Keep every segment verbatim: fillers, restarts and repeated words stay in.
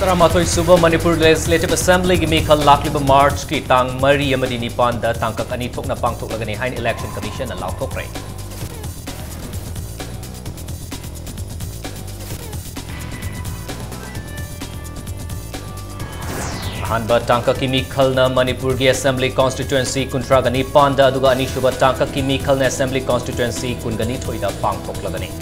ꯇꯔꯥꯃꯥꯊꯣꯏ ꯁꯨꯕ ꯃꯅꯤꯄꯨꯔ Legislative Assemblyꯒꯤ ꯃꯤꯈꯜ ꯂꯥꯛꯂꯤꯕ Marchꯀꯤ ꯇꯥꯡ ꯃꯔꯤ ꯑꯃꯗꯤ ꯅꯤꯄꯥꯟꯗ ꯇꯥꯡꯀꯛ ꯑꯅꯤ ꯊꯣꯛꯅ ꯄꯥꯡꯊꯣꯛꯂꯒꯅꯤ ꯍꯥꯏꯅ Election Commissionꯅ ꯂꯥꯎꯊꯣꯛꯈ꯭ꯔꯦ꯫ ꯑꯍꯥꯟꯕ ꯇꯥꯡꯀꯛꯀꯤ ꯃꯤꯈꯜꯅ ꯃꯅꯤꯄꯨꯔꯒꯤ Assembly Constituency ꯀꯨꯟꯊ꯭ꯔꯥꯒ ꯅꯤꯄꯥꯟꯗ, ꯑꯗꯨꯒ ꯑꯅꯤꯁꯨꯕ ꯇꯥꯡꯀꯛꯀꯤ ꯃꯤꯈꯜꯅ Assembly Constituency ꯀꯨꯟꯒ ꯅꯤꯊꯣꯏꯗ ꯄꯥꯡꯊꯣꯛꯂꯒꯅꯤ꯫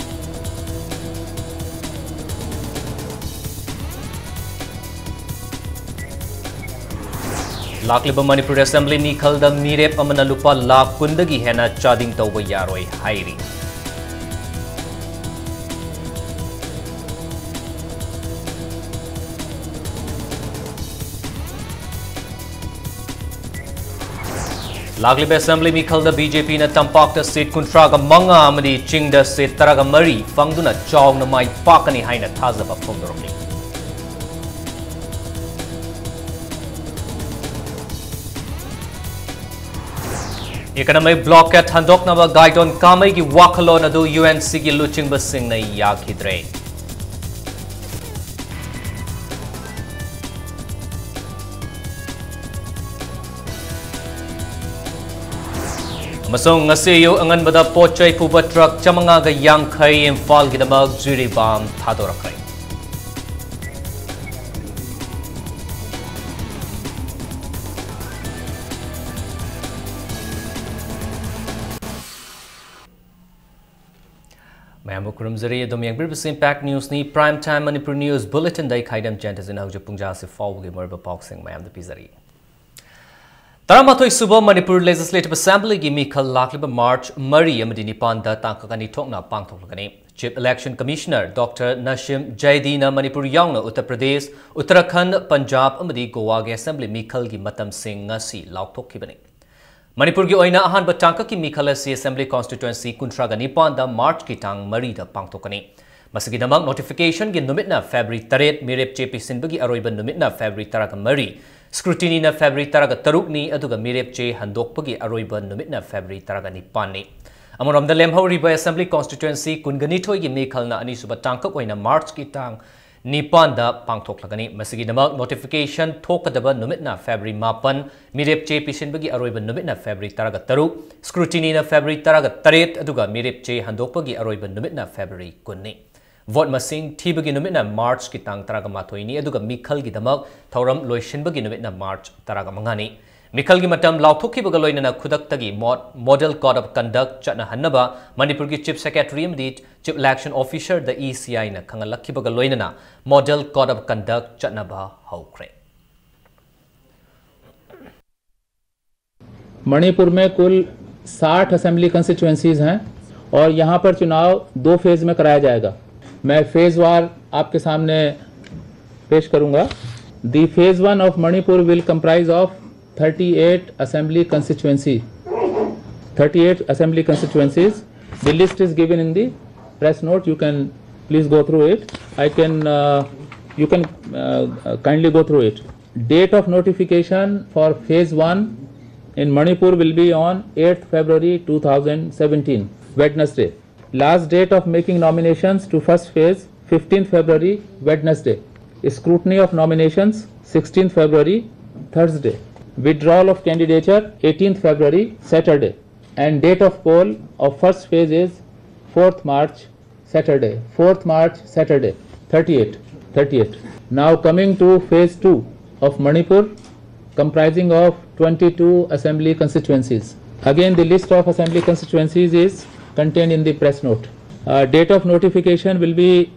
ꯂꯥꯛꯂꯤꯕ ꯃꯅꯤꯄꯨꯔ Assembly ꯃꯤꯈꯜꯗ ꯃꯤꯔꯦꯞ ꯑꯃꯅ ꯂꯨꯄꯥ ꯂꯥꯈ ꯀꯨꯟꯗꯒꯤ ꯍꯦꯟꯅ ꯆꯥꯗꯤꯡ ꯇꯧꯕ ꯌꯥꯔꯣꯏ ꯍꯥꯏꯔꯤ꯫ ꯂꯥꯛꯂꯤꯕ Assembly ꯃꯤꯈꯜꯗ BJPꯅ ꯇꯝꯄꯥꯛꯇ seat ꯀꯨꯟꯊ꯭ꯔꯥꯒ ꯃꯉꯥ ꯑꯃꯗꯤ ꯆꯤꯡꯗ seat ꯇꯔꯥꯒ ꯃꯔꯤ ꯐꯪꯗꯨꯅ ꯆꯥꯎꯅ ꯃꯥꯏ ꯄꯥꯛꯀꯅꯤ ꯍꯥꯏꯅ ꯊꯥꯖꯕ ꯐꯣꯡꯗꯣꯔꯛꯂꯤ꯫ Economic blockade ꯍꯟꯗꯣꯛꯅꯕ ꯒꯥꯏꯗꯣꯟ ꯀꯥꯃꯩꯒꯤ ꯋꯥꯈꯜꯂꯣꯟ ꯑꯗꯨ UNCꯒꯤ ꯂꯨꯆꯤꯡꯕꯁꯤꯡꯅ ꯌꯥꯈꯤꯗ꯭ꯔꯦ꯫ ꯑꯃꯁꯨꯡ ꯉꯁꯤ ꯑꯌꯨꯛ ꯑꯉꯟꯕꯗ ꯄꯣꯠ ꯆꯩ ꯄꯨꯕ truck ꯆꯥꯃꯉꯥꯒ ꯌꯥꯡꯈꯩ ꯏꯝꯐꯥꯜꯒꯤꯗꯃꯛ ꯖꯤꯔꯤꯕꯥꯝ ꯊꯥꯗꯣꯔꯛꯈ꯭ꯔꯦ꯫ ꯃꯌꯥꯝꯕꯨ ꯈꯨꯔꯨꯝꯖꯔꯤ꯫ ꯑꯗꯨꯝ ꯌꯦꯡꯕꯤꯔꯤꯕꯁꯤ Impact Newsꯅꯤ꯫ Prime Time Manipur News Bulletinꯗ ꯑꯩ ꯈꯥꯏꯗꯝ ꯖꯌꯟꯇꯁꯤꯅ ꯍꯧꯖꯤꯛ ꯄꯨꯡꯖꯥꯁꯤ ꯐꯥꯎꯕꯒꯤ ꯃꯔꯨꯑꯣꯏꯕ ꯄꯥꯎꯁꯤꯡ ꯃꯌꯥꯝꯗ ꯄꯤꯖꯔꯤ꯫ ꯇꯔꯥꯃꯥꯊꯣꯏ ꯁꯨꯕ ꯃꯅꯤꯄꯨꯔ Legislative Assemblyꯒꯤ ꯃꯤꯈꯜ ꯂꯥꯛꯂꯤꯕ March ꯃꯔꯤ ꯑꯃꯗꯤ ꯅꯤꯄꯥꯟꯗ ꯇꯥꯡꯀꯛ ꯑꯅꯤ ꯊꯣꯛꯅ ꯄꯥꯡꯊꯣꯛꯂꯒꯅꯤ꯫ Chief Election Commissioner Doctor ꯅꯁꯤꯝ ꯖꯩꯗꯤꯅ Manipur ꯌꯥꯎꯅ ꯎꯠꯇꯔ ꯄ꯭ꯔꯗꯦꯁ, ꯎꯠꯇꯔꯥꯈꯟꯗ, ꯄꯟꯖꯥꯕ ꯑꯃꯗꯤ ꯒꯣꯋꯥꯒꯤ Assembly ꯃꯤꯈꯜꯒꯤ ꯃꯇꯝꯁꯤꯡ ꯉꯁꯤ ꯂꯥꯎꯊꯣꯛꯈꯤꯕꯅꯤ꯫ ꯃꯅꯤꯄꯨꯔꯒꯤ ꯑꯣꯏꯅ ꯑꯍꯥꯟꯕ ꯇꯥꯡꯀꯛꯀꯤ ꯃꯤꯈꯜ ꯑꯁꯤ Assembly Constituency ꯀꯨꯟꯊ꯭ꯔꯥꯒ ꯅꯤꯄꯥꯟꯗ Marchꯀꯤ ꯇꯥꯡ ꯃꯔꯤꯗ ꯄꯥꯡꯊꯣꯛꯀꯅꯤ꯫ ꯃꯁꯤꯒꯤꯗꯃꯛ notificationꯒꯤ ꯅꯨꯃꯤꯠꯅ February ꯇꯔꯦꯠ, ꯃꯤꯔꯦꯞ ꯆꯦ ꯄꯤꯁꯤꯟꯕꯒꯤ ꯑꯔꯣꯏꯕ ꯅꯨꯃꯤꯠꯅ February ꯇꯔꯥꯒ ꯃꯔꯤ, scrutinyꯅ February ꯇꯔꯥꯒ ꯇꯔꯨꯛꯅꯤ, ꯑꯗꯨꯒ ꯃꯤꯔꯦꯞ ꯆꯦ ꯍꯟꯗꯣꯛꯄꯒꯤ ꯑꯔꯣꯏꯕ ꯅꯨꯃꯤꯠꯅ February ꯇꯔꯥꯒ ꯅꯤꯄꯥꯟꯅꯤ꯫ ꯑꯃꯔꯣꯝꯗ, ꯂꯦꯝꯍꯧꯔꯤꯕ Assembly Constituency ꯀꯨꯟꯒ ꯅꯤꯊꯣꯏꯒꯤ ꯃꯤꯈꯜꯅ ꯑꯅꯤꯁꯨꯕ ꯇꯥꯡꯀꯛ ꯑꯣꯏꯅ Marchꯀꯤ ꯇꯥꯡ ꯅꯤꯄꯥꯟꯗ ꯄꯥꯡꯊꯣꯛꯂꯒꯅꯤ꯫ ꯃꯁꯤꯒꯤꯗꯃꯛ notification ꯊꯣꯛꯀꯗꯕ ꯅꯨꯃꯤꯠꯅ February ꯃꯥꯄꯟ, ꯃꯤꯔꯦꯞ ꯆꯦ ꯄꯤꯁꯤꯟꯕꯒꯤ ꯑꯔꯣꯏꯕ ꯅꯨꯃꯤꯠꯅ February ꯇꯔꯥꯒ ꯇꯔꯨꯛ, scrutinyꯅ February ꯇꯔꯥꯒ ꯇꯔꯦꯠ, ꯑꯗꯨꯒ ꯃꯤꯔꯦꯞ ꯆꯦ ꯍꯟꯗꯣꯛꯄꯒꯤ ꯑꯔꯣꯏꯕ ꯅꯨꯃꯤꯠꯅ February ꯀꯨꯟꯅꯤ꯫ ꯚꯣꯠ ꯃꯁꯤꯡ ꯊꯤꯕꯒꯤ ꯅꯨꯃꯤꯠꯅ Marchꯀꯤ ꯇꯥꯡ ꯇꯔꯥꯒ ꯃꯥꯊꯣꯏꯅꯤ, ꯑꯗꯨꯒ ꯃꯤꯈꯜꯒꯤꯗꯃꯛ ꯊꯧꯔꯝ ꯂꯣꯏꯁꯤꯟꯕꯒꯤ ꯅꯨꯃꯤꯠꯅ March ꯇꯔꯥꯒ ꯃꯉꯥꯅꯤ꯫ ꯃꯤꯈꯜꯒꯤ ꯃꯇꯝ ꯂꯥꯎꯊꯣꯛꯈꯤꯕꯒ ꯂꯣꯏꯅꯅ ꯈꯨꯗꯛꯇꯒꯤ ꯃꯣꯠ-, Model Code of Conduct ꯆꯠꯅꯍꯟꯅꯕ ꯃꯅꯤꯄꯨꯔꯒꯤ Chief Secretary ꯑꯃꯗꯤ Chief Election Officerꯗ ECIꯅ ꯈꯪꯍꯜꯂꯛꯈꯤꯕꯒ ꯂꯣꯏꯅꯅ Model Code of Conduct ꯆꯠꯅꯕ ꯍꯧꯈ꯭ꯔꯦ꯫ मणिपुर में कुल साठ असेंबली कॉन्स्टिट्यूएंसीज हैं और यहाँ पर चुनाव दो फेज में कराया जाएगा। मैं फेज वार आपके सामने पेश करूँगा। The phase one of Manipur will comprise of thirty-eight assembly constituency, thirty-eight assembly constituencies. The list is given in the press note. You can please go through it. I can, uh, you can, uh, uh, kindly go through it. Date of notification for phase one in Manipur will be on eighth February two thousand seventeen, Wednesday. Last date of making nominations to first phase, fifteenth February, Wednesday. Scrutiny of nominations, sixteenth February, Thursday. Withdrawal of candidature, eighteenth February, Saturday. And date of poll of first phase is fourth March, Saturday. Fourth March, Saturday, thirty-eight, thirty-eight. Now coming to phase two of Manipur, comprising of twenty-two assembly constituencies. Again, the list of assembly constituencies is contained in the press note. Uh, date of notification will be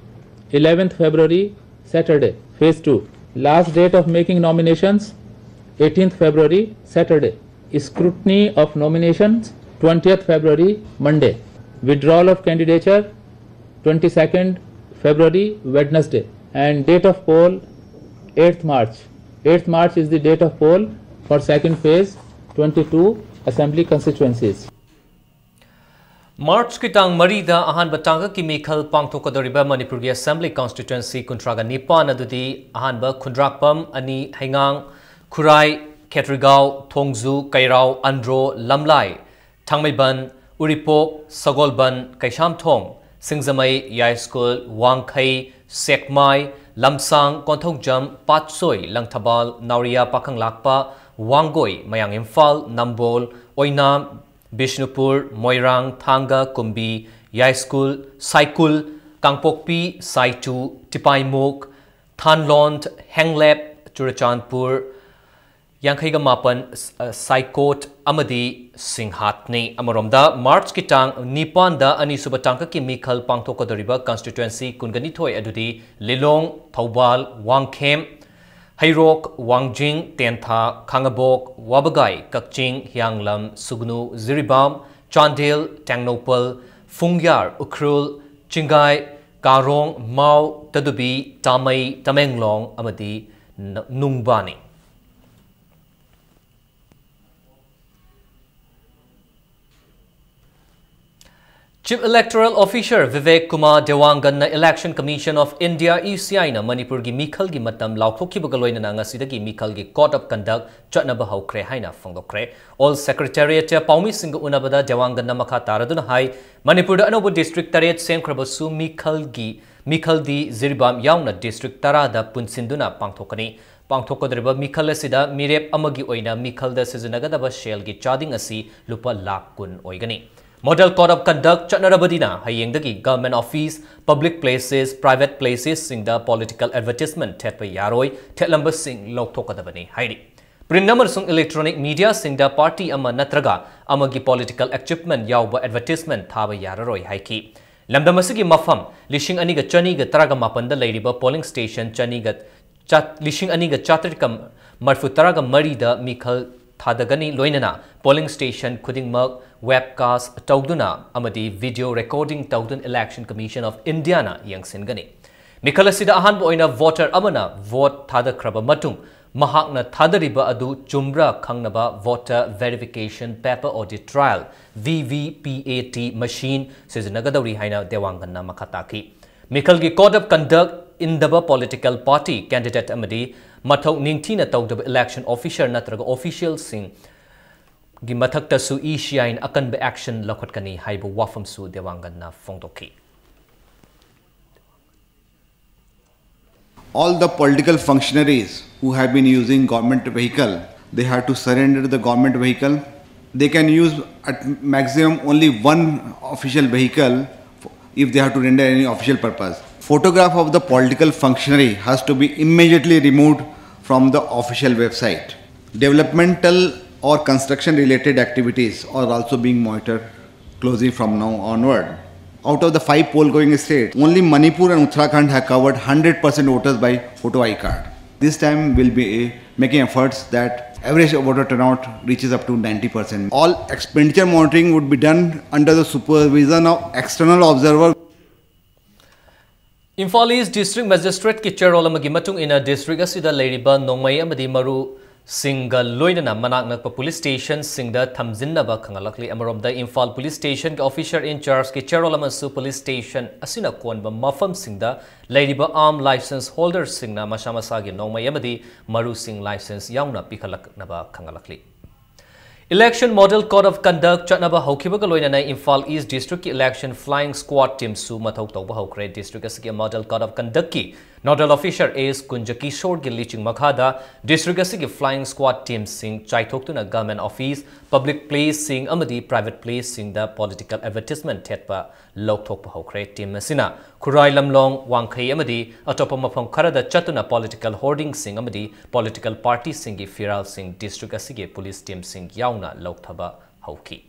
eleventh February, Saturday, phase two. Last date of making nominations, eighteenth February, Saturday. Scrutiny of nominations, twentieth February, Monday. Withdrawal of candidature, twenty-second February, Wednesday. And date of poll, eighth March. Eighth March is the date of poll for second phase, twenty-two assembly constituencies. Marchꯀꯤ ꯇꯥꯡ ꯃꯔꯤꯗ ꯑꯍꯥꯟꯕ ꯇꯥꯡꯀꯛꯀꯤ ꯃꯤꯈꯜ ꯄꯥꯡꯊꯣꯛꯀꯗꯧꯔꯤꯕ ꯃꯅꯤꯄꯨꯔꯒꯤ Assembly Constituency ꯀꯨꯟꯊ꯭ꯔꯥꯒ ꯅꯤꯄꯥꯟ ꯑꯗꯨꯗꯤ ꯑꯍꯥꯟꯕ ꯈꯨꯟꯗ꯭ꯔꯥꯛꯄꯝ, ꯑꯅꯤ ꯍꯩꯉꯥꯡ, ꯈꯨꯔꯥꯏ, ꯈꯦꯇ꯭ꯔꯤꯒꯥꯎ, ꯊꯣꯡꯖꯨ, ꯀꯩꯔꯥꯎ, ꯑꯟꯗ꯭ꯔꯣ, ꯂꯝꯂꯥꯏ, ꯊꯥꯡꯃꯩꯕꯟ, ꯎꯔꯤꯄꯣꯛ, ꯁꯒꯣꯜꯕꯟ, ꯀꯩꯁꯥꯝꯊꯣꯡ, ꯁꯤꯡꯖꯃꯩ, ꯌꯥꯏꯁ꯭ꯀꯨꯜ, ꯋꯥꯡꯈꯩ, ꯁꯦꯛꯃꯥꯏ, ꯂꯝꯁꯥꯡ, ꯀꯣꯟꯊꯧꯖꯝ, ꯄꯥꯠꯁꯣꯏ, ꯂꯪꯊꯕꯥꯜ, ꯅꯥꯎꯔꯤꯌꯥ, ꯄꯥꯈꯪꯂꯥꯛꯄ, ꯋꯥꯡꯒꯣꯏ, ꯃꯌꯥꯡ ꯏꯝꯐꯥꯜ, ꯅꯝꯕꯣꯜ, ꯑꯣꯏꯅꯥꯝ, ꯕꯤꯁꯅꯨꯄꯨꯔ, ꯃꯣꯏꯔꯥꯡ, ꯊꯥꯡꯒ, ꯀꯨꯝꯕꯤ, ꯌꯥꯏꯁ꯭ꯀꯨꯜ, ꯁꯥꯏꯀꯨꯜ, ꯀꯥꯡꯄꯣꯛꯄꯤ, ꯁꯥꯏꯆꯨ, ꯇꯤꯄꯥꯏꯃꯨꯛ, ꯊꯥꯟꯂꯣꯟ, ꯍꯦꯡꯂꯦꯞ, ꯆꯨꯔꯆꯥꯟꯄꯨꯔ, ꯌꯥꯡꯈꯩꯒ ꯃꯥꯄꯟ, ꯑ, ꯁꯥꯏꯀꯣꯠ ꯑꯃꯗꯤ ꯁꯤꯡꯍꯥꯠꯅꯤ꯫ ꯑꯃꯔꯣꯝꯗ, ꯃꯥꯔꯆꯀꯤ ꯇꯥꯡ ꯅꯤꯄꯥꯟꯗ ꯑꯅꯤꯁꯨꯕ ꯇꯥꯡꯀꯛꯀꯤ ꯃꯤꯈꯜ ꯄꯥꯡꯊꯣꯛꯀꯗꯧꯔꯤꯕ constituency ꯀꯨꯟꯒ ꯅꯤꯊꯣꯏ ꯑꯗꯨꯗꯤ ꯂꯤꯂꯣꯡ, ꯊꯧꯕꯥꯜ, ꯋꯥꯡꯈꯦꯝ, ꯍꯩꯔꯣꯛ, ꯋꯥꯡꯖꯤꯡ, ꯇꯦꯟꯊꯥ, ꯈꯥꯉꯕꯣꯛ, ꯋꯥꯕꯒꯥꯏ, ꯀꯛꯆꯤꯡ, ꯍꯤꯌꯥꯡꯂꯝ, ꯁꯨꯒꯅꯨ, ꯖꯤꯔꯤꯕꯥꯝ, ꯆꯥꯟꯗꯦꯜ, ꯇꯦꯡꯅꯧꯄꯜ, ꯐꯨꯡꯌꯥꯔ, ꯎꯈ꯭ꯔꯨꯜ, ꯆꯤꯡꯒꯥꯏ, ꯀꯥꯔꯣꯡ, ꯃꯥꯎ, ꯇꯗꯨꯕꯤ, ꯇꯥꯃꯩ, ꯇꯃꯦꯡꯂꯣꯡ ꯑꯃꯗꯤ ꯅ-, ꯅꯨꯡꯕꯥꯅꯤ꯫ Chief Electoral Officer Vivek Kumar ꯗꯦꯋꯥꯡꯒꯟꯅ Election Commission of India, E C I ꯅ ꯃꯅꯤꯄꯨꯔꯒꯤ ꯃꯤꯈꯜꯒꯤ ꯃꯇꯝ ꯂꯥꯎꯊꯣꯛꯈꯤꯕꯒ ꯂꯣꯏꯅꯅ ꯉꯁꯤꯗꯒꯤ ꯃꯤꯈꯜꯒꯤ Code of Conduct ꯆꯠꯅꯕ ꯍꯧꯈ꯭ꯔꯦ ꯍꯥꯏꯅ ꯐꯣꯡꯗꯣꯛꯈ꯭ꯔꯦ꯫ ꯑꯣꯜ ꯁꯦꯀ꯭ꯔꯦꯇꯦꯔꯤꯌꯦꯠꯇ ꯄꯥꯎꯃꯤꯁꯤꯡꯒ ꯎꯅꯕꯗ ꯗꯦꯋꯥꯡꯒꯟꯅ ꯃꯈꯥ ꯇꯥꯔꯗꯨꯅ ꯍꯥꯏ, ꯃꯅꯤꯄꯨꯔꯗ ꯑꯅꯧꯕ district ꯇꯔꯦꯠ ꯁꯦꯝꯈ꯭ꯔꯕꯁꯨ ꯃꯤꯈꯜꯒꯤ, ꯃꯤꯈꯜꯗꯤ ꯖꯤꯔꯤꯕꯥꯝ ꯌꯥꯎꯅ district ꯇꯔꯥꯗ ꯄꯨꯟꯁꯤꯟꯗꯨꯅ ꯄꯥꯡꯊꯣꯛꯀꯅꯤ꯫ ꯄꯥꯡꯊꯣꯛꯀꯗꯧꯔꯤꯕ ꯃꯤꯈꯜ ꯑꯁꯤꯗ ꯃꯤꯔꯦꯞ ꯑꯃꯒꯤ ꯑꯣꯏꯅ ꯃꯤꯈꯜꯗ ꯁꯤꯖꯤꯟꯅꯒꯗꯕ ꯁꯦꯜꯒꯤ ꯆꯥꯗꯤꯡ ꯑꯁꯤ ꯂꯨꯄꯥ ꯂꯥꯈ ꯀꯨꯟ ꯑꯣꯏꯒꯅꯤ꯫ Model Code of Conduct ꯆꯠꯅꯔꯕꯗꯤꯅ ꯍꯌꯦꯡꯗꯒꯤ government office, public places, private placesꯁꯤꯡꯗ political advertisement ꯊꯦꯠꯄ ꯌꯥꯔꯣꯏ, ꯊꯦꯠꯂꯝꯕꯁꯤꯡ ꯂꯧꯊꯣꯛꯀꯗꯕꯅꯤ ꯍꯥꯏꯔꯤ꯫ Print ꯑꯃꯁꯨꯡ electronic mediaꯁꯤꯡꯗ party ꯑꯃ ꯅꯠꯇ꯭ꯔꯒ ꯑꯃꯒꯤ political achievement ꯌꯥꯎꯕ advertisement ꯊꯥꯕ ꯌꯥꯔꯔꯣꯏ ꯍꯥꯏꯈꯤ꯫ ꯂꯝꯗꯝ ꯑꯁꯤꯒꯤ ꯃꯐꯝ ꯂꯤꯁꯤꯡ ꯑꯅꯤꯒ ꯆꯅꯤꯒ ꯇꯔꯥꯒ ꯃꯥꯄꯟꯗ ꯂꯩꯔꯤꯕ polling station ꯆꯅꯤꯒ ꯆꯥ-, ꯂꯤꯁꯤꯡ ꯑꯅꯤꯒ ꯆꯥꯇ꯭ꯔꯦꯠꯀ ꯃꯔꯤꯐꯨ ꯇꯔꯥꯒ ꯃꯔꯤꯗ ꯃꯤꯈꯜ ꯊꯥꯗꯒꯅꯤ, ꯂꯣꯏꯅꯅ polling station ꯈꯨꯗꯤꯡꯃꯛ webcast ꯇꯧꯗꯨꯅ ꯑꯃꯗꯤ video recording ꯇꯧꯗꯨꯅ Election Commission of Indiaꯅ ꯌꯦꯡꯁꯤꯟꯒꯅꯤ꯫ ꯃꯤꯈꯜ ꯑꯁꯤꯗ ꯑꯍꯥꯟꯕ ꯑꯣꯏꯅ voter ꯑꯃꯅ vote ꯊꯥꯗꯈ꯭ꯔꯕ ꯃꯇꯨꯡ ꯃꯍꯥꯛꯅ ꯊꯥꯗꯔꯤꯕ ꯑꯗꯨ ꯆꯨꯝꯕ꯭ꯔꯥ ꯈꯪꯅꯕ voter verification paper audit trail, V V P A T, machine ꯁꯤꯖꯤꯟꯅꯒꯗꯧꯔꯤ ꯍꯥꯏꯅ ꯗꯦꯋꯥꯡꯒꯟꯅ ꯃꯈꯥ ꯇꯥꯈꯤ꯫ ꯃꯤꯈꯜꯒꯤ Code of Conduct ꯏꯟꯗꯕ political party candidate ꯑꯃꯗꯤ ꯃꯊꯧ ꯅꯤꯡꯊꯤꯅ ꯇꯧꯗꯕ election officer ꯅꯠꯇ꯭ꯔꯒ officialꯁꯤꯡꯒꯤ ꯃꯊꯛꯇꯁꯨ E C Iꯅ ꯑꯀꯟꯕ action ꯂꯧꯈꯠꯀꯅꯤ ꯍꯥꯏꯕ ꯋꯥꯐꯝꯁꯨ ꯗꯦꯋꯥꯡꯒꯟꯅ ꯐꯣꯡꯗꯣꯛꯈꯤ꯫ All the political functionaries who have been using government vehicle, they have to surrender the government vehicle. They can use at maximum only one official vehicle if they have to render any official purpose. Photograph of the political functionary has to be immediately removed from the official website. Developmental or construction related activities are also being monitored closely from now onward. Out of the five poll going states, only Manipur and Uttarakhand have covered one hundred percent voters by photo I D card. This time we'll be making efforts that average voter turnout reaches up to ninety percent. All expenditure monitoring would be done under the supervision of external observer. Imphal East District Magistrate ꯀꯤ ꯆꯦꯔꯣꯜ ꯑꯃꯒꯤ ꯃꯇꯨꯡ ꯏꯟꯅ district ꯑꯁꯤꯗ ꯂꯩꯔꯤꯕ ꯅꯣꯡꯃꯩ ꯑꯃꯗꯤ ꯃꯔꯨꯁꯤꯡꯒ ꯂꯣꯏꯅꯅ ꯃꯅꯥꯛ ꯅꯛꯄ police station ꯁꯤꯡꯗ ꯊꯝꯖꯤꯟꯅꯕ ꯈꯪꯍꯜꯂꯛꯂꯤ꯫ ꯑꯃꯔꯣꯝꯗ ꯏꯝꯐꯥꯜ police station ꯒꯤ officer in charge ꯀꯤ ꯆꯦꯔꯣꯜ ꯑꯃꯁꯨ police station ꯑꯁꯤꯅ ꯀꯣꯟꯕ ꯃꯐꯝꯁꯤꯡꯗ ꯂꯩꯔꯤꯕ arm licence holder ꯁꯤꯡꯅ ꯃꯁꯥ ꯃꯁꯥꯒꯤ ꯅꯣꯡꯃꯩ ꯑꯃꯗꯤ ꯃꯔꯨꯁꯤꯡ licence ꯌꯥꯎꯅ ꯄꯤꯈꯠꯂꯛꯅꯕ ꯈꯪꯍꯜꯂꯛꯂꯤ꯫ Election Model Code of Conduct ꯆꯠꯅꯕ ꯍꯧꯈꯤꯕꯒ ꯂꯣꯏꯅꯅ ꯏꯝꯐꯥꯜ East District ꯀꯤ election flying squad team ꯁꯨ ꯃꯊꯧ ꯇꯧꯕ ꯍꯧꯈ꯭ꯔꯦ꯫ District ꯑꯁꯤꯒꯤ Model Code of Conduct ꯀꯤ nodal officer ꯑꯦꯁ ꯀꯨꯟꯖꯀꯤꯁꯣꯔꯒꯤ ꯂꯤꯆꯤꯡ ꯃꯈꯥꯗ district ꯑꯁꯤꯒꯤ flying squad team ꯁꯤꯡ ꯆꯥꯏꯊꯣꯛꯇꯨꯅ government office, public place ꯁꯤꯡ ꯑꯃꯗꯤ private place ꯁꯤꯡꯗ political advertisement ꯊꯦꯠꯄ ꯂꯧꯊꯣꯛꯄ ꯍꯧꯈ꯭ꯔꯦ꯫ Team ꯑꯁꯤꯅ ꯈꯨꯔꯥꯏ ꯂꯝꯂꯣꯡ, ꯋꯥꯡꯈꯩ ꯑꯃꯗꯤ ꯑꯇꯣꯞꯄ ꯃꯐꯝ ꯈꯔꯗ ꯆꯠꯇꯨꯅ political hoarding ꯁꯤꯡ ꯑꯃꯗꯤ political party ꯁꯤꯡꯒꯤ ꯐꯤꯔꯥꯜꯁꯤꯡ district ꯑꯁꯤꯒꯤ police team ꯁꯤꯡ ꯌꯥꯎꯅ ꯂꯧꯊꯕ ꯍꯧꯈꯤ꯫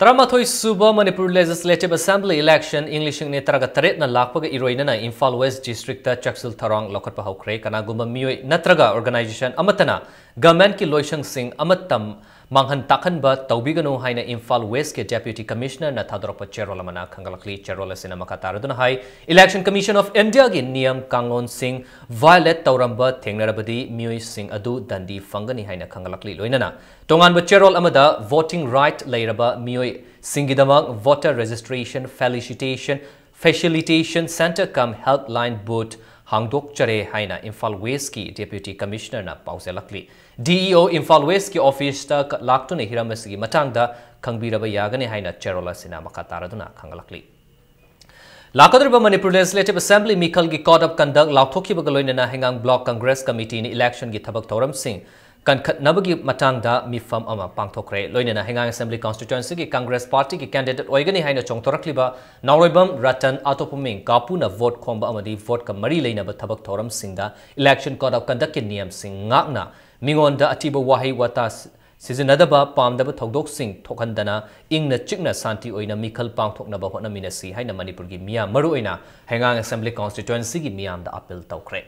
ꯇꯔꯥꯃꯥꯊꯣꯏ ꯁꯨꯕ Manipur Legislative Assembly election ꯏꯪ ꯂꯤꯁꯤꯡ ꯑꯅꯤ ꯇꯔꯥꯒ ꯇꯔꯦꯠꯅ ꯂꯥꯛꯄꯒ ꯏꯔꯣꯏꯅꯅ ꯏꯝꯐꯥꯜ West District ꯇ ꯆꯦꯛꯁꯤꯜ ꯊꯧꯔꯥꯡ ꯂꯧꯈꯠꯄ ꯍꯧꯈ꯭ꯔꯦ꯫ ꯀꯅꯥꯒꯨꯝꯕ ꯃꯤꯑꯣꯏ ꯅꯠꯇ꯭ꯔꯒ organization ꯑꯃꯠꯇꯅ government ꯀꯤ ꯂꯣꯏꯁꯪꯁꯤꯡ ꯑꯃꯠꯇ ꯃꯥꯡꯍꯟ ꯇꯥꯛꯍꯟꯕ ꯇꯧꯕꯤꯒꯅꯨ ꯍꯥꯏꯅ ꯏꯝꯐꯥꯜ West ꯀꯤ Deputy Commissioner ꯅ ꯊꯥꯗꯣꯔꯛꯄ ꯆꯦꯔꯣꯜ ꯑꯃꯅ ꯈꯪꯒꯠꯂꯛꯂꯤ꯫ ꯆꯦꯔꯣꯜ ꯑꯁꯤꯅ ꯃꯈꯥ ꯇꯥꯔꯗꯨꯅ ꯍꯥꯏ, Election Commission of India ꯒꯤ ꯅꯤꯌꯝ ꯀꯥꯡꯂꯣꯟꯁꯤꯡ violate ꯇꯧꯔꯝꯕ ꯊꯦꯡꯅꯔꯕꯗꯤ ꯃꯤꯑꯣꯏꯁꯤꯡ ꯑꯗꯨ ꯗꯟꯗꯤ ꯐꯪꯒꯅꯤ ꯍꯥꯏꯅ ꯈꯪꯒꯠꯂꯛꯂꯤ꯫ ꯂꯣꯏꯅꯅ ꯇꯣꯉꯥꯟꯕ ꯆꯦꯔꯣꯜ ꯑꯃꯗ voting right ꯂꯩꯔꯕ ꯃꯤꯑꯣꯏꯁꯤꯡꯒꯤꯗꯃꯛ voter registration, felicitation, facilitation centre cum helpline booth ꯍꯥꯡꯗꯣꯛꯆꯔꯦ ꯍꯥꯏꯅ ꯏꯝꯐꯥꯜ ꯋꯦꯁꯀꯤ ꯗꯦꯄ꯭ꯌꯨꯇꯤ ꯀꯃꯤꯁꯅꯔꯅ ꯄꯥꯎꯖꯦꯜꯂꯛꯂꯤ꯫ ꯗꯤ ꯏ ꯑꯣ ꯏꯝꯐꯥꯜ ꯋꯦꯁꯀꯤ ꯑꯣꯐꯤꯁꯇ ꯂꯥꯛꯇꯨꯅ ꯍꯤꯔꯝ ꯑꯁꯤꯒꯤ ꯃꯇꯥꯡꯗ ꯈꯪꯕꯤꯔꯕ ꯌꯥꯒꯅꯤ ꯍꯥꯏꯅ ꯆꯦꯔꯣꯜ ꯑꯁꯤꯅ ꯃꯈꯥ ꯇꯥꯔꯗꯨꯅ ꯈꯪꯍꯜꯂꯛꯂꯤ꯫ ꯂꯥꯛꯀꯗꯧꯔꯤꯕ ꯃꯅꯤꯄꯨꯔ ꯂꯦꯖꯤꯁꯂꯦꯇꯤꯚ ꯑꯦꯁꯦꯝꯕ꯭ꯂꯤ ꯃꯤꯈꯜꯒꯤ ꯀꯣꯗ ꯑꯣꯐ ꯀꯟꯗꯛ ꯂꯥꯎꯊꯣꯛꯈꯤꯕꯒ ꯂꯣꯏꯅꯅ ꯍꯩꯉꯥꯡ ꯕ꯭ꯂꯣꯛ ꯀꯪꯒ꯭ꯔꯦꯁ ꯀꯃꯤꯇꯤꯅ ꯏꯂꯦꯛꯁꯟꯒꯤ ꯊꯕꯛ ꯊꯧꯔꯝꯁꯤꯡ ꯀꯟꯈꯠꯅꯕꯒꯤ ꯃꯇꯥꯡꯗ ꯃꯤꯐꯝ ꯑꯃ ꯄꯥꯡꯊꯣꯛꯈ꯭ꯔꯦ꯫ ꯂꯣꯏꯅꯅ ꯍꯩꯉꯥꯡ ꯑꯦꯁꯦꯝꯕ꯭ꯂꯤ ꯀꯟꯁꯇꯤꯇ꯭ꯋꯦꯟꯁꯤꯒꯤ ꯀꯪꯒ꯭ꯔꯦꯁ ꯄꯥꯔꯇꯤꯒꯤ ꯀꯦꯟꯗꯤꯗꯦꯠ ꯑꯣꯏꯒꯅꯤ ꯍꯥꯏꯅ ꯆꯣꯡꯊꯣꯔꯛꯂꯤꯕ ꯅꯥꯎꯔꯣꯏꯕꯝ ꯔꯇꯟ ꯑꯇꯣꯞꯄ ꯃꯤꯡ ꯀꯥꯄꯨꯅ ꯚꯣꯠ ꯈꯣꯝꯕ ꯑꯃꯗꯤ ꯚꯣꯠꯀ ꯃꯔꯤ ꯂꯩꯅꯕ ꯊꯕꯛ ꯊꯧꯔꯝꯁꯤꯡꯗ ꯏꯂꯦꯛꯁꯟ ꯀꯣꯗ ꯑꯣꯐ ꯀꯟꯗꯛꯀꯤ ꯅꯤꯌꯝꯁꯤꯡ ꯉꯥꯛꯅ ꯃꯤꯉꯣꯟꯗ ꯑꯊꯤꯕ ꯋꯥꯍꯩ ꯋꯥꯇꯥ ꯁꯤꯖꯤꯟꯅꯗꯕ, ꯄꯥꯝꯗꯕ ꯊꯧꯗꯣꯛꯁꯤꯡ ꯊꯣꯛꯍꯟꯗꯅ ꯏꯪꯅ ꯆꯤꯛꯅ ꯁꯥꯟꯇꯤ ꯑꯣꯏꯅ ꯃꯤꯈꯜ ꯄꯥꯡꯊꯣꯛꯅꯕ ꯍꯣꯠꯅꯃꯤꯟꯅꯁꯤ ꯍꯥꯏꯅ ꯃꯅꯤꯄꯨꯔꯒꯤ ꯃꯤꯌꯥꯝ, ꯃꯔꯨꯑꯣꯏꯅ ꯍꯩꯉꯥꯡ ꯑꯦꯁꯦꯝꯕ꯭ꯂꯤ ꯀꯟꯁꯇꯤꯇ꯭ꯋꯦꯟꯁꯤꯒꯤ ꯃꯤꯌꯥꯝꯗ ꯑꯄꯤꯜ ꯇꯧꯈ꯭ꯔꯦ꯫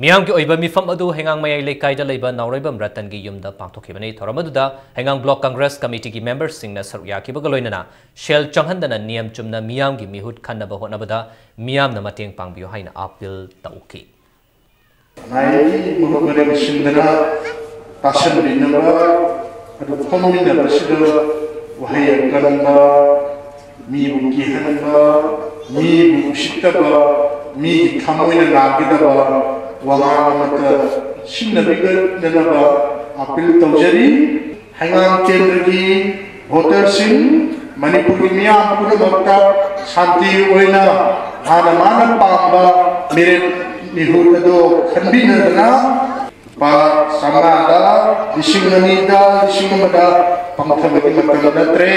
ꯃꯤꯌꯥꯝꯒꯤ ꯑꯣꯏꯕ ꯃꯤꯐꯝ ꯑꯗꯨ ꯍꯩꯉꯥꯡ ꯃꯌꯥꯏ ꯂꯩꯀꯥꯏꯗ ꯂꯩꯕ ꯅꯥꯎꯔꯩꯕꯝ ꯔꯇꯟꯒꯤ ꯌꯨꯝꯗ ꯄꯥꯡꯊꯣꯛꯈꯤꯕꯅꯤ꯫ ꯊꯧꯔꯝ ꯑꯗꯨꯗ ꯍꯩꯉꯥꯡ ꯕ꯭ꯂꯣꯛ ꯀꯪꯒ꯭ꯔꯦꯁ ꯀꯃꯤꯇꯤꯒꯤ ꯃꯦꯝꯕꯔꯁꯤꯡꯅ ꯁꯔꯨꯛ ꯌꯥꯈꯤꯕꯒ ꯂꯣꯏꯅꯅ ꯁꯦꯜ ꯆꯪꯍꯟꯗꯅ ꯅꯤꯌꯝ ꯆꯨꯝꯅ ꯃꯤꯌꯥꯝꯒꯤ ꯃꯤꯍꯨꯠ ꯈꯟꯅꯕ ꯍꯣꯠꯅꯕꯗ ꯃꯤꯌꯥꯝꯅ ꯃꯇꯦꯡ ꯄꯥꯡꯕꯤꯌꯨ ꯍꯥꯏꯅ ꯑꯥꯄꯤꯜ ꯇꯧꯈꯤ꯫ ꯅꯥꯏꯒꯤ ꯃꯍꯨꯠ ꯃꯔꯦꯡ ꯁꯤꯟꯗꯅ ꯇꯥꯁꯟꯕꯤꯅꯕ ꯑꯗꯨ ꯐꯝꯃꯤꯟꯅꯕꯁꯤꯗ ꯋꯥꯍꯩ ꯑꯀꯟꯕ, ꯃꯤꯕꯨ ꯀꯤꯍꯟꯕ, ꯃꯤꯕꯨ ꯎꯁꯤꯠꯇꯕ, ꯃꯤꯒꯤ ꯊꯃꯣꯏꯅ ꯅꯥꯒꯗꯕ ꯋꯥꯉꯥꯡ ꯑꯃꯠꯇ ꯁꯤꯖꯤꯟꯅꯕꯤꯗꯅꯕ ꯑꯥꯄꯤꯜ ꯇꯧꯖꯔꯤ꯫ ꯍꯩꯉꯥꯡ ꯀꯦꯟꯗ꯭ꯔꯒꯤ ꯚꯣꯇꯔꯁꯤꯡ, ꯃꯅꯤꯄꯨꯔꯒꯤ ꯃꯤꯌꯥꯝ ꯄꯨꯝꯅꯃꯛꯇ ꯁꯥꯟꯇꯤ ꯑꯣꯏꯅ ꯃꯥꯅ ꯃꯥꯅ ꯄꯥꯝꯕ ꯃꯤꯔꯦꯞ ꯃꯤꯍꯨꯠ ꯑꯗꯨ ꯈꯟꯕꯤꯅꯗꯅ ꯂꯨꯄꯥ ꯆꯥꯝꯃꯉꯥꯗ, ꯂꯤꯁꯤꯡ ꯑꯅꯤꯗ, ꯂꯤꯁꯤꯡ ꯑꯃꯗ ꯄꯪꯊꯕꯒꯤ ꯃꯇꯝ ꯅꯠꯇ꯭ꯔꯦ꯫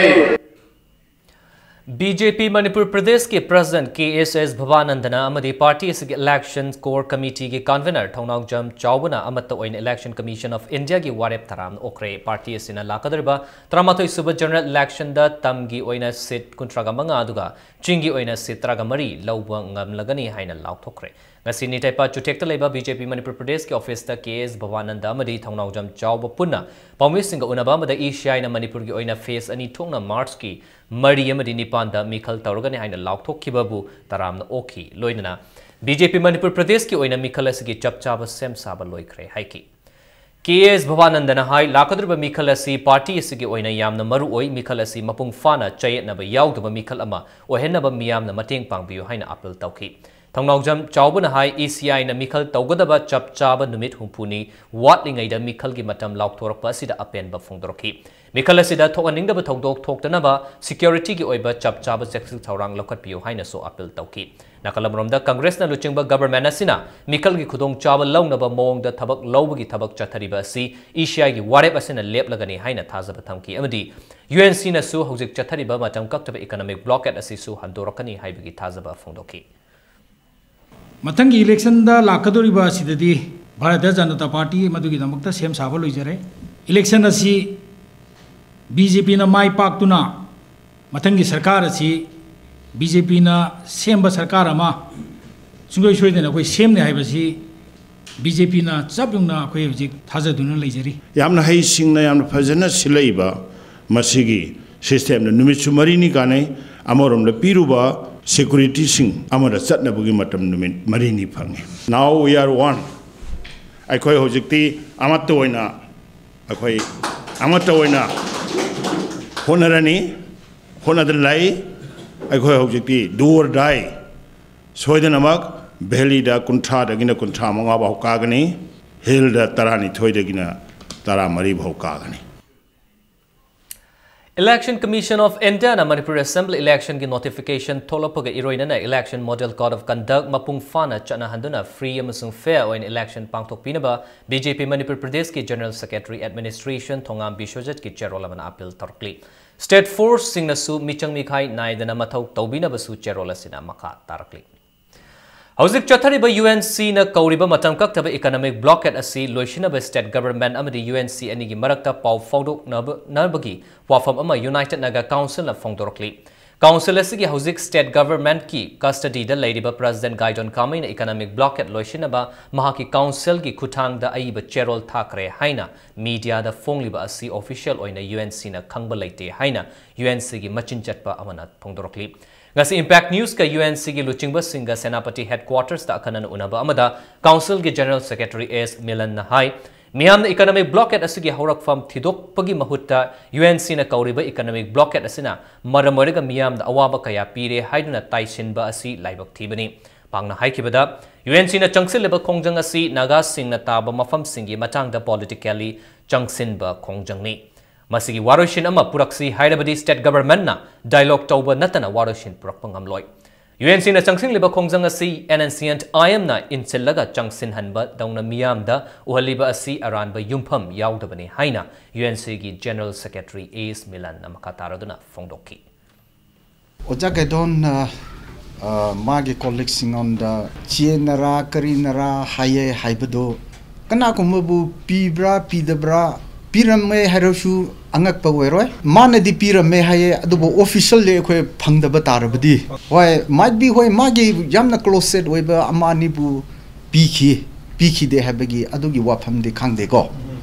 ꯕꯤ ꯖꯦ ꯄꯤ ꯃꯅꯤꯄꯨꯔ ꯄ꯭ꯔꯗꯦꯁꯀꯤ ꯄ꯭ꯔꯁꯤꯗꯦꯟꯠ ꯀꯦ ꯑꯦꯁ ꯑꯦꯁ ꯚꯕꯥꯅꯟꯗꯅ ꯑꯃꯗꯤ ꯄꯥꯔꯇꯤ ꯑꯁꯤꯒꯤ ꯏꯂꯦꯛꯁꯟ ꯀꯣꯔ ꯀꯃꯤꯇꯤꯒꯤ ꯀꯟꯚꯤꯅꯔ ꯊꯧꯅꯥꯎꯖꯝ ꯆꯥꯎꯕꯅ ꯑꯃꯠꯇ ꯑꯣꯏꯅ ꯏꯂꯦꯛꯁꯟ ꯀꯃꯤꯁꯟ ꯑꯣꯐ ꯏꯟꯗꯤꯌꯥꯒꯤ ꯋꯥꯔꯦꯞ ꯇꯔꯥꯝꯅ ꯑꯣꯛꯈ꯭ꯔꯦ꯫ ꯄꯥꯔꯇꯤ ꯑꯁꯤꯅ ꯂꯥꯛꯀꯗꯧꯔꯤꯕ ꯇꯔꯥꯃꯥꯊꯣꯏ ꯁꯨꯕ ꯖꯦꯅꯔꯦꯜ ꯏꯂꯦꯛꯁꯟꯗ ꯇꯝꯒꯤ ꯑꯣꯏꯅ ꯁꯤꯠ ꯀꯨꯟꯊ꯭ꯔꯥꯒ ꯃꯉꯥ ꯑꯗꯨꯒ ꯆꯤꯡꯒꯤ ꯑꯣꯏꯅ ꯁꯤꯠ ꯇꯔꯥꯒ ꯃꯔꯤ ꯂꯧꯕ ꯉꯝꯂꯒꯅꯤ ꯍꯥꯏꯅ ꯂꯥꯎꯊꯣꯛꯈ꯭ꯔꯦ꯫ ꯉꯁꯤ ꯅꯤꯡꯊꯧꯄꯥ ꯆꯨꯊꯦꯛꯇ ꯂꯩꯕ ꯕꯤ ꯖꯦ ꯄꯤ ꯃꯅꯤꯄꯨꯔ ꯄ꯭ꯔꯗꯦꯁꯀꯤ ꯑꯣꯐꯤꯁꯇ ꯀꯦ ꯑꯦꯁ ꯚꯕꯥꯅꯟꯗ ꯑꯃꯗꯤ ꯊꯧꯅꯥꯎꯖꯝ ꯆꯥꯎꯕ ꯄꯨꯟꯅ ꯄꯥꯎꯃꯤꯁꯤꯡꯒ ꯎꯅꯕ ꯑꯃꯗ ꯏ ꯁꯤ ꯑꯥꯏꯅ ꯃꯅꯤꯄꯨꯔꯒꯤ ꯑꯣꯏꯅ ꯐꯦꯖ ꯑꯅꯤ ꯊꯣꯛꯅ ꯃꯥꯔꯆꯀꯤ ꯃꯔꯤ ꯑꯃꯗꯤ ꯅꯤꯄꯥꯟꯗ ꯃꯤꯈꯜ ꯇꯧꯔꯒꯅꯤ ꯍꯥꯏꯅ ꯂꯥꯎꯊꯣꯛꯈꯤꯕꯕꯨ ꯇꯔꯥꯝꯅ ꯑꯣꯛꯈꯤ꯫ ꯂꯣꯏꯅꯅ ꯕꯤ ꯖꯦ ꯄꯤ ꯃꯅꯤꯄꯨꯔ ꯄ꯭ꯔꯗꯦꯁꯀꯤ ꯑꯣꯏꯅ ꯃꯤꯈꯜ ꯑꯁꯤꯒꯤ ꯆꯞ ꯆꯥꯕ ꯁꯦꯝ ꯁꯥꯕ ꯂꯣꯏꯈ꯭ꯔꯦ ꯍꯥꯏꯈꯤ꯫ ꯀꯦ ꯑꯦꯁ ꯚꯕꯥꯅꯟꯗꯅ ꯍꯥꯏ, ꯂꯥꯛꯀꯗꯧꯔꯤꯕ ꯃꯤꯈꯜ ꯑꯁꯤ ꯄꯥꯔꯇꯤ ꯑꯁꯤꯒꯤ ꯑꯣꯏꯅ ꯌꯥꯝꯅ ꯃꯔꯨ ꯑꯣꯏ꯫ ꯃꯤꯈꯜ ꯑꯁꯤ ꯃꯄꯨꯡ ꯐꯥꯅ ꯆꯌꯦꯠꯅꯕ ꯌꯥꯎꯗꯕ ꯃꯤꯈꯜ ꯑꯃ ꯑꯣꯏꯍꯟꯅꯕ ꯃꯤꯌꯥꯝꯅ ꯃꯇꯦꯡ ꯄꯥꯡꯕꯤꯌꯨ ꯍꯥꯏꯅ ꯑꯥꯄꯤꯜ ꯇꯧꯈꯤ꯫ ꯊꯧꯅꯥꯎꯖꯝ ꯆꯥꯎꯕꯅ ꯍꯥꯏ, ꯏ ꯁꯤ ꯑꯥꯏꯅ ꯃꯤꯈꯜ ꯇꯧꯒꯗꯕ ꯆꯞ ꯆꯥꯕ ꯅꯨꯃꯤꯠ ꯍꯨꯝꯐꯨꯅꯤ ꯋꯥꯠꯂꯤꯉꯩꯗ ꯃꯤꯈꯜꯒꯤ ꯃꯇꯝ ꯂꯥꯎꯊꯣꯔꯛꯄ ꯑꯁꯤꯗ ꯑꯄꯦꯟꯕ ꯐꯣꯡꯗꯣꯔꯛꯈꯤ꯫ ꯃꯤꯈꯜ ꯑꯁꯤꯗ ꯊꯣꯛꯍꯟꯅꯤꯡꯗꯕ ꯊꯧꯗꯣꯛ ꯊꯣꯛꯇꯅꯕ securityꯒꯤ ꯑꯣꯏꯕ ꯆꯞ ꯆꯥꯕ ꯆꯦꯛꯁꯤꯟ ꯊꯧꯔꯥꯡ ꯂꯧꯈꯠꯄꯤꯌꯨ ꯍꯥꯏꯅꯁꯨ appeal ꯇꯧꯈꯤ꯫ ꯅꯥꯀꯜ ꯑꯃꯔꯣꯝꯗ, ꯀꯪꯒ꯭ꯔꯦꯁꯅ ꯂꯨꯆꯤꯡꯕ government ꯑꯁꯤꯅ ꯃꯤꯈꯜꯒꯤ ꯈꯨꯗꯣꯡꯆꯥꯕ ꯂꯧꯅꯕ ꯃꯑꯣꯡꯗ ꯊꯕꯛ ꯂꯧꯕꯒꯤ ꯊꯕꯛ ꯆꯠꯊꯔꯤꯕ ꯑꯁꯤ ꯏ ꯁꯤ ꯑꯥꯏꯒꯤ ꯋꯥꯔꯦꯞ ꯑꯁꯤꯅ ꯂꯦꯞꯂꯒꯅꯤ ꯍꯥꯏꯅ ꯊꯥꯖꯕ ꯊꯝꯈꯤ ꯑꯃꯗꯤ ꯌꯨ ꯑꯦꯟ ꯁꯤꯅꯁꯨ ꯍꯧꯖꯤꯛ ꯆꯠꯊꯔꯤꯕ ꯃꯇꯝ ꯀꯛꯇꯕ economic blockade ꯑꯁꯤꯁꯨ ꯍꯟꯗꯣꯔꯛꯀꯅꯤ ꯍꯥꯏꯕꯒꯤ ꯊꯥꯖꯕ ꯐꯣꯡꯗꯣꯛꯈꯤ꯫ ꯃꯊꯪꯒꯤ electionꯗ ꯂꯥꯛꯀꯗꯧꯔꯤꯕ ꯑꯁꯤꯗꯗꯤ ꯚꯥꯔꯇꯤꯌ ꯖꯅꯇꯥ ꯄꯥꯔꯇꯤ ꯃꯗꯨꯒꯤꯗꯃꯛꯇ ꯁꯦꯝ ꯁꯥꯕ ꯂꯣꯏꯖꯔꯦ꯫ Election ꯑꯁꯤ ꯕꯤ ꯖꯦ ꯄꯤꯅ ꯃꯥꯏ ꯄꯥꯛꯇꯨꯅ ꯃꯊꯪꯒꯤ ꯁꯔꯀꯥꯔ ꯑꯁꯤ ꯕꯤ ꯖꯦ ꯄꯤꯅ ꯁꯦꯝꯕ ꯁꯔꯀꯥꯔ ꯑꯃ ꯁꯨꯡꯁꯣꯏ ꯁꯣꯏꯗꯅ ꯑꯩꯈꯣꯏ ꯁꯦꯝꯅꯤ ꯍꯥꯏꯕꯁꯤ ꯕꯤ ꯖꯦ ꯄꯤꯅ ꯆꯞ ꯌꯨꯡꯅ ꯑꯩꯈꯣꯏ ꯍꯧꯖꯤꯛ ꯊꯥꯖꯗꯨꯅ ꯂꯩꯖꯔꯤ꯫ ꯌꯥꯝꯅ ꯍꯩꯁꯤꯡꯅ, ꯌꯥꯝꯅ ꯐꯖꯅ ꯁꯤꯜꯂꯛꯏꯕ ꯃꯁꯤꯒꯤ systemꯗ ꯅꯨꯃꯤꯠꯁꯨ ꯃꯔꯤꯅꯤ ꯀꯥꯟꯅꯩ꯫ ꯑꯃꯔꯣꯝꯗ ꯄꯤꯔꯨꯕ securityꯁꯤꯡ ꯑꯃꯗ ꯆꯠꯅꯕꯒꯤ ꯃꯇꯝ ꯅꯨꯃꯤꯠ ꯃꯔꯤꯅꯤ ꯐꯪꯉꯤ꯫ Now we are one. ꯑꯩꯈꯣꯏ ꯍꯧꯖꯤꯛꯇꯤ ꯑꯃꯠꯇ ꯑꯣꯏꯅ, ꯑꯩꯈꯣꯏ ꯑꯃꯠꯇ ꯑꯣꯏꯅ ꯍꯣꯠꯅꯔꯅꯤ, ꯍꯣꯠꯅꯗꯅ ꯂꯩ꯫ ꯑꯩꯈꯣꯏ ꯍꯧꯖꯤꯛꯇꯤ do or die, ꯁꯣꯏꯗꯅꯃꯛ valleyꯗ ꯀꯨꯟꯊ꯭ꯔꯥꯗꯒꯤꯅ ꯀꯨꯟꯊ꯭ꯔꯥ ꯃꯉꯥ ꯐꯥꯎ ꯀꯥꯒꯅꯤ, hillꯗ ꯇꯔꯥꯅꯤꯊꯣꯏꯗꯒꯤꯅ ꯇꯔꯥꯃꯔꯤ ꯐꯥꯎ ꯀꯥꯒꯅꯤ꯫ Election Commission of Indiaꯅ Manipur Assembly electionꯒꯤ notification ꯊꯣꯛꯂꯛꯄꯒ ꯏꯔꯣꯏꯅꯅ Election Model Code of Conduct ꯃꯄꯨꯡ ꯐꯥꯅ ꯆꯠꯅꯍꯟꯗꯨꯅ free ꯑꯃꯁꯨꯡ fair ꯑꯣꯏꯅ election ꯄꯥꯡꯊꯣꯛꯄꯤꯅꯕ ꯕꯤ ꯖꯦ ꯄꯤ ꯃꯅꯤꯄꯨꯔ ꯄ꯭ꯔꯗꯦꯁꯀꯤ General Secretary Administration ꯊꯣꯉꯥꯝ ꯕꯤꯁ꯭ꯋꯖꯤꯠꯀꯤ ꯆꯦꯔꯣꯜ ꯑꯃꯅ appeal ꯇꯧꯔꯛꯂꯤ꯫ State forceꯁꯤꯡꯅꯁꯨ ꯃꯤꯆꯪ ꯃꯤꯈꯥꯏ ꯅꯥꯏꯗꯅ ꯃꯊꯧ ꯇꯧꯕꯤꯅꯕꯁꯨ ꯆꯦꯔꯣꯜ ꯑꯁꯤꯅ ꯃꯈꯥ ꯇꯥꯔꯛꯂꯤ꯫ ꯍꯧꯖꯤꯛ ꯆꯠꯊꯔꯤꯕ ꯌꯨ ꯑꯦꯟ ꯁꯤꯅ ꯀꯧꯔꯤꯕ ꯃꯇꯝ ꯀꯛꯇꯕ economic blockade ꯑꯁꯤ ꯂꯣꯏꯁꯤꯟꯅꯕ state government ꯑꯃꯗꯤ ꯌꯨ ꯑꯦꯟ ꯁꯤ ꯑꯅꯤꯒꯤ ꯃꯔꯛꯇ ꯄꯥꯎ ꯐꯥꯎꯗꯣꯛꯅꯕꯒꯤ ꯋꯥꯐꯝ ꯑꯃ United Naga Councilꯅ ꯐꯣꯡꯗꯣꯔꯛꯂꯤ꯫ Council ꯑꯁꯤꯒꯤ ꯍꯧꯖꯤꯛ state governmentꯀꯤ custodyꯗ ꯂꯩꯔꯤꯕ President Gaidon Kameiꯅ economic blockade ꯂꯣꯏꯁꯤꯟꯅꯕ ꯃꯍꯥꯛꯀꯤ councilꯒꯤ ꯈꯨꯠꯊꯥꯡꯗ ꯑꯏꯕ ꯆꯦꯔꯣꯜ ꯊꯥꯈ꯭ꯔꯦ ꯍꯥꯏꯅ mediaꯗ ꯐꯣꯡꯂꯤꯕ ꯑꯁꯤ official ꯑꯣꯏꯅ ꯌꯨ ꯑꯦꯟ ꯁꯤꯅ ꯈꯪꯕ ꯂꯩꯇꯦ ꯍꯥꯏꯅ ꯌꯨ ꯑꯦꯟ ꯁꯤꯒꯤ ꯃꯆꯤꯟ ꯆꯠꯄ ꯑꯃꯅ ꯐꯣꯡꯗꯣꯔꯛꯂꯤ꯫ ꯉꯁꯤ Impact Newsꯀ ꯌꯨ ꯑꯦꯟ ꯁꯤꯒꯤ ꯂꯨꯆꯤꯡꯕꯁꯤꯡꯒ ꯁꯦꯅꯥꯄꯇꯤ headquartersꯇ ꯑꯈꯟꯅꯅ ꯎꯅꯕ ꯑꯃꯗ Councilꯒꯤ General Secretary ꯑꯦꯁ ꯃꯤꯂꯟꯅ ꯍꯥꯏ, ꯃꯤꯌꯥꯝꯅ economic blockade ꯑꯁꯤꯒꯤ ꯍꯧꯔꯛꯐꯝ ꯊꯤꯗꯣꯛꯄꯒꯤ ꯃꯍꯨꯠꯇ ꯌꯨ ꯑꯦꯟ ꯁꯤꯅ ꯀꯧꯔꯤꯕ economic blockade ꯑꯁꯤꯅ ꯃꯔꯝ ꯑꯣꯏꯔꯒ ꯃꯤꯌꯥꯝꯗ ꯑꯋꯥꯕ ꯀꯌꯥ ꯄꯤꯔꯦ ꯍꯥꯏꯗꯨꯅ ꯇꯥꯏꯁꯤꯟꯕ ꯑꯁꯤ ꯂꯥꯏꯕꯛ ꯊꯤꯕꯅꯤ꯫ ꯃꯍꯥꯛꯅ ꯍꯥꯏꯈꯤꯕꯗ, ꯌꯨ ꯑꯦꯟ ꯁꯤꯅ ꯆꯪꯁꯤꯜꯂꯤꯕ ꯈꯣꯡꯖꯪ ꯑꯁꯤ ꯅꯥꯒꯥꯁꯤꯡꯅ ꯇꯥꯕ ꯃꯐꯝꯁꯤꯡꯒꯤ ꯃꯇꯥꯡꯗ politically ꯆꯪꯁꯤꯟꯕ ꯈꯣꯡꯖꯪꯅꯤ꯫ ꯃꯁꯤꯒꯤ ꯋꯥꯔꯣꯏꯁꯤꯟ ꯑꯃ ꯄꯨꯔꯛꯁꯤ ꯍꯥꯏꯔꯕꯗꯤ state governmentꯅ dialogue ꯇꯧꯕ ꯅꯠꯇꯅ ꯋꯥꯔꯣꯏꯁꯤꯟ ꯄꯨꯔꯛꯄ ꯉꯝꯂꯣꯏ꯫ ꯌꯨ ꯑꯦꯟ ꯁꯤꯅ ꯆꯪꯁꯤꯜꯂꯤꯕ ꯈꯣꯡꯖꯪ ꯑꯁꯤ N N C and I Mꯅ ꯏꯟꯁꯤꯜꯂꯒ ꯆꯪꯁꯤꯟꯍꯟꯕ ꯗꯧꯅ ꯃꯤꯌꯥꯝꯗ ꯎꯍꯜꯂꯤꯕ ꯑꯁꯤ ꯑꯔꯥꯟꯕ ꯌꯨꯝꯐꯝ ꯌꯥꯎꯗꯕꯅꯤ ꯍꯥꯏꯅ ꯌꯨ ꯑꯦꯟ ꯁꯤꯒꯤ General Secretary ꯑꯦꯁ ꯃꯤꯂꯟꯅ ꯃꯈꯥ ꯇꯥꯔꯗꯨꯅ ꯐꯣꯡꯗꯣꯛꯈꯤ꯫ ꯑꯣꯖꯥ ꯒꯥꯏꯗꯣꯟꯅ, ꯑ, ꯃꯥꯒꯤ colleagueꯁꯤꯡꯉꯣꯟꯗ ꯆꯦꯅꯔꯥ ꯀꯔꯤꯅꯔꯥ ꯍꯥꯏꯌꯦ ꯍꯥꯏꯕꯗꯣ ꯀꯅꯥꯒꯨꯝꯕꯕꯨ ꯄꯤꯕ꯭ꯔꯥ ꯄꯤꯗꯕ꯭ꯔꯥ, ꯄꯤꯔꯝꯃꯦ ꯍꯥꯏꯔꯁꯨ ꯑꯉꯛꯄ ꯑꯣꯏꯔꯣꯏ꯫ ꯃꯥꯅꯗꯤ ꯄꯤꯔꯝꯃꯦ ꯍꯥꯏꯌꯦ, ꯑꯗꯨꯕꯨ officially ꯑꯩꯈꯣꯏ ꯐꯪꯗꯕ ꯇꯥꯔꯕꯗꯤ, ꯍꯣꯏ, might be, ꯍꯣꯏ, ꯃꯥꯒꯤ ꯌꯥꯝꯅ closed ꯑꯣꯏꯕ ꯑꯃ ꯑꯅꯤꯕꯨ ꯄꯤꯈꯤ, ꯄꯤꯈꯤꯗꯦ ꯍꯥꯏꯕꯒꯤ ꯑꯗꯨꯒꯤ ꯋꯥꯐꯝꯗꯤ ꯈꯪꯗꯦꯀꯣ꯫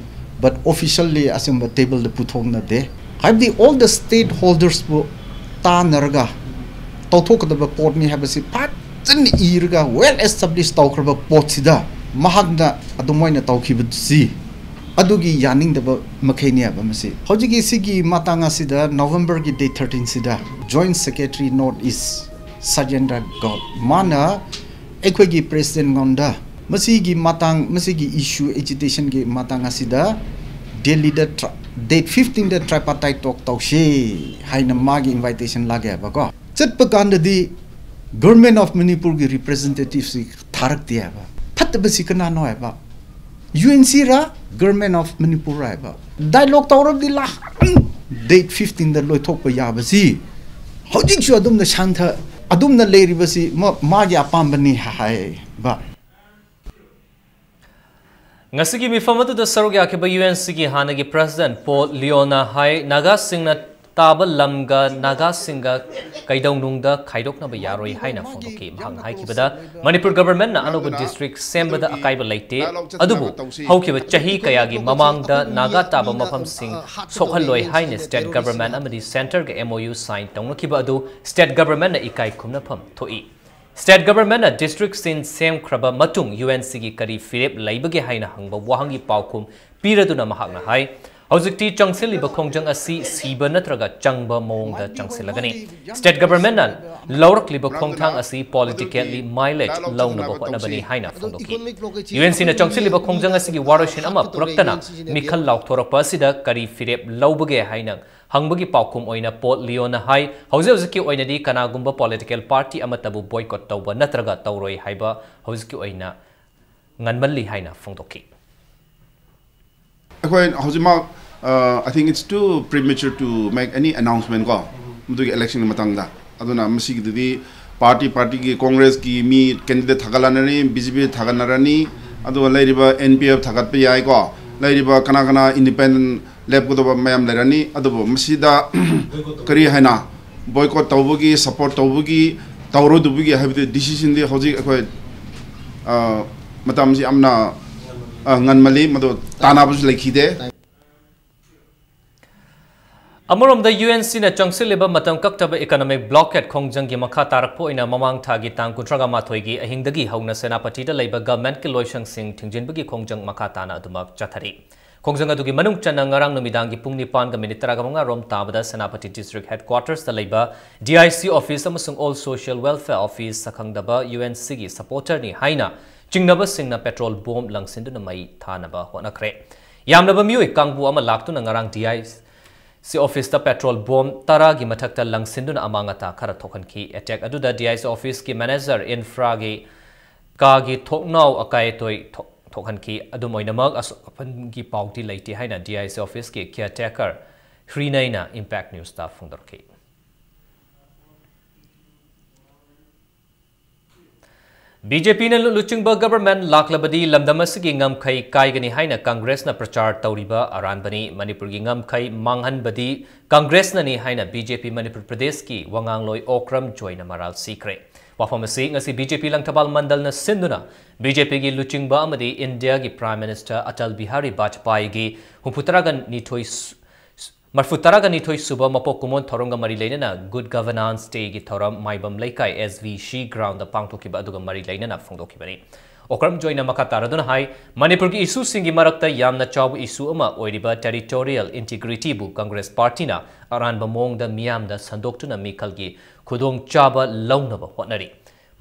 But officially ꯑꯁꯤꯒꯨꯝꯕ tableꯗ ꯄꯨꯊꯣꯛꯅꯗꯦ꯫ ꯍꯥꯏꯕꯗꯤ all the stakeholdersꯕꯨ ꯇꯥꯟꯅꯔꯒ ꯇꯧꯊꯣꯛꯀꯗꯕ ꯄꯣꯠꯅꯤ ꯍꯥꯏꯕꯁꯤ ꯐꯖꯅ ꯏꯔꯒ well established ꯇꯧꯈ꯭ꯔꯕ ꯄꯣꯠꯁꯤꯗ ꯃꯍꯥꯛꯅ ꯑꯗꯨꯃꯥꯏꯅ ꯇꯧꯈꯤꯕꯁꯤ ꯑꯗꯨꯒꯤ ꯌꯥꯅꯤꯡꯗꯕ ꯃꯈꯩꯅꯦꯕ ꯃꯁꯤ꯫ ꯍꯧꯖꯤꯛꯀꯤ ꯁꯤꯒꯤ ꯃꯇꯥꯡ ꯑꯁꯤꯗ Novemberꯒꯤ date thirteenꯁꯤꯗ Joint Secretary North East ꯁꯖꯦꯟꯗ꯭ꯔ ꯒꯧꯔ ꯃꯥꯅ ꯑꯩꯈꯣꯏꯒꯤ presidentꯉꯣꯟꯗ ꯃꯁꯤꯒꯤ ꯃꯇꯥꯡ, ꯃꯁꯤꯒꯤ issue, agitationꯒꯤ ꯃꯇꯥꯡ ꯑꯁꯤꯗ ꯗꯦꯜꯂꯤꯗ ꯇ꯭ꯔ-, date fifteenꯗ tripartite talk ꯇꯧꯁꯤ ꯍꯥꯏꯅ ꯃꯥꯒꯤ invitation ꯂꯥꯛꯑꯦꯕꯀꯣ꯫ ꯆꯠꯄ ꯀꯥꯟꯗꯗꯤ Government of Manipurꯒꯤ representativeꯁꯤ ꯊꯥꯔꯛꯇꯦ ꯍꯥꯏꯕ꯫ ꯐꯠꯇꯕꯁꯤ ꯀꯅꯥꯅꯣ ꯍꯥꯏꯕ? UNCꯔ, Government of Manipurꯔ ꯍꯥꯏꯕ? Dialogue ꯇꯧꯔꯕꯗꯤ ꯂꯥꯛ date fifteenꯗ ꯂꯣꯏꯊꯣꯛꯄ ꯌꯥꯕꯁꯤ ꯍꯧꯖꯤꯛꯁꯨ ꯑꯗꯨꯝꯅ ꯁꯥꯟꯊ-, ꯑꯗꯨꯝꯅ ꯂꯩꯔꯤꯕꯁꯤ ꯃ-, ꯃꯥꯒꯤ ꯑꯄꯥꯝꯕꯅꯤ ꯍꯥꯏꯕ꯫ ꯉꯁꯤꯒꯤ ꯃꯤꯐꯝ ꯑꯗꯨꯗ ꯁꯔꯨꯛ ꯌꯥꯈꯤꯕ UNCꯒꯤ ꯍꯥꯟꯅꯒꯤ president ꯄꯣꯜ ꯂꯤꯑꯣꯅ ꯍꯥꯏ, ꯅꯥꯒꯥꯁꯤꯡꯅ ꯇꯥꯕ ꯂꯝꯒ ꯅꯥꯒꯥꯁꯤꯡꯒ ꯀꯩꯗꯧꯅꯨꯡꯗ ꯈꯥꯏꯗꯣꯛꯅꯕ ꯌꯥꯔꯣꯏ ꯍꯥꯏꯅ ꯐꯣꯡꯗꯣꯛꯈꯤ꯫ ꯃꯍꯥꯛꯅ ꯍꯥꯏꯈꯤꯕꯗ, ꯃꯅꯤꯄꯨꯔ governmentꯅ ꯑꯅꯧꯕ district ꯁꯦꯝꯕꯗ ꯑꯀꯥꯏꯕ ꯂꯩꯇꯦ, ꯑꯗꯨꯕꯨ ꯍꯧꯈꯤꯕ ꯆꯍꯤ ꯀꯌꯥꯒꯤ ꯃꯃꯥꯡꯗ ꯅꯥꯒꯥ ꯇꯥꯕ ꯃꯐꯝꯁꯤꯡ ꯁꯣꯛꯍꯜꯂꯣꯏ ꯍꯥꯏꯅ state government ꯑꯃꯗꯤ centreꯒ MOU sign ꯇꯧꯅꯈꯤꯕ ꯑꯗꯨ state governmentꯅ ꯏꯀꯥꯏ ꯈꯨꯝꯅꯐꯝ ꯊꯣꯛꯏ꯫ State governmentꯅ districtꯁꯤꯡ ꯁꯦꯝꯈ꯭ꯔꯕ ꯃꯇꯨꯡ UNCꯒꯤ ꯀꯔꯤ ꯐꯤꯔꯦꯞ ꯂꯩꯕꯒꯦ ꯍꯥꯏꯅ ꯍꯪꯕ ꯋꯥꯍꯪꯒꯤ ꯄꯥꯎꯈꯨꯝ ꯄꯤꯔꯗꯨꯅ ꯃꯍꯥꯛꯅ ꯍꯥꯏ, ꯍꯧꯖꯤꯛꯇꯤ ꯆꯪꯁꯤꯜꯂꯤꯕ ꯈꯣꯡꯖꯪ ꯑꯁꯤ ꯁꯤꯕ ꯅꯠꯇ꯭ꯔꯒ ꯆꯪꯕ ꯃꯑꯣꯡꯗ ꯆꯪꯁꯤꯜꯂꯒꯅꯤ꯫ State governmentꯅ ꯂꯧꯔꯛꯂꯤꯕ ꯈꯣꯡꯊꯥꯡ ꯑꯁꯤ politically mileage ꯂꯧꯅꯕ ꯍꯣꯠꯅꯕꯅꯤ ꯍꯥꯏꯅ ꯐꯣꯡꯗꯣꯛꯈꯤ꯫ UNCꯅ ꯆꯪꯁꯤꯜꯂꯤꯕ ꯈꯣꯡꯖꯪ ꯑꯁꯤꯒꯤ ꯋꯥꯔꯣꯏꯁꯤꯟ ꯑꯃ ꯄꯨꯔꯛꯇꯅ ꯃꯤꯈꯜ ꯂꯥꯎꯊꯣꯔꯛꯄ ꯑꯁꯤꯗ ꯀꯔꯤ ꯐꯤꯔꯦꯞ ꯂꯧꯕꯒꯦ ꯍꯥꯏꯅ ꯍꯪꯕꯒꯤ ꯄꯥꯎꯈꯨꯝ ꯑꯣꯏꯅ ꯄꯣꯜ ꯂꯤꯌꯣꯅ ꯍꯥꯏ, ꯍꯧꯖꯤꯛ ꯍꯧꯖꯤꯛꯀꯤ ꯑꯣꯏꯅꯗꯤ ꯀꯅꯥꯒꯨꯝꯕ political party ꯑꯃꯠꯇꯕꯨ boycott ꯇꯧꯕ ꯅꯠꯇ꯭ꯔꯒ ꯇꯧꯔꯣꯏ ꯍꯥꯏꯕ ꯍꯧꯖꯤꯛꯀꯤ ꯑꯣꯏꯅ ꯉꯟꯃꯜꯂꯤ ꯍꯥꯏꯅ ꯐꯣꯡꯗꯣꯛꯈꯤ꯫ ꯑꯩꯈꯣꯏ ꯍꯧꯖꯤꯛꯃꯛ, uh, I think it's too premature to make any announcement ꯀꯣ, ꯃꯗꯨꯒꯤ election ꯒꯤ ꯃꯇꯥꯡꯗ꯫ ꯑꯗꯨꯅ ꯃꯁꯤꯒꯤꯗꯨꯗꯤ party party ꯒꯤ, Congress ꯀꯤ ꯃꯤ candidate ꯊꯥꯒꯠꯅꯔꯅꯤ, BJP ꯊꯥꯒꯠꯅꯔꯅꯤ, ꯑꯗꯨꯒ ꯂꯩꯔꯤꯕ NPF ꯊꯥꯒꯠꯄ ꯌꯥꯏꯀꯣ, ꯂꯩꯔꯤꯕ ꯀꯅꯥ ꯀꯅꯥ independent ꯂꯦꯞꯀꯗꯕ ꯃꯌꯥꯝ ꯂꯩꯔꯅꯤ꯫ ꯑꯗꯨꯕꯨ ꯃꯁꯤꯗ ꯀꯔꯤ ꯍꯥꯏꯅ boycott ꯇꯧꯕꯒꯤ, support ꯇꯧꯕꯒꯤ, ꯇꯧꯔꯣꯏꯗꯕꯒꯤ ꯍꯥꯏꯕꯗꯤ decision ꯗꯤ ꯍꯧꯖꯤꯛ ꯑꯩꯈꯣꯏ, ꯑ, ꯃꯇꯝꯁꯤ ꯌꯥꯝꯅ, ꯑ, ꯉꯟꯃꯜꯂꯤ, ꯃꯗꯨ ꯇꯥꯟꯅꯕꯁꯨ ꯂꯩꯈꯤꯗꯦ꯫ ꯑꯃꯔꯣꯝꯗ UNCꯅ ꯆꯪꯁꯤꯜꯂꯤꯕ ꯃꯇꯝ ꯀꯛꯇꯕ economic blockade ꯈꯣꯡꯖꯪꯒꯤ ꯃꯈꯥ ꯇꯥꯔꯛꯄ ꯑꯣꯏꯅ ꯃꯃꯥꯡ ꯊꯥꯒꯤ ꯇꯥꯡ ꯀꯨꯟꯊ꯭ꯔꯥꯒ ꯃꯥꯊꯣꯏꯒꯤ ꯑꯍꯤꯡꯗꯒꯤ ꯍꯧꯅ ꯁꯦꯅꯥꯄꯇꯤꯗ ꯂꯩꯕ government ꯀꯤ ꯂꯣꯏꯁꯪꯁꯤꯡ ꯊꯤꯡꯖꯤꯟꯕꯒꯤ ꯈꯣꯡꯖꯪ ꯃꯈꯥ ꯇꯥꯅ ꯑꯗꯨꯃꯛ ꯆꯠꯊꯔꯤ꯫ ꯈꯣꯡꯖꯪ ꯑꯗꯨꯒꯤ ꯃꯅꯨꯡ ꯆꯟꯅ ꯉꯔꯥꯡ ꯅꯨꯃꯤꯗꯥꯡꯒꯤ ꯄꯨꯡ ꯅꯤꯄꯥꯟꯒ minute ꯇꯔꯥꯃꯉꯥ ꯔꯣꯝ ꯇꯥꯕꯗ ꯁꯦꯅꯥꯄꯇꯤ district headquarters ꯇ ꯂꯩꯕ DIC office ꯑꯃꯁꯨꯡ All Social Welfare Office ꯁꯛꯈꯪꯗꯕ UNCꯒꯤ supporter ꯅꯤ ꯍꯥꯏꯅ ꯆꯤꯡꯅꯕꯁꯤꯡꯅ petrol bomb ꯂꯪꯁꯤꯟꯗꯨꯅ ꯃꯩ ꯊꯥꯅꯕ ꯍꯣꯠꯅꯈ꯭ꯔꯦ꯫ ꯌꯥꯝꯂꯕ ꯃꯤꯑꯣꯏ ꯀꯥꯡꯕꯨ ꯑꯃ ꯂꯥꯛꯇꯨꯅ ꯉꯔꯥꯡ DIC office ꯇ petrol bomb ꯇꯔꯥꯒꯤ ꯃꯊꯛꯇ ꯂꯪꯁꯤꯟꯗꯨꯅ ꯑꯃꯥꯡ ꯑꯇꯥ ꯈꯔ ꯊꯣꯛꯍꯟꯈꯤ꯫ Attack ꯑꯗꯨꯗ DIC office ꯀꯤ manager, infra ꯒꯤ ꯀꯥꯒꯤ ꯊꯣꯡꯅꯥꯎ ꯑꯀꯥꯏ ꯑꯇꯣꯏ ꯊꯣꯛ-, ꯊꯣꯛꯍꯟꯈꯤ꯫ ꯑꯗꯨꯝ ꯑꯣꯏꯅꯃꯛ, ꯑꯁꯣꯛ ꯑꯄꯟꯒꯤ ꯄꯥꯎꯗꯤ ꯂꯩꯇꯦ ꯍꯥꯏꯅ DIC office ꯀꯤ caretaker ꯍ꯭ꯔꯤꯅꯩꯅ Impact News ꯇ ꯐꯣꯡꯗꯣꯔꯛꯈꯤ꯫ BJP ꯅ ꯂꯨ-, ꯂꯨꯆꯤꯡꯕ government ꯂꯥꯛꯂꯕꯗꯤ ꯂꯝꯗꯝ ꯑꯁꯤꯒꯤ ꯉꯝꯈꯩ ꯀꯥꯏꯒꯅꯤ ꯍꯥꯏꯅ Congress ꯅ ꯄ꯭ꯔꯆꯥꯔ ꯇꯧꯔꯤꯕ ꯑꯔꯥꯟꯕꯅꯤ꯫ ꯃꯅꯤꯄꯨꯔꯒꯤ ꯉꯝꯈꯩ ꯃꯥꯡꯍꯟꯕꯗꯤ Congress ꯅꯅꯤ ꯍꯥꯏꯅ BJP ꯃꯅꯤꯄꯨꯔ ꯄ꯭ꯔꯗꯦꯁꯀꯤ ꯋꯥꯉꯥꯡꯂꯣꯏ ꯑꯣꯀ꯭ꯔꯝ ꯖꯣꯏꯅ ꯃꯔꯥꯜ ꯁꯤꯈ꯭ꯔꯦ꯫ ꯋꯥꯐꯝ ꯑꯁꯤ ꯉꯁꯤ BJP ꯂꯪꯊꯕꯥꯜ ꯃꯟꯗꯜꯅ ꯁꯤꯟꯗꯨꯅ BJP ꯒꯤ ꯂꯨꯆꯤꯡꯕ ꯑꯃꯗꯤ ꯏꯟꯗꯤꯌꯥꯒꯤ Prime Minister ꯑꯇꯜ ꯕꯤꯍꯥꯔꯤ ꯕꯥꯖꯄꯥꯏꯒꯤ ꯍꯨꯝꯐꯨ ꯇꯔꯥꯒ ꯅꯤꯊꯣꯏ ꯁꯨ-, ꯃꯔꯐꯨ ꯇꯔꯥꯒ ꯅꯤꯊꯣꯏ ꯁꯨꯕ ꯃꯄꯣꯛ ꯀꯨꯝꯑꯣꯟ ꯊꯧꯔꯝꯒ ꯃꯔꯤ ꯂꯩꯅꯅ Good Governance Day ꯒꯤ ꯊꯧꯔꯝ ꯃꯥꯏꯕꯝ ꯂꯩꯀꯥꯏ SVC ground ꯗ ꯄꯥꯡꯊꯣꯛꯈꯤꯕ ꯑꯗꯨꯒ ꯃꯔꯤ ꯂꯩꯅꯅ ꯐꯣꯡꯗꯣꯛꯈꯤꯕꯅꯤ꯫ ꯑꯣꯀ꯭ꯔꯝ ꯖꯣꯏꯅ ꯃꯈꯥ ꯇꯥꯔꯗꯨꯅ ꯍꯥꯏ, ꯃꯅꯤꯄꯨꯔꯒꯤ ꯏꯁꯨꯁꯤꯡꯒꯤ ꯃꯔꯛꯇ ꯌꯥꯝꯅ ꯆꯥꯎꯕ ꯏꯁꯨ ꯑꯃ ꯑꯣꯏꯔꯤꯕ territorial integrityꯕꯨ ꯀꯪꯒ꯭ꯔꯦꯁ ꯄꯥꯔꯇꯤꯅ ꯑꯔꯥꯟꯕ ꯃꯑꯣꯡꯗ ꯃꯤꯌꯥꯝꯗ ꯁꯟꯗꯣꯛꯇꯨꯅ ꯃꯤꯈꯜꯒꯤ ꯈꯨꯗꯣꯡꯆꯥꯕ ꯂꯧꯅꯕ ꯍꯣꯠꯅꯔꯤ꯫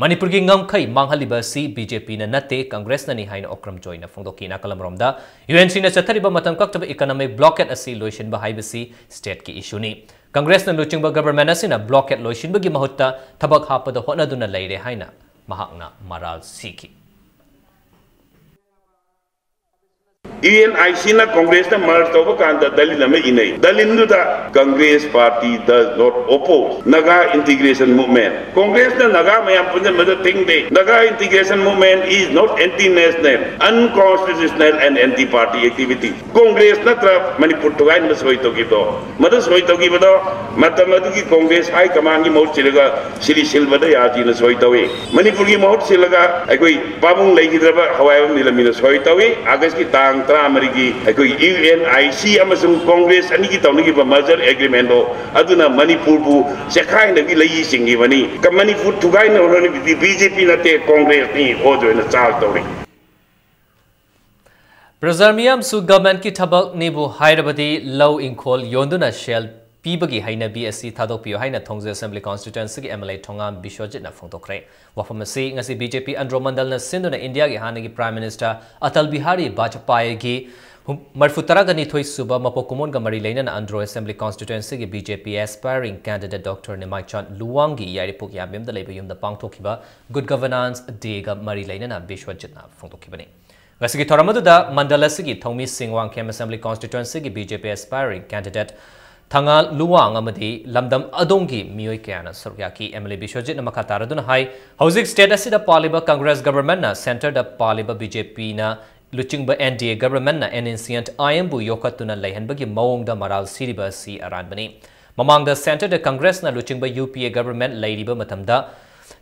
ꯃꯅꯤꯄꯨꯔꯒꯤ ꯉꯝꯈꯩ ꯃꯥꯡꯍꯜꯂꯤꯕ ꯑꯁꯤ BJPꯅ ꯅꯠꯇꯦ, ꯀꯪꯒ꯭ꯔꯦꯁꯅꯅꯤ ꯍꯥꯏꯅ ꯑꯣꯀ꯭ꯔꯝ ꯖꯣꯏꯅ ꯐꯣꯡꯗꯣꯛꯈꯤ꯫ ꯅꯥꯀꯜ ꯑꯃꯔꯣꯝꯗ, UNCꯅ ꯆꯠꯊꯔꯤꯕ ꯃꯇꯝ ꯀꯛꯇꯕ economic blockade ꯑꯁꯤ ꯂꯣꯏꯁꯤꯟꯕ ꯍꯥꯏꯕꯁꯤ stateꯀꯤ issueꯅꯤ꯫ ꯀꯪꯒ꯭ꯔꯦꯁꯅ ꯂꯨꯆꯤꯡꯕ government ꯑꯁꯤꯅ blockade ꯂꯣꯏꯁꯤꯟꯕꯒꯤ ꯃꯍꯨꯠꯇ ꯊꯕꯛ ꯍꯥꯞꯄꯗ ꯍꯣꯠꯅꯗꯨꯅ ꯂꯩꯔꯦ ꯍꯥꯏꯅ ꯃꯍꯥꯛꯅ ꯃꯔꯥꯜ ꯁꯤꯈꯤ꯫ UNICꯅ ꯀꯪꯒ꯭ꯔꯦꯁꯅ merge ꯇꯧꯕ ꯀꯥꯟꯗ ꯗꯂꯤꯜ ꯑꯃ ꯏꯅꯩ꯫ ꯗꯂꯤꯜꯗꯨꯗ Congress party does not oppose Naga integration movement꯫ ꯀꯪꯒ꯭ꯔꯦꯁꯅ ꯅꯥꯒꯥ ꯃꯌꯥꯝ ꯄꯨꯟꯁꯤꯟꯕꯗ ꯊꯤꯡꯗꯦ꯫ Naga integration movement is not anti-national, unconstitutional and anti-party activity꯫ Congress ꯅꯠꯇ꯭ꯔ ꯃꯅꯤꯄꯨꯔ ꯊꯨꯒꯥꯏꯅꯕ ꯁꯣꯏ ꯇꯧꯈꯤꯕꯗꯣ? ꯃꯗꯨ ꯁꯣꯏ ꯇꯧꯈꯤꯕꯗꯣ ꯃꯇꯝ ꯑꯗꯨꯒꯤ ꯀꯪꯒ꯭ꯔꯦꯁ high commandꯒꯤ ꯃꯍꯨꯠ ꯁꯤꯜꯂꯒ ꯁ꯭ꯔꯤ ꯁꯤꯜꯚꯗ ꯌꯥꯖꯤꯅ ꯁꯣꯏ ꯇꯧꯏ꯫ ꯃꯅꯤꯄꯨꯔꯒꯤ ꯃꯍꯨꯠ ꯁꯤꯜꯂꯒ ꯑꯩꯈꯣꯏ ꯄꯥꯕꯨꯡ ꯂꯩꯈꯤꯗ꯭ꯔꯕ ꯍꯋꯥꯏꯕꯝ ꯅꯤꯂꯝꯕꯤꯅ ꯁꯣꯏ ꯇꯧꯏ꯫ ꯑꯥꯒꯁꯀꯤ ꯇꯥꯡ ꯇꯔꯥꯃꯔꯤꯒꯤ ꯑꯩꯈꯣꯏꯒꯤ UNIC ꯑꯃꯁꯨꯡ ꯀꯪꯒ꯭ꯔꯦꯁ ꯑꯅꯤꯒꯤ ꯇꯧꯅꯈꯤꯕ merger agreementꯗꯣ ꯑꯗꯨꯅ ꯃꯅꯤꯄꯨꯔꯕꯨ ꯆꯦꯈꯥꯏꯅꯕꯒꯤ ꯂꯩꯏ ꯆꯤꯡꯈꯤꯕꯅꯤ꯫ ꯀ-, ꯃꯅꯤꯄꯨꯔ ꯊꯨꯒꯥꯏꯅꯕ ꯍꯣꯠꯅꯔꯤꯕꯗꯤ BJP ꯅꯠꯇꯦ, ꯀꯪꯒ꯭ꯔꯦꯁꯅꯤ꯫ ꯑꯣ ꯖꯣꯏꯅ ꯆꯥꯔ ꯇꯧꯔꯤ꯫ ꯄ꯭ꯔꯖꯥ ꯃꯤꯌꯥꯝꯁꯨ governmentꯀꯤ ꯊꯕꯛꯅꯤꯕꯨ ꯍꯥꯏꯔꯕꯗꯤ ꯂꯧ ꯏꯪꯈꯣꯜ ꯌꯣꯟꯗꯨꯅ ꯁꯦꯜ ꯄꯤꯕꯒꯤ ꯍꯩꯅꯕꯤ ꯑꯁꯤ ꯊꯥꯗꯣꯛꯄꯤꯌꯨ ꯍꯥꯏꯅ ꯊꯣꯡꯖ Assembly Constituencyꯒꯤ MLA ꯊꯣꯉꯥꯝ ꯕꯤꯁ꯭ꯋꯖꯤꯠꯅ ꯐꯣꯡꯗꯣꯛꯈ꯭ꯔꯦ꯫ ꯋꯥꯐꯝ ꯑꯁꯤ ꯉꯁꯤ BJP ꯑꯟꯗ꯭ꯔꯣ ꯃꯟꯗꯜꯅ ꯁꯤꯟꯗꯨꯅ ꯏꯟꯗꯤꯌꯥꯒꯤ ꯍꯥꯟꯅꯒꯤ Prime Minister ꯑꯇꯜ ꯕꯤꯍꯥꯔꯤ ꯕꯥꯖꯄꯥꯏꯒꯤ ꯍꯨꯝ-, ꯃꯔꯤꯐꯨ ꯇꯔꯥꯒ ꯅꯤꯊꯣꯏ ꯁꯨꯕ ꯃꯄꯣꯛ ꯀꯨꯝꯑꯣꯟꯒ ꯃꯔꯤ ꯂꯩꯅꯅ Andro Assembly Constituencyꯒꯤ BJP aspiring candidate Doctor ꯅꯤꯃꯥꯏꯆꯥꯟ ꯂꯨꯋꯥꯡꯒꯤ ꯌꯥꯏꯔꯤꯄꯣꯛ ꯌꯥꯝꯕꯦꯝꯗ ꯂꯩꯕ ꯌꯨꯝꯗ ꯄꯥꯡꯊꯣꯛꯈꯤꯕ Good Governance Dayꯒ ꯃꯔꯤ ꯂꯩꯅꯅ ꯕꯤꯁ꯭ꯋꯖꯤꯠꯅ ꯐꯣꯡꯗꯣꯛꯈꯤꯕꯅꯤ꯫ ꯉꯁꯤꯒꯤ ꯊꯧꯔꯝ ꯑꯗꯨꯗ ꯃꯟꯗꯜ ꯑꯁꯤꯒꯤ ꯊꯧꯃꯤꯁꯤꯡ Wangkhem Assembly Constituencyꯒꯤ BJP aspiring candidate ꯊꯉꯥ Luwang ꯑꯃꯗꯤ ꯂꯝꯗꯝ ꯑꯗꯣꯝꯒꯤ ꯃꯤꯑꯣꯏ ꯀꯌꯥꯅ ꯁꯔꯨꯛ ꯌꯥꯈꯤ꯫ MLA ꯕꯤꯁ꯭ꯋꯖꯤꯠꯅ ꯃꯈꯥ ꯇꯥꯔꯗꯨꯅ ꯍꯥꯏ, ꯍꯧꯖꯤꯛ state ꯑꯁꯤꯗ ꯄꯥꯜꯂꯤꯕ ꯀꯪꯒ꯭ꯔꯦꯁ governmentꯅ centreꯗ ꯄꯥꯜꯂꯤꯕ BJPꯅ ꯂꯨꯆꯤꯡꯕ NDA governmentꯅ NSCN-IMꯕꯨ ꯌꯣꯛꯈꯠꯇꯨꯅ ꯂꯩꯍꯟꯕꯒꯤ ꯃꯑꯣꯡꯗ ꯃꯔꯥꯜ ꯁꯤꯔꯤꯕ ꯑꯁꯤ ꯑꯔꯥꯟꯕꯅꯤ꯫ ꯃꯃꯥꯡꯗ centreꯗ ꯀꯪꯒ꯭ꯔꯦꯁꯅ ꯂꯨꯆꯤꯡꯕ UPA government ꯂꯩꯔꯤꯕ ꯃꯇꯝꯗ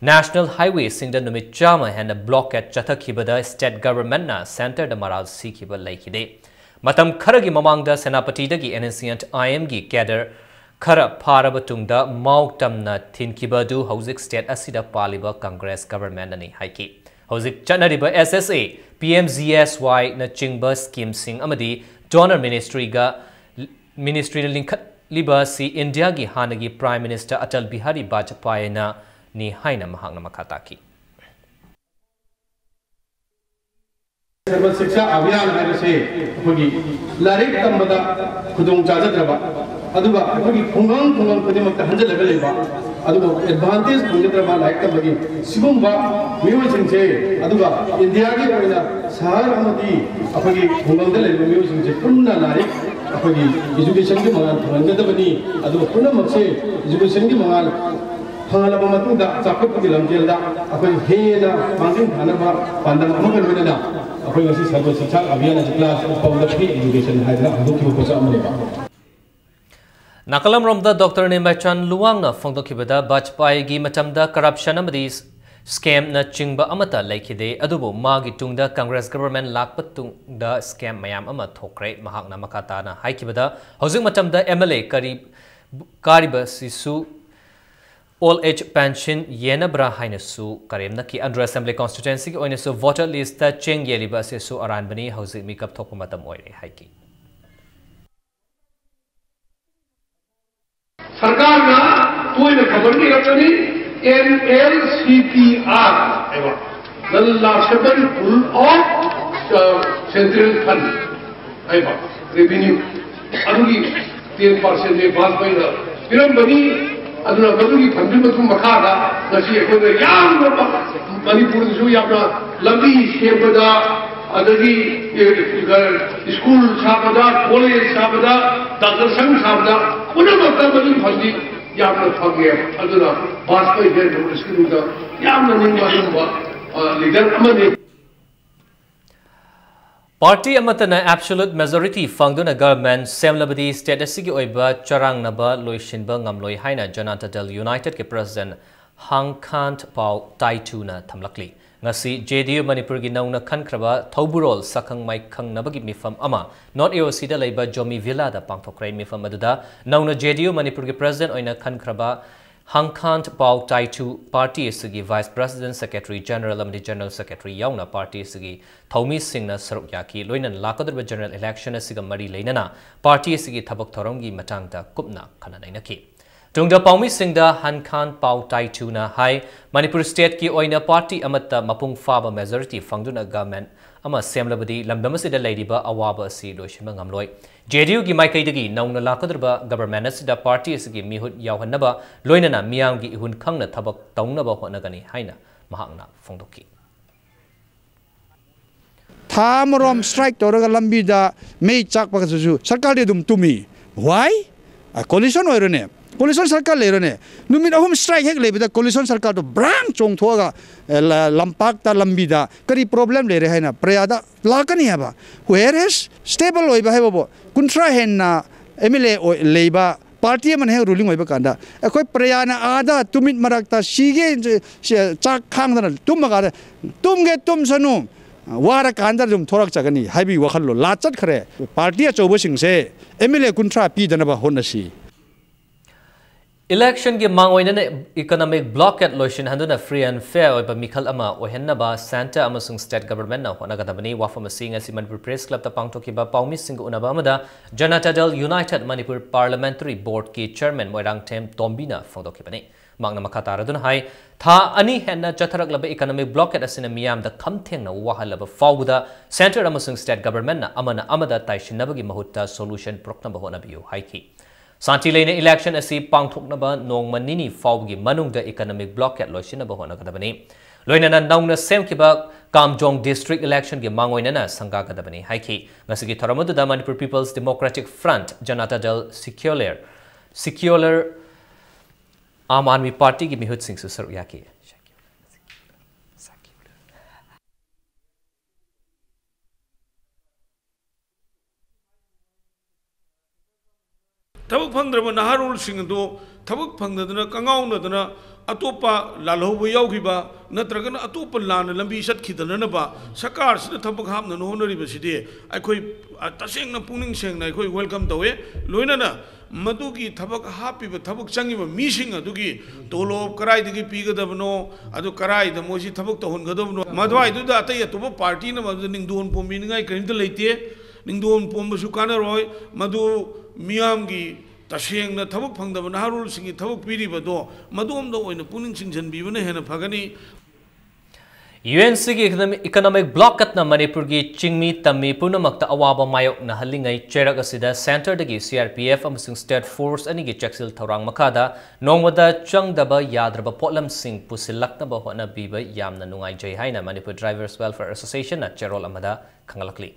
National Highwayꯁꯤꯡꯗ ꯅꯨꯃꯤꯠ ꯆꯥꯝꯃ ꯍꯦꯟꯅ blockade ꯆꯠꯊꯈꯤꯕꯗ state governmentꯅ centreꯗ ꯃꯔꯥꯜ ꯁꯤꯈꯤꯕ ꯂꯩꯈꯤꯗꯦ꯫ ꯃꯇꯝ ꯈꯔꯒꯤ ꯃꯃꯥꯡꯗ ꯁꯦꯅꯥꯄꯇꯤꯗꯒꯤ NSCN-IMꯒꯤ cadre ꯈꯔ ꯐꯥꯔꯕ ꯇꯨꯡꯗ ꯃꯥꯎ ꯇꯝꯅ ꯊꯤꯟꯈꯤꯕ ꯑꯗꯨ ꯍꯧꯖꯤꯛ state ꯑꯁꯤꯗ ꯄꯥꯜꯂꯤꯕ ꯀꯪꯒ꯭ꯔꯦꯁ governmentꯅꯅꯤ ꯍꯥꯏꯈꯤ꯫ ꯍꯧꯖꯤꯛ ꯆꯠꯅꯔꯤꯕ S S A, P M G S Y ꯅꯆꯤꯡꯕ scheme ꯁꯤꯡ ꯑꯃꯗꯤ donor ministry ꯒ, ministry ꯅ ꯂꯤꯡꯈꯠꯂꯤꯕ ꯑꯁꯤ ꯏꯟꯗꯤꯌꯥꯒꯤ ꯍꯥꯟꯅꯒꯤ Prime Minister ꯑꯇꯜ ꯕꯤꯍꯥꯔꯤ ꯕꯥꯖꯄꯥꯌꯦꯅꯅꯤ ꯍꯥꯏꯅ ꯃꯍꯥꯛꯅ ꯃꯈꯥ ꯇꯥꯈꯤ꯫ ꯁꯔꯕ ꯁꯤꯛꯁꯥ ꯑꯚꯤꯌꯥꯟ ꯍꯥꯏꯕꯁꯦ ꯑꯩꯈꯣꯏꯒꯤ ꯂꯥꯏꯔꯤꯛ ꯇꯝꯕꯗ ꯈꯨꯗꯣꯡ ꯆꯥꯖꯗ꯭ꯔꯕ, ꯑꯗꯨꯒ ꯑꯩꯈꯣꯏꯒꯤ ꯈꯨꯡꯒꯪ ꯈꯨꯡꯒꯪ ꯈꯨꯗꯤꯡꯃꯛꯇ ꯍꯟꯖꯤꯜꯂꯒ ꯂꯩꯕ, ꯑꯗꯨꯒ advantage ꯐꯪꯖꯗ꯭ꯔꯕ ꯂꯥꯏꯔꯤꯛ ꯇꯝꯕꯒꯤ ꯁꯤꯒꯨꯝꯕ ꯃꯤꯑꯣꯏꯁꯤꯡꯁꯦ, ꯑꯗꯨꯒ ꯏꯟꯗꯤꯌꯥꯒꯤ ꯑꯣꯏꯅ ꯁꯍꯔ ꯑꯃꯗꯤ ꯑꯩꯈꯣꯏꯒꯤ ꯈꯨꯡꯒꯪꯗ ꯂꯩꯔꯤꯕ ꯃꯤꯑꯣꯏꯁꯤꯡꯁꯦ ꯄꯨꯟꯅ ꯂꯥꯏꯔꯤꯛ ꯑꯩꯈꯣꯏꯒꯤ education ꯒꯤ ꯃꯉꯥꯜ ꯐꯪꯍꯟꯒꯗꯕꯅꯤ꯫ ꯑꯗꯨꯒ ꯄꯨꯝꯅꯃꯛꯁꯦ education ꯒꯤ ꯃꯉꯥꯜ ꯐꯪꯍꯜꯂꯕ ꯃꯇꯨꯡꯗ ꯆꯥꯎꯈꯠꯄꯒꯤ ꯂꯝꯖꯦꯜꯗ ꯑꯩꯈꯣꯏ ꯍꯦꯟꯅ ꯃꯥꯡꯖꯤꯜ ꯊꯥꯅꯕ ꯄꯥꯟꯗꯝ ꯑꯃꯒ ꯂꯣꯏꯅꯅ ꯑꯩꯈꯣꯏ ꯉꯁꯤ ꯁꯔꯕ ꯁꯤꯛꯁꯥ ꯑꯚꯤꯌꯥꯟ ꯑꯁꯤ class ꯐꯥꯎꯗ free education ꯍꯥꯏꯗꯅ ꯍꯧꯗꯣꯛꯈꯤꯕ ꯄꯣꯠꯁꯛ ꯑꯃꯅꯦꯕ꯫ ꯅꯥꯀꯜ ꯑꯃꯔꯣꯝꯗ ꯗꯣꯛꯇꯔ ꯅꯤꯃꯥꯏꯆꯥꯟ ꯂꯨꯋꯥꯡꯅ ꯐꯣꯡꯗꯣꯛꯈꯤꯕꯗ ꯕꯥꯖꯄꯥꯏꯒꯤ ꯃꯇꯝꯗ corruption ꯑꯃꯗꯤ scam ꯅꯆꯤꯡꯕ ꯑꯃꯠꯇ ꯂꯩꯈꯤꯗꯦ, ꯑꯗꯨꯕꯨ ꯃꯥꯒꯤ ꯇꯨꯡꯗ Congress government ꯂꯥꯛꯄ ꯇꯨꯡꯗ scam ꯃꯌꯥꯝ ꯑꯃ ꯊꯣꯛꯈ꯭ꯔꯦ꯫ ꯃꯍꯥꯛꯅ ꯃꯈꯥ ꯇꯥꯅ ꯍꯥꯏꯈꯤꯕꯗ, ꯍꯧꯖꯤꯛ ꯃꯇꯝꯗ M L A ꯀꯔꯤ ꯀꯥꯔꯤꯕꯁꯤꯁꯨ old age pension ꯌꯦꯟꯅꯕ꯭ꯔꯥ ꯍꯥꯏꯅꯁꯨ ꯀꯔꯦꯝꯅꯈꯤ꯫ ꯑꯟꯗ꯭ꯔꯣ Assembly Constituency ꯒꯤ ꯑꯣꯏꯅꯁꯨ voter list ꯇ ꯆꯦꯡ ꯌꯦꯜꯂꯤꯕ ꯑꯁꯤꯁꯨ ꯑꯔꯥꯟꯕꯅꯤ, ꯍꯧꯖꯤꯛ ꯃꯤꯀꯞ ꯊꯣꯛꯄ ꯃꯇꯝ ꯑꯣꯏꯔꯦ ꯍꯥꯏꯈꯤ꯫ ꯁꯔꯀꯥꯔꯅ ꯇꯣꯏꯅ ꯈꯕꯔ ꯏꯔꯛꯀꯅꯤ, N L C P R ꯍꯥꯏꯕ, Nal Lashkaban Pool of, uh, Central Fund ꯍꯥꯏꯕ revenue, ꯑꯗꯨꯒꯤ ten percent ꯅꯦ ꯕꯥꯖꯄꯥꯏꯅ ꯄꯤꯔꯝꯕꯅꯤ꯫ ꯑꯗꯨꯅ ꯃꯗꯨꯒꯤ fund ꯗꯨꯒꯤ ꯃꯇꯨꯡ ꯃꯈꯥꯗ ꯉꯁꯤ ꯑꯩꯈꯣꯏꯅ ꯌꯥꯝꯅ ꯃꯅꯤꯄꯨꯔꯗꯁꯨ ꯌꯥꯝꯅ ꯂꯝꯕꯤ ꯁꯦꯝꯕꯗ, ꯑꯗꯒꯤ school ꯁꯥꯕꯗ, college ꯁꯥꯕꯗ, doctor ꯁꯪ ꯁꯥꯕꯗ ꯄꯨꯝꯅꯃꯛꯇ ꯃꯗꯨꯒꯤ fund ꯗꯤ ꯌꯥꯝꯅ ꯐꯪꯉꯦ꯫ ꯑꯗꯨꯅ ꯕꯥꯖꯄꯥꯏ health scheme ꯗ ꯌꯥꯝꯅ ꯅꯤꯡꯕ ꯑꯗꯨꯒꯨꯝꯕ leader ꯑꯃꯅꯤ꯫ Party ꯑꯃꯠꯇꯅ absolute majority ꯐꯪꯗꯨꯅ government ꯁꯦꯝꯂꯕꯗꯤ state ꯑꯁꯤꯒꯤ ꯑꯣꯏꯕ ꯆꯔꯥꯡꯅꯕ ꯂꯣꯏꯁꯤꯟꯕ ꯉꯝꯂꯣꯏ ꯍꯥꯏꯅ Janata Dal United ꯀꯤ President ꯍꯥꯡꯈꯥꯟ ꯄꯥꯎ ꯇꯥꯏꯇꯨꯅ ꯊꯝꯂꯛꯂꯤ꯫ ꯉꯁꯤ J D U ꯃꯅꯤꯄꯨꯔꯒꯤ ꯅꯧꯅ ꯈꯟꯈ꯭ꯔꯕ ꯊꯧꯕꯨꯔꯣꯜ ꯁꯛꯈꯪ ꯃꯥꯏꯈꯪꯅꯕꯒꯤ ꯃꯤꯐꯝ ꯑꯃ North A O C ꯗ ꯂꯩꯕ ꯖꯣꯃꯤ ꯚꯤꯂꯥꯗ ꯄꯥꯡꯊꯣꯛꯈ꯭ꯔꯦ꯫ ꯃꯤꯐꯝ ꯑꯗꯨꯗ ꯅꯧꯅ J D U ꯃꯅꯤꯄꯨꯔꯒꯤ President ꯑꯣꯏꯅ ꯈꯟꯈ꯭ꯔꯕ ꯍꯪꯈꯥꯟ ꯄꯥꯎ ꯇꯥꯏꯆꯨ ꯄꯥꯔꯇꯤ ꯑꯁꯤꯒꯤ Vice President, Secretary General ꯑꯃꯗꯤ General Secretary ꯌꯥꯎꯅ ꯄꯥꯔꯇꯤ ꯑꯁꯤꯒꯤ ꯊꯧꯃꯤꯁꯤꯡꯅ ꯁꯔꯨꯛ ꯌꯥꯈꯤ꯫ ꯂꯣꯏꯅꯅ ꯂꯥꯛꯀꯗꯧꯔꯤꯕ general election ꯑꯁꯤꯒ ꯃꯔꯤ ꯂꯩꯅꯅ ꯄꯥꯔꯇꯤ ꯑꯁꯤꯒꯤ ꯊꯕꯛ ꯊꯧꯔꯝꯒꯤ ꯃꯇꯥꯡꯗ ꯀꯨꯞꯅ ꯈꯟꯅ ꯅꯩꯅꯈꯤ꯫ ꯇꯨꯡꯗ ꯄꯥꯎꯃꯤꯁꯤꯡꯗ ꯍꯟꯈꯥꯟ ꯄꯥꯎ ꯇꯥꯏꯆꯨꯅ ꯍꯥꯏ, ꯃꯅꯤꯄꯨꯔ stateꯀꯤ ꯑꯣꯏꯅ ꯄꯥꯔꯇꯤ ꯑꯃꯠꯇ ꯃꯄꯨꯡ ꯐꯥꯕ majority ꯐꯪꯗꯨꯅ government ꯑꯃ ꯁꯦꯝꯂꯕꯗꯤ ꯂꯝꯗꯝ ꯑꯁꯤꯗ ꯂꯩꯔꯤꯕ ꯑꯋꯥꯕ ꯑꯁꯤ ꯂꯣꯏꯁꯤꯟꯕ ꯉꯝꯂꯣꯏ꯫ JDUꯒꯤ ꯃꯥꯏꯀꯩꯗꯒꯤ ꯅꯧꯅ ꯂꯥꯛꯀꯗꯧꯔꯤꯕ government ꯑꯁꯤꯗ ꯄꯥꯔꯇꯤ ꯑꯁꯤꯒꯤ ꯃꯤꯍꯨꯠ ꯌꯥꯎꯍꯟꯅꯕ ꯂꯣꯏꯅꯅ ꯃꯤꯌꯥꯝꯒꯤ ꯏꯍꯨꯟ ꯈꯪꯅ ꯊꯕꯛ ꯇꯧꯅꯕ ꯍꯣꯠꯅꯒꯅꯤ ꯍꯥꯏꯅ ꯃꯍꯥꯛꯅ ꯐꯣꯡꯗꯣꯛꯈꯤ꯫ ꯊꯥ ꯑꯃꯔꯣꯝ strike ꯇꯧꯔꯒ ꯂꯝꯕꯤꯗ ꯃꯩ ꯆꯥꯛꯄꯒꯁꯨ ꯁꯔꯀꯥꯔꯗꯤ ꯑꯗꯨꯝ ꯇꯨꯝꯃꯤ꯫ Why? ꯑ, coalition ꯑꯣꯏꯔꯣꯅꯦ, coalition ꯁꯔꯀꯥꯔ ꯂꯩꯔꯣꯅꯦ꯫ ꯅꯨꯃꯤꯠ ꯑꯍꯨꯝ strike ꯍꯦꯛ ꯂꯩꯕꯗ coalition ꯁꯔꯀꯥꯔꯗꯣ ꯕ꯭ꯔꯥꯡ ꯆꯣꯡꯊꯣꯛꯑꯒ, ꯑ, ꯂ-, ꯂꯝꯄꯥꯛꯇ, ꯂꯝꯕꯤꯗ ꯀꯔꯤ problem ꯂꯩꯔꯦ ꯍꯥꯏꯅ ꯄ꯭ꯔꯌꯥꯗ ꯂꯥꯛꯀꯅꯤ ꯍꯥꯏꯕ꯫ Whereas stable ꯑꯣꯏꯕ ꯍꯥꯏꯕꯕꯨ ꯀꯨꯟꯊ꯭ꯔꯥ ꯍꯦꯟꯅ MLA ꯑꯣꯏ-, ꯂꯩꯕ ꯄꯥꯔꯇꯤ ꯑꯃꯅ ꯍꯦꯛ ruling ꯑꯣꯏꯕ ꯀꯥꯟꯗ ꯑꯩꯈꯣꯏ ꯄ꯭ꯔꯌꯥꯅ ꯑꯥꯗ ꯇꯨꯃꯤꯠ ꯃꯔꯛꯇ ꯁꯤꯒꯦ, ꯁꯤ-, ꯆꯥꯛ ꯈꯥꯡꯗꯅ ꯇꯨꯝꯃꯒ ꯇꯨꯝꯒꯦ ꯇꯨꯝꯁꯅꯨ, ꯋꯥꯔꯀꯥꯟꯗ ꯑꯗꯨꯝ ꯊꯣꯔꯛꯆꯒꯅꯤ ꯍꯥꯏꯕꯒꯤ ꯋꯥꯈꯜꯂꯣꯟ ꯂꯥ ꯆꯠꯈ꯭ꯔꯦ꯫ ꯄꯥꯔꯇꯤ ꯑꯆꯧꯕꯁꯤꯡꯁꯦ MLA ꯀꯨꯟꯊ꯭ꯔꯥ ꯄꯤꯗꯅꯕ ꯍꯣꯠꯅꯁꯤ꯫ Electionꯒꯤ ꯃꯥꯡꯑꯣꯏꯅꯅ economic blockade ꯂꯣꯏꯁꯤꯟꯍꯟꯗꯨꯅ free and fair ꯑꯣꯏꯕ ꯃꯤꯈꯜ ꯑꯃ ꯑꯣꯏꯍꯟꯅꯕ centre ꯑꯃꯁꯨꯡ state governmentꯅ ꯍꯣꯠꯅꯒꯗꯕꯅꯤ꯫ ꯋꯥꯐꯝ ꯑꯁꯤ ꯉꯁꯤ ꯃꯅꯤꯄꯨꯔ Press Clubꯇ ꯄꯥꯡꯊꯣꯛꯈꯤꯕ ꯄꯥꯎꯃꯤꯁꯤꯡꯒ ꯎꯅꯕ ꯑꯃꯗ Janata Dal United Manipur Parliamentary Boardꯀꯤ chairman Moirangthem ꯇꯣꯝꯕꯤꯅ ꯐꯣꯡꯗꯣꯛꯈꯤꯕꯅꯤ꯫ ꯃꯍꯥꯛꯅ ꯃꯈꯥ ꯇꯥꯔꯗꯨꯅ ꯍꯥꯏ, ꯊꯥ ꯑꯅꯤ ꯍꯦꯟꯅ ꯆꯠꯊꯔꯛꯂꯕ economic blockade ꯑꯁꯤꯅ ꯃꯤꯌꯥꯝꯗ ꯈꯝ ꯊꯦꯡꯅ ꯋꯥꯍꯜꯂꯕ ꯐꯥꯎꯕꯗ centre ꯑꯃꯁꯨꯡ state governmentꯅ ꯑꯃꯅ ꯑꯃꯗ ꯇꯥꯏꯁꯤꯟꯅꯕꯒꯤ ꯃꯍꯨꯠꯇ solution ꯄꯨꯔꯛꯅꯕ ꯍꯣꯠꯅꯕꯤꯌꯨ ꯍꯥꯏꯈꯤ꯫ ꯁꯥꯟꯇꯤ ꯂꯩꯅ election ꯑꯁꯤ ꯄꯥꯡꯊꯣꯛꯅꯕ ꯅꯣꯡꯃ ꯅꯤꯅꯤ ꯐꯥꯎꯕꯒꯤ ꯃꯅꯨꯡꯗ economic blockade ꯂꯣꯏꯁꯤꯟꯅꯕ ꯍꯣꯠꯅꯒꯗꯕꯅꯤ꯫ ꯂꯣꯏꯅꯅ ꯅꯧꯅ ꯁꯦꯝꯈꯤꯕ ꯀꯥꯝꯖꯣꯡ district electionꯒꯤ ꯃꯥꯡꯑꯣꯏꯅꯅ ꯁꯪꯒꯥꯒꯗꯕꯅꯤ ꯍꯥꯏꯈꯤ꯫ ꯉꯁꯤꯒꯤ ꯊꯧꯔꯝ ꯑꯗꯨꯗ Manipur People's Democratic Front, Janata Dal, Secular, Secular, Aam Aadmi Partyꯒꯤ ꯃꯤꯍꯨꯠꯁꯤꯡꯁꯨ ꯁꯔꯨꯛ ꯌꯥꯈꯤ꯫ ꯊꯕꯛ ꯐꯪꯗ꯭ꯔꯕ ꯅꯍꯥꯔꯣꯜꯁꯤꯡ ꯑꯗꯨ ꯊꯕꯛ ꯐꯪꯗꯗꯅ ꯀꯉꯥꯎꯅꯗꯅ ꯑꯇꯣꯞꯄ ꯂꯥꯜꯍꯧꯕ ꯌꯥꯎꯈꯤꯕ ꯅꯠꯇ꯭ꯔꯒꯅ ꯑꯇꯣꯞꯄ ꯂꯥꯟꯅ ꯂꯝꯕꯤ ꯆꯠꯈꯤꯗꯅꯅꯕ ꯁꯔꯀꯥꯔꯁꯤꯅ ꯊꯕꯛ ꯍꯥꯞꯅꯅ ꯍꯣꯠꯅꯔꯤꯕꯁꯤꯗꯤ ꯑꯩꯈꯣꯏ, ꯑ, ꯇꯁꯦꯡꯅ ꯄꯨꯛꯅꯤꯡ ꯁꯦꯡꯅ ꯑꯩꯈꯣꯏ welcome ꯇꯧꯋꯦ꯫ ꯂꯣꯏꯅꯅ ꯃꯗꯨꯒꯤ ꯊꯕꯛ ꯍꯥꯞꯄꯤꯕ, ꯊꯕꯛ ꯆꯪꯉꯤꯕ ꯃꯤꯁꯤꯡ ꯑꯗꯨꯒꯤ ꯇꯣꯂꯣꯞ ꯀꯗꯥꯏꯗꯒꯤ ꯄꯤꯒꯗꯕꯅꯣ, ꯑꯗꯨ ꯀꯗꯥꯏꯗ ꯃꯣꯏꯁꯤ ꯊꯕꯛ ꯇꯧꯍꯟꯒꯗꯕꯅꯣ, ꯃꯗꯨꯋꯥꯏꯗꯨꯗ ꯑꯇꯩ ꯑꯇꯣꯞꯄ ꯄꯥꯔꯇꯤꯅ ꯃꯗꯨꯗ ꯅꯤꯡꯗꯣꯟ ꯄꯣꯝꯕꯤꯅꯤꯡꯉꯥꯏ ꯀꯔꯤꯝꯇ ꯂꯩꯇꯦ꯫ ꯅꯤꯡꯗꯣꯟ ꯄꯣꯝꯕꯁꯨ ꯀꯥꯟꯅꯔꯣꯏ꯫ ꯃꯗꯨ ꯃꯤꯌꯥꯝꯒꯤ ꯇꯁꯦꯡꯅ ꯊꯕꯛ ꯐꯪꯗꯕ ꯅꯍꯥꯔꯣꯜꯁꯤꯡꯒꯤ ꯊꯕꯛ ꯄꯤꯔꯤꯕꯗꯣ ꯃꯗꯣꯝꯗ ꯑꯣꯏꯅ ꯄꯨꯛꯅꯤꯡ ꯆꯤꯡꯁꯤꯟꯕꯤꯕꯅ ꯍꯦꯟꯅ ꯐꯒꯅꯤ꯫ ꯌꯨ ꯑꯦꯟ ꯁꯤꯒꯤ ꯏꯀꯅꯣꯃꯤꯛ ꯕ꯭ꯂꯣꯀꯦꯠꯅ ꯃꯅꯤꯄꯨꯔꯒꯤ ꯆꯤꯡꯃꯤ ꯇꯝꯃꯤ ꯄꯨꯝꯅꯃꯛꯇ ꯑꯋꯥꯕ ꯃꯥꯌꯣꯛꯅꯍꯜꯂꯤꯉꯩ ꯆꯩꯔꯛ ꯑꯁꯤꯗ ꯁꯦꯟꯇꯔꯗꯒꯤ ꯁꯤ ꯑꯥꯔ ꯄꯤ ꯑꯦꯐ ꯑꯃꯁꯨꯡ ꯁ꯭ꯇꯦꯠ ꯐꯣꯔꯁ ꯑꯅꯤꯒꯤ ꯆꯦꯛꯁꯤꯜ ꯊꯧꯔꯥꯡ ꯃꯈꯥꯗ ꯅꯣꯡꯃꯗ ꯆꯪꯗꯕ ꯌꯥꯗ꯭ꯔꯕ ꯄꯣꯠꯂꯝꯁꯤꯡ ꯄꯨꯁꯤꯜꯂꯛꯅꯕ ꯍꯣꯠꯅꯕꯤꯕ ꯌꯥꯝꯅ ꯅꯨꯡꯉꯥꯏꯖꯩ ꯍꯥꯏꯅ ꯃꯅꯤꯄꯨꯔ ꯗ꯭ꯔꯥꯏꯚꯔꯁ ꯋꯦꯜꯐꯤꯌꯔ ꯑꯦꯁꯣꯁꯤꯌꯦꯁꯟꯅ ꯆꯦꯔꯣꯜ ꯑꯃꯗ ꯈꯪꯍꯜꯂꯛꯂꯤ꯫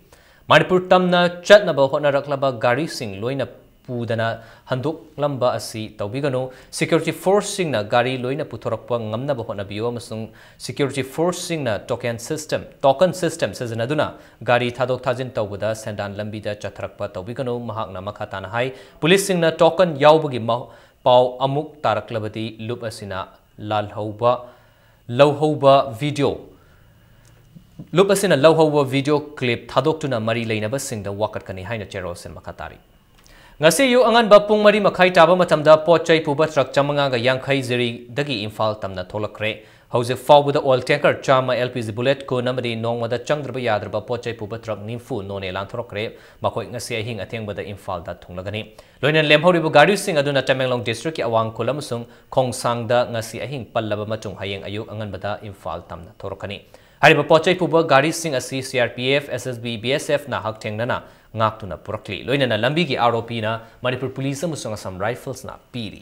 ꯃꯅꯤꯄꯨꯔ ꯇꯝꯅ ꯆꯠꯅꯕ ꯍꯣꯠꯅꯔꯛꯂꯕ ꯒꯥꯔꯤꯁꯤꯡ ꯂꯣꯏꯅ ꯄꯨꯗꯅ ꯍꯟꯗꯣꯛꯂꯝꯕ ꯑꯁꯤ ꯇꯧꯕꯤꯒꯅꯨ꯫ ꯁꯦꯀ꯭ꯌꯨꯔꯤꯇꯤ ꯐꯣꯔꯁꯁꯤꯡꯅ ꯒꯥꯔꯤ ꯂꯣꯏꯅ ꯄꯨꯊꯣꯔꯛꯄ ꯉꯝꯅꯕ ꯍꯣꯠꯅꯕꯤꯌꯨ ꯑꯃꯁꯨꯡ ꯁꯦꯀ꯭ꯌꯨꯔꯤꯇꯤ ꯐꯣꯔꯁꯁꯤꯡꯅ ꯇꯣꯀꯦꯟ ꯁꯤꯁꯇꯦꯝ, ꯇꯣꯀꯟ ꯁꯤꯁꯇꯦꯝ ꯁꯤꯖꯤꯟꯅꯗꯨꯅ ꯒꯥꯔꯤ ꯊꯥꯗꯣꯛ ꯊꯥꯖꯤꯟ ꯇꯧꯕꯗ ꯁꯦꯟꯗꯥꯟ ꯂꯝꯕꯤꯗ ꯆꯠꯊꯔꯛꯄ ꯇꯧꯕꯤꯒꯅꯨ꯫ ꯃꯍꯥꯛꯅ ꯃꯈꯥ ꯇꯥꯅ ꯍꯥꯏ, ꯄꯨꯂꯤꯁꯁꯤꯡꯅ ꯇꯣꯀꯟ ꯌꯥꯎꯕꯒꯤ ꯃ-, ꯄꯥꯎ ꯑꯃꯨꯛ ꯇꯥꯔꯛꯂꯕꯗꯤ ꯂꯨꯞ ꯑꯁꯤꯅ ꯂꯥꯜꯍꯧꯕ, ꯂꯧꯍꯧꯕ ꯚꯤꯗꯤꯑꯣ, ꯂꯨꯞ ꯑꯁꯤꯅ ꯂꯧꯍꯧꯕ ꯚꯤꯗꯤꯑꯣ ꯀ꯭ꯂꯤꯞ ꯊꯥꯗꯣꯛꯇꯨꯅ ꯃꯔꯤ ꯂꯩꯅꯕꯁꯤꯡꯗ ꯋꯥꯀꯠꯀꯅꯤ ꯍꯥꯏꯅ ꯆꯦꯔꯣꯜꯁꯤꯡ ꯃꯈꯥ ꯇꯥꯔꯤ꯫ ꯉꯁꯤ ꯑꯌꯨꯛ ꯑꯉꯟꯕ ꯄꯨꯡ ꯃꯔꯤ ꯃꯈꯥꯏ ꯇꯥꯕ ꯃꯇꯝꯗ ꯄꯣꯠ ꯆꯩ ꯄꯨꯕ ꯇ꯭ꯔꯛ ꯆꯥꯃꯉꯥꯒ ꯌꯥꯡꯈꯩ ꯖꯤꯔꯤꯗꯒꯤ ꯏꯝꯐꯥꯜ ꯇꯝꯅ ꯊꯣꯛꯂꯛꯈ꯭ꯔꯦ꯫ ꯍꯧꯖꯤꯛ ꯐꯥꯎꯕꯗ ꯑꯣꯏꯜ ꯇꯦꯡꯀꯔ ꯆꯥꯝꯃ, ꯑꯦꯜ ꯄꯤ ꯖꯤ ꯕꯨꯂꯦꯠ ꯀꯨꯟ ꯑꯃꯗꯤ ꯅꯣꯡꯃꯗ ꯆꯪꯗ꯭ꯔꯕ ꯌꯥꯗ꯭ꯔꯕ ꯄꯣꯠ ꯆꯩ ꯄꯨꯕ ꯇ꯭ꯔꯛ ꯅꯤꯐꯨ ꯅꯣꯅꯦ ꯂꯥꯟꯊꯣꯔꯛꯈ꯭ꯔꯦ꯫ ꯃꯈꯣꯏ ꯉꯁꯤ ꯑꯍꯤꯡ ꯑꯊꯦꯡꯕꯗ ꯏꯝꯐꯥꯜꯗ ꯊꯨꯡꯂꯒꯅꯤ꯫ ꯂꯣꯏꯅꯅ ꯂꯦꯝꯍꯧꯔꯤꯕ ꯒꯥꯔꯤꯁꯤꯡ ꯑꯗꯨꯅ ꯇꯃꯦꯡꯂꯣꯡ ꯗꯤꯁꯇ꯭ꯔꯤꯛꯀꯤ ꯑꯋꯥꯡ ꯈꯨꯜ ꯑꯃꯁꯨꯡ ꯈꯣꯡꯁꯥꯡꯗ ꯉꯁꯤ ꯑꯍꯤꯡ ꯄꯜꯂꯕ ꯃꯇꯨꯡ ꯍꯌꯦꯡ ꯑꯌꯨꯛ ꯑꯉꯟꯕꯗ ꯏꯝꯐꯥꯜ ꯇꯝꯅ ꯊꯣꯔꯛꯀꯅꯤ꯫ ꯍꯥꯏꯔꯤꯕ ꯄꯣꯠ ꯆꯩ ꯄꯨꯕ ꯒꯥꯔꯤꯁꯤꯡ ꯑꯁꯤ ꯁꯤ ꯑꯥꯔ ꯄꯤ ꯑꯦꯐ, ꯑꯦꯁ ꯑꯦꯁ ꯕꯤ, ꯕꯤ ꯑꯦꯁ ꯑꯦꯐꯅ ꯍꯛꯊꯦꯡꯅꯅ ꯉꯥꯛꯇꯨꯅ ꯄꯨꯔꯛꯂꯤ꯫ ꯂꯣꯏꯅꯅ ꯂꯝꯕꯤꯒꯤ ꯑꯥꯔ ꯑꯣ ꯄꯤꯅ ꯃꯅꯤꯄꯨꯔ ꯄꯨꯂꯤꯁ ꯑꯃꯁꯨꯡ ꯑꯁꯥꯝ ꯔꯥꯏꯐꯜꯁꯅ ꯄꯤꯔꯤ꯫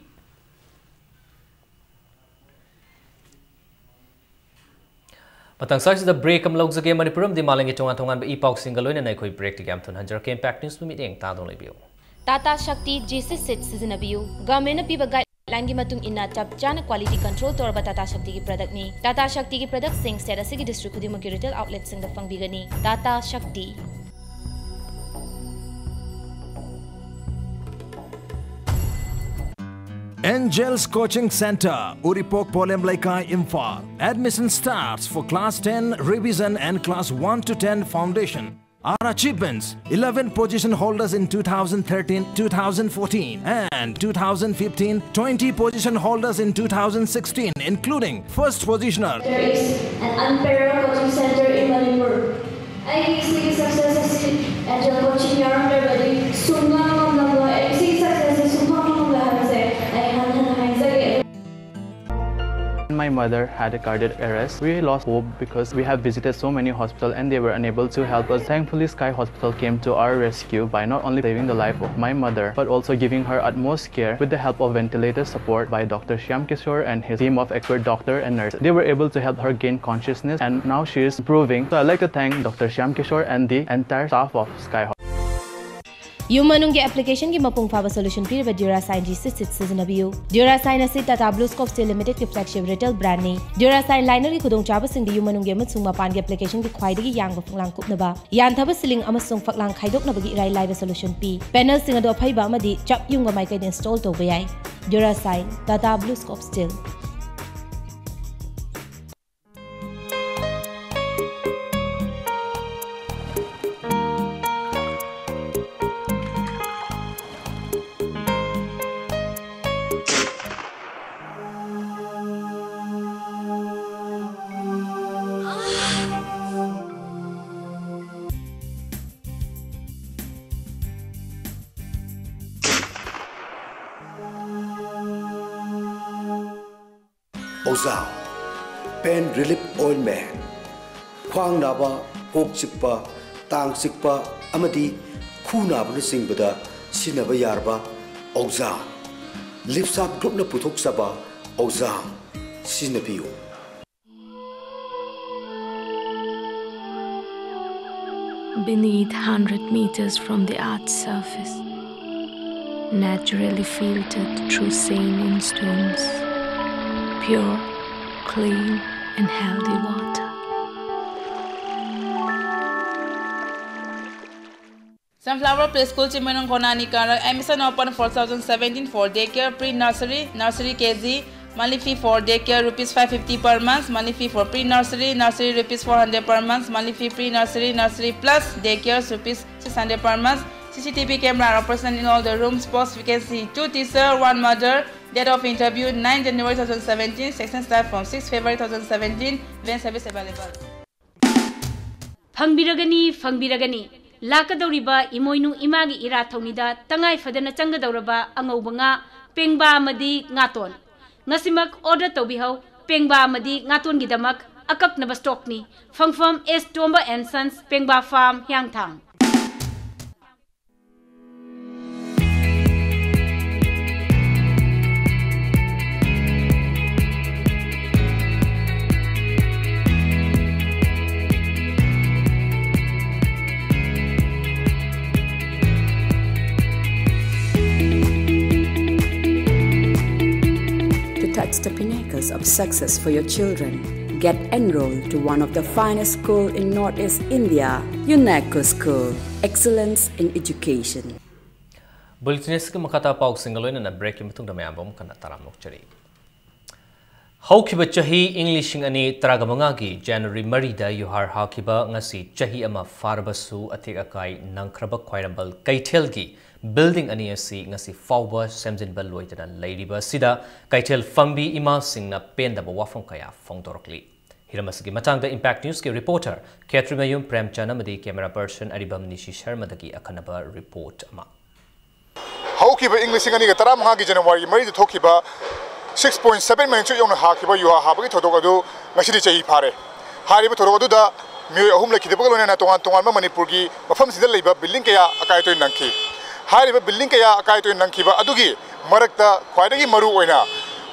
ꯃꯇꯥꯡ ꯑꯁꯤꯗ ꯕ꯭ꯔꯦꯛ ꯑꯃ ꯂꯧꯖꯒꯦ꯫ ꯃꯅꯤꯄꯨꯔ ꯑꯃꯗꯤ ꯃꯥꯂꯦꯝꯒꯤ ꯇꯣꯉꯥꯟ ꯇꯣꯉꯥꯟꯕ ꯏ ꯄꯥꯎꯁꯤꯡꯒ ꯂꯣꯏꯅꯅ ꯑꯩꯈꯣꯏ ꯕ꯭ꯔꯦꯛꯇꯒꯤ ꯌꯥꯝ ꯊꯨꯅ ꯍꯟꯖꯔꯛꯀꯦ꯫ ꯏꯝꯄꯦꯛ ꯅ꯭ꯌꯨꯁ ꯃꯤꯠꯌꯦꯡ ꯇꯥꯗꯨꯅ ꯂꯩꯕꯤꯌꯨ꯫ ꯇꯥꯇꯥ ꯁꯛꯇꯤ ꯖꯤ ꯁꯤ ꯁꯤꯠ ꯁꯤꯖꯤꯟꯅꯕꯤꯌꯨ꯫ ꯒꯚꯔꯟꯃꯦꯟꯠꯅ ꯄꯤꯕ ꯒꯥꯏꯗꯂꯥꯏꯟꯒꯤ ꯃꯇꯨꯡ ꯏꯟꯅ ꯆꯞ ꯆꯥꯅ ꯀ꯭ꯋꯥꯂꯤꯇꯤ ꯀꯟꯇ꯭ꯔꯣꯜ ꯇꯧꯔꯕ ꯇꯥꯇꯥ ꯁꯛꯇꯤꯒꯤ ꯄ꯭ꯔꯗꯛꯅꯤ꯫ ꯇꯥꯇꯥ ꯁꯛꯇꯤꯒꯤ ꯄ꯭ꯔꯗꯛꯁꯤꯡ ꯁ꯭ꯇꯦꯠ ꯑꯁꯤꯒꯤ ꯗꯤꯁꯇ꯭ꯔꯤꯛ ꯈꯨꯗꯤꯡꯃꯛꯀꯤ ꯔꯤꯇꯦꯜ ꯑꯥꯎꯠꯂꯦꯠꯁꯤꯡꯗ ꯐꯪꯕꯤꯒꯅꯤ꯫ ꯇꯥꯇꯥ ꯁꯛꯇꯤ꯫ Angels Coaching Center, Uripok Polem Leikai, Imphal. Admission starts for class ten revision and class one to ten foundation. Our achievements: eleven position holders in two thousand thirteen, two thousand fourteen, and two thousand fifteen, twenty position holders in two thousand sixteen, including first positioner. There is an unparalleled coaching center in Manipur. ꯑꯩꯒꯤ ꯁꯤꯒꯤ success ꯑꯁꯤ Angel Coaching ꯌꯥꯎꯔꯝꯗ꯭ꯔꯕꯗꯤ ꯁꯨꯡꯉꯝ ꯉꯝꯂꯝꯂꯣꯏ꯫ ꯑꯩ ꯁꯤꯒꯤ success ꯑꯁꯤ ꯁꯨꯡꯐꯪ ꯐꯪꯂꯣꯏ ꯍꯥꯏꯕꯁꯦ ꯑꯩ ꯍꯟꯅ ꯍꯟꯅ ꯍꯥꯏꯖꯒꯦ꯫ My mother had a cardiac arrest. We lost hope because we have visited so many hospitals and they were unable to help us. Thankfully, Sky Hospital came to our rescue by not only saving the life of my mother, but also giving her utmost care with the help of ventilator support by Doctor Shyam Kishore and his team of expert doctor and nurses. They were able to help her gain consciousness and now she is improving. So I'd like to thank Doctor Shyam Kishore and the entire staff of Sky Hospital. ꯌꯨꯝ ꯃꯅꯨꯡꯒꯤ ꯑꯦꯄ꯭ꯂꯤꯀꯦꯁꯟꯒꯤ ꯃꯄꯨꯡ ꯐꯥꯕ solution ꯄꯤꯔꯤꯕ Durasine G six six ꯁꯤꯖꯤꯟꯅꯕꯤꯌꯨ꯫ Durasine ꯑꯁꯤ Tata Blue Scope Steel Limitedꯀꯤ flagship retail brandꯅꯤ꯫ Durasine linerꯒꯤ ꯈꯨꯗꯣꯡꯆꯥꯕꯁꯤꯡꯗꯤ ꯌꯨꯝ ꯃꯅꯨꯡꯒꯤ ꯑꯃꯁꯨꯡ ꯃꯄꯥꯟꯒꯤ ꯑꯦꯄ꯭ꯂꯤꯀꯦꯁꯟꯒꯤ ꯈ꯭ꯋꯥꯏꯗꯒꯤ ꯌꯥꯡꯕ ꯐꯛꯂꯥꯡ ꯀꯨꯞꯅꯕ, ꯌꯥꯟꯊꯕ ceiling ꯑꯃꯁꯨꯡ ꯐꯛꯂꯥꯡ ꯈꯥꯏꯗꯣꯛꯅꯕꯒꯤ ꯏꯔꯥꯏ ꯂꯥꯏꯕ ꯁꯣꯂꯨꯁꯟ ꯄꯤ꯫ ꯄꯦꯅꯦꯜꯁꯤꯡ ꯑꯗꯨ ꯑꯐꯩꯕ ꯑꯃꯗꯤ ꯆꯞ ꯌꯨꯡꯕ ꯃꯥꯏꯀꯩꯗ ꯏꯟꯁꯇꯣꯜ ꯇꯧꯕ ꯌꯥꯏ꯫ Durasine, Tata Blue Scope Steel꯫ Ozam Pain Relief Ointment꯫ ꯈ꯭ꯋꯥꯡ ꯅꯥꯕ, ꯀꯣꯛ ꯆꯤꯛꯄ, ꯇꯥꯡ ꯆꯤꯛꯄ ꯑꯃꯗꯤ ꯈꯨ ꯅꯥꯕꯅꯆꯤꯡꯕꯗ ꯁꯤꯖꯤꯟꯅꯕ ꯌꯥꯔꯕ Ozam꯫ Lipsap Groupꯅ ꯄꯨꯊꯣꯛꯆꯕ Ozam ꯁꯤꯖꯤꯟꯅꯕꯤꯌꯨ꯫ Beneath hundred meters from the earth's surface, naturally filtered through saline stones, pure, clean, and healthy water. Sunflower Preschool, Chimwinung Konani Karak. Admission open for two thousand seventeen for daycare, pre-nursery, nursery K G. Monthly fee for daycare rupees five fifty per month. Monthly fee for pre-nursery, nursery rupees four hundred per month. Monthly fee pre-nursery, nursery plus daycare rupees six hundred per month. C C T V camera are operational in all the rooms. Post vacancy two teacher, one mother. Date of interview nine January two thousand seventeen. Section start from six February two thousand seventeen. Van service available. ꯐꯪꯕꯤꯔꯒꯅꯤ, ꯐꯪꯕꯤꯔꯒꯅꯤ꯫ ꯂꯥꯛꯀꯗꯧꯔꯤꯕ ꯏꯃꯣꯏꯅꯨ ꯏꯃꯥꯒꯤ ꯏꯔꯥꯠ ꯊꯧꯅꯤꯗ ꯇꯉꯥꯏ ꯐꯗꯅ ꯆꯪꯒꯗꯧꯔꯕ ꯑꯉꯧꯕ ꯉꯥ, ꯄꯦꯡꯕꯥ ꯑꯃꯗꯤ ꯉꯥꯇꯣꯟ꯫ ꯉꯁꯤꯃꯛ order ꯇꯧꯕꯤꯍꯧ꯫ ꯄꯦꯡꯕꯥ ꯑꯃꯗꯤ ꯉꯥꯇꯣꯟꯒꯤꯗꯃꯛ ꯑꯀꯛꯅꯕ stockꯅꯤ꯫ ꯐꯪꯐꯝ S Tomba and Sons, ꯄꯦꯡꯕꯥ farm, Hiyangthang. To touch the pinnacles of success for your children, get enrolled to one of the finest school in Northeast India, UNACO School. Excellence in education. Bulletin ꯑꯁꯤꯒꯤ ꯃꯈꯥ ꯇꯥꯕ ꯄꯥꯎꯁꯤꯡꯒ ꯂꯣꯏꯅꯅ breakꯀꯤ ꯃꯇꯨꯡꯗ ꯃꯌꯥꯝꯕꯨ ꯑꯃꯨꯛ ꯍꯟꯅ ꯇꯔꯥꯝꯅ ꯑꯣꯛꯆꯔꯤ꯫ ꯍꯧꯈꯤꯕ ꯆꯍꯤ ꯏꯪ ꯂꯤꯁꯤꯡ ꯑꯅꯤ ꯇꯔꯥꯃꯉꯥꯒꯤ January ꯃꯔꯤꯗ ꯌꯨꯍꯥꯔ ꯍꯥꯈꯤꯕ ꯉꯁꯤ ꯆꯍꯤ ꯑꯃ ꯐꯥꯔꯕꯁꯨ, ꯑꯇꯦꯛ ꯑꯀꯥꯏ ꯅꯪꯈ꯭ꯔꯕ ꯈ꯭ꯋꯥꯏꯔꯝꯕꯟ ꯀꯩꯊꯦꯜꯒꯤ building ꯑꯅꯤ ꯑꯁꯤ ꯉꯁꯤ ꯐꯥꯎꯕ ꯁꯦꯝꯖꯤꯟꯕ ꯂꯣꯏꯗꯅ ꯂꯩꯔꯤꯕ ꯑꯁꯤꯗ ꯀꯩꯊꯦꯜ ꯐꯝꯕꯤ ꯏꯃꯥꯁꯤꯡꯅ ꯄꯦꯟꯗꯕ ꯋꯥꯐꯝ ꯀꯌꯥ ꯐꯣꯡꯗꯣꯔꯛꯂꯤ꯫ ꯍꯤꯔꯝ ꯑꯁꯤꯒꯤ ꯃꯇꯥꯡꯗ Impact Newsꯀꯤ reporter ꯈꯦꯇ꯭ꯔꯤꯃꯌꯨꯝ ꯄ꯭ꯔꯦꯝꯆꯟ ꯑꯃꯗꯤ camera person ꯑꯔꯤꯕꯝ ꯅꯤꯁꯤ ꯁꯔꯃꯗꯒꯤ ꯑꯈꯟꯅꯕ report ꯑꯃ꯫ ꯍꯧꯈꯤꯕ ꯏꯪ ꯂꯤꯁꯤꯡ ꯑꯅꯤꯒ ꯇꯔꯥꯃꯉꯥꯒꯤ January ꯃꯔꯤꯗ ꯊꯣꯛꯈꯤꯕ six point seven magnitude ꯌꯧꯅ ꯍꯥꯈꯤꯕ ꯌꯨꯍꯥꯔ ꯍꯥꯕꯒꯤ ꯊꯧꯗꯣꯛ ꯑꯗꯨ ꯉꯁꯤꯗꯤ ꯆꯍꯤ ꯐꯥꯔꯦ꯫ ꯍꯥꯏꯔꯤꯕ ꯊꯧꯗꯣꯛ ꯑꯗꯨꯗ ꯃꯤꯑꯣꯏ ꯑꯍꯨꯝ ꯂꯩꯈꯤꯗꯕꯒ ꯂꯣꯏꯅꯅ ꯇꯣꯉꯥꯟ ꯇꯣꯉꯥꯟꯕ ꯃꯅꯤꯄꯨꯔꯒꯤ ꯃꯐꯝꯁꯤꯡꯗ ꯂꯩꯕ building ꯀꯌꯥ ꯑꯀꯥꯏ ꯑꯇꯣꯏ ꯅꯪꯈꯤ꯫ ꯍꯥꯏꯔꯤꯕ building ꯀꯌꯥ ꯑꯀꯥꯏ ꯑꯇꯣꯏ ꯅꯪꯈꯤꯕ ꯑꯗꯨꯒꯤ ꯃꯔꯛꯇ ꯈ꯭ꯋꯥꯏꯗꯒꯤ ꯃꯔꯨ ꯑꯣꯏꯅ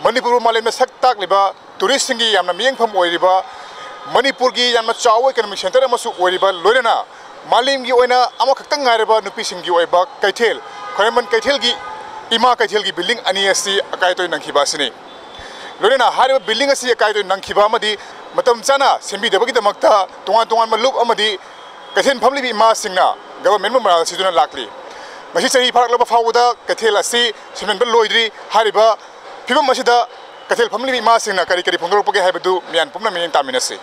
ꯃꯅꯤꯄꯨꯔꯕꯨ ꯃꯥꯂꯦꯝꯗ ꯁꯛ ꯇꯥꯛꯂꯤꯕ touristꯁꯤꯡꯒꯤ ꯌꯥꯝꯅ ꯃꯤꯠꯌꯦꯡꯐꯝ ꯑꯣꯏꯔꯤꯕ ꯃꯅꯤꯄꯨꯔꯒꯤ ꯌꯥꯝꯅ ꯆꯥꯎꯕ economic centre ꯑꯃꯁꯨ ꯑꯣꯏꯔꯤꯕ, ꯂꯣꯏꯅꯅ ꯃꯥꯂꯦꯝꯒꯤ ꯑꯣꯏꯅ ꯑꯃꯈꯛꯇꯪ ꯉꯥꯏꯔꯕ ꯅꯨꯄꯤꯁꯤꯡꯒꯤ ꯑꯣꯏꯕ ꯀꯩꯊꯦꯜ, ꯈ꯭ꯋꯥꯏꯔꯝꯕꯟ ꯀꯩꯊꯦꯜꯒꯤ ꯏꯃꯥ ꯀꯩꯊꯦꯜꯒꯤ building ꯑꯅꯤ ꯑꯁꯤ ꯑꯀꯥꯏ ꯑꯇꯣꯏ ꯅꯪꯈꯤꯕ ꯑꯁꯤꯅꯤ꯫ ꯂꯣꯏꯅꯅ ꯍꯥꯏꯔꯤꯕ building ꯑꯁꯤ ꯑꯀꯥꯏ ꯑꯇꯣꯏ ꯅꯪꯈꯤꯕ ꯑꯃꯗꯤ ꯃꯇꯝ ꯆꯥꯅ ꯁꯦꯝꯕꯤꯗꯕꯒꯤꯗꯃꯛꯇ ꯇꯣꯉꯥꯟ ꯇꯣꯉꯥꯟꯕ ꯂꯨꯞ ꯑꯃꯗꯤ ꯀꯩꯊꯦꯜ ꯐꯝꯂꯤꯕ ꯏꯃꯥꯁꯤꯡꯅ ꯒꯚꯔꯟꯃꯦꯟꯕꯨ ꯃꯔꯥꯜ ꯁꯤꯗꯨꯅ ꯂꯥꯛꯂꯤ꯫ ꯉꯁꯤ ꯆꯍꯤ ꯐꯥꯔꯛꯂꯕ ꯐꯥꯎꯕꯗ ꯀꯩꯊꯦꯜ ꯑꯁꯤ ꯁꯦꯝꯖꯤꯟꯕ ꯂꯣꯏꯗ꯭ꯔꯤ꯫ ꯍꯥꯏꯔꯤꯕ ꯐꯤꯕꯝ ꯑꯁꯤꯗ ꯀꯩꯊꯦꯜ ꯐꯝꯂꯤꯕ ꯏꯃꯥꯁꯤꯡꯅ ꯀꯔꯤ ꯀꯔꯤ ꯐꯣꯡꯗꯣꯔꯛꯄꯒꯦ ꯍꯥꯏꯕꯗꯨ ꯃꯤꯌꯥꯝ ꯄꯨꯝꯅ ꯃꯤꯠꯌꯦꯡ ꯇꯥꯃꯤꯟꯅꯁꯤ꯫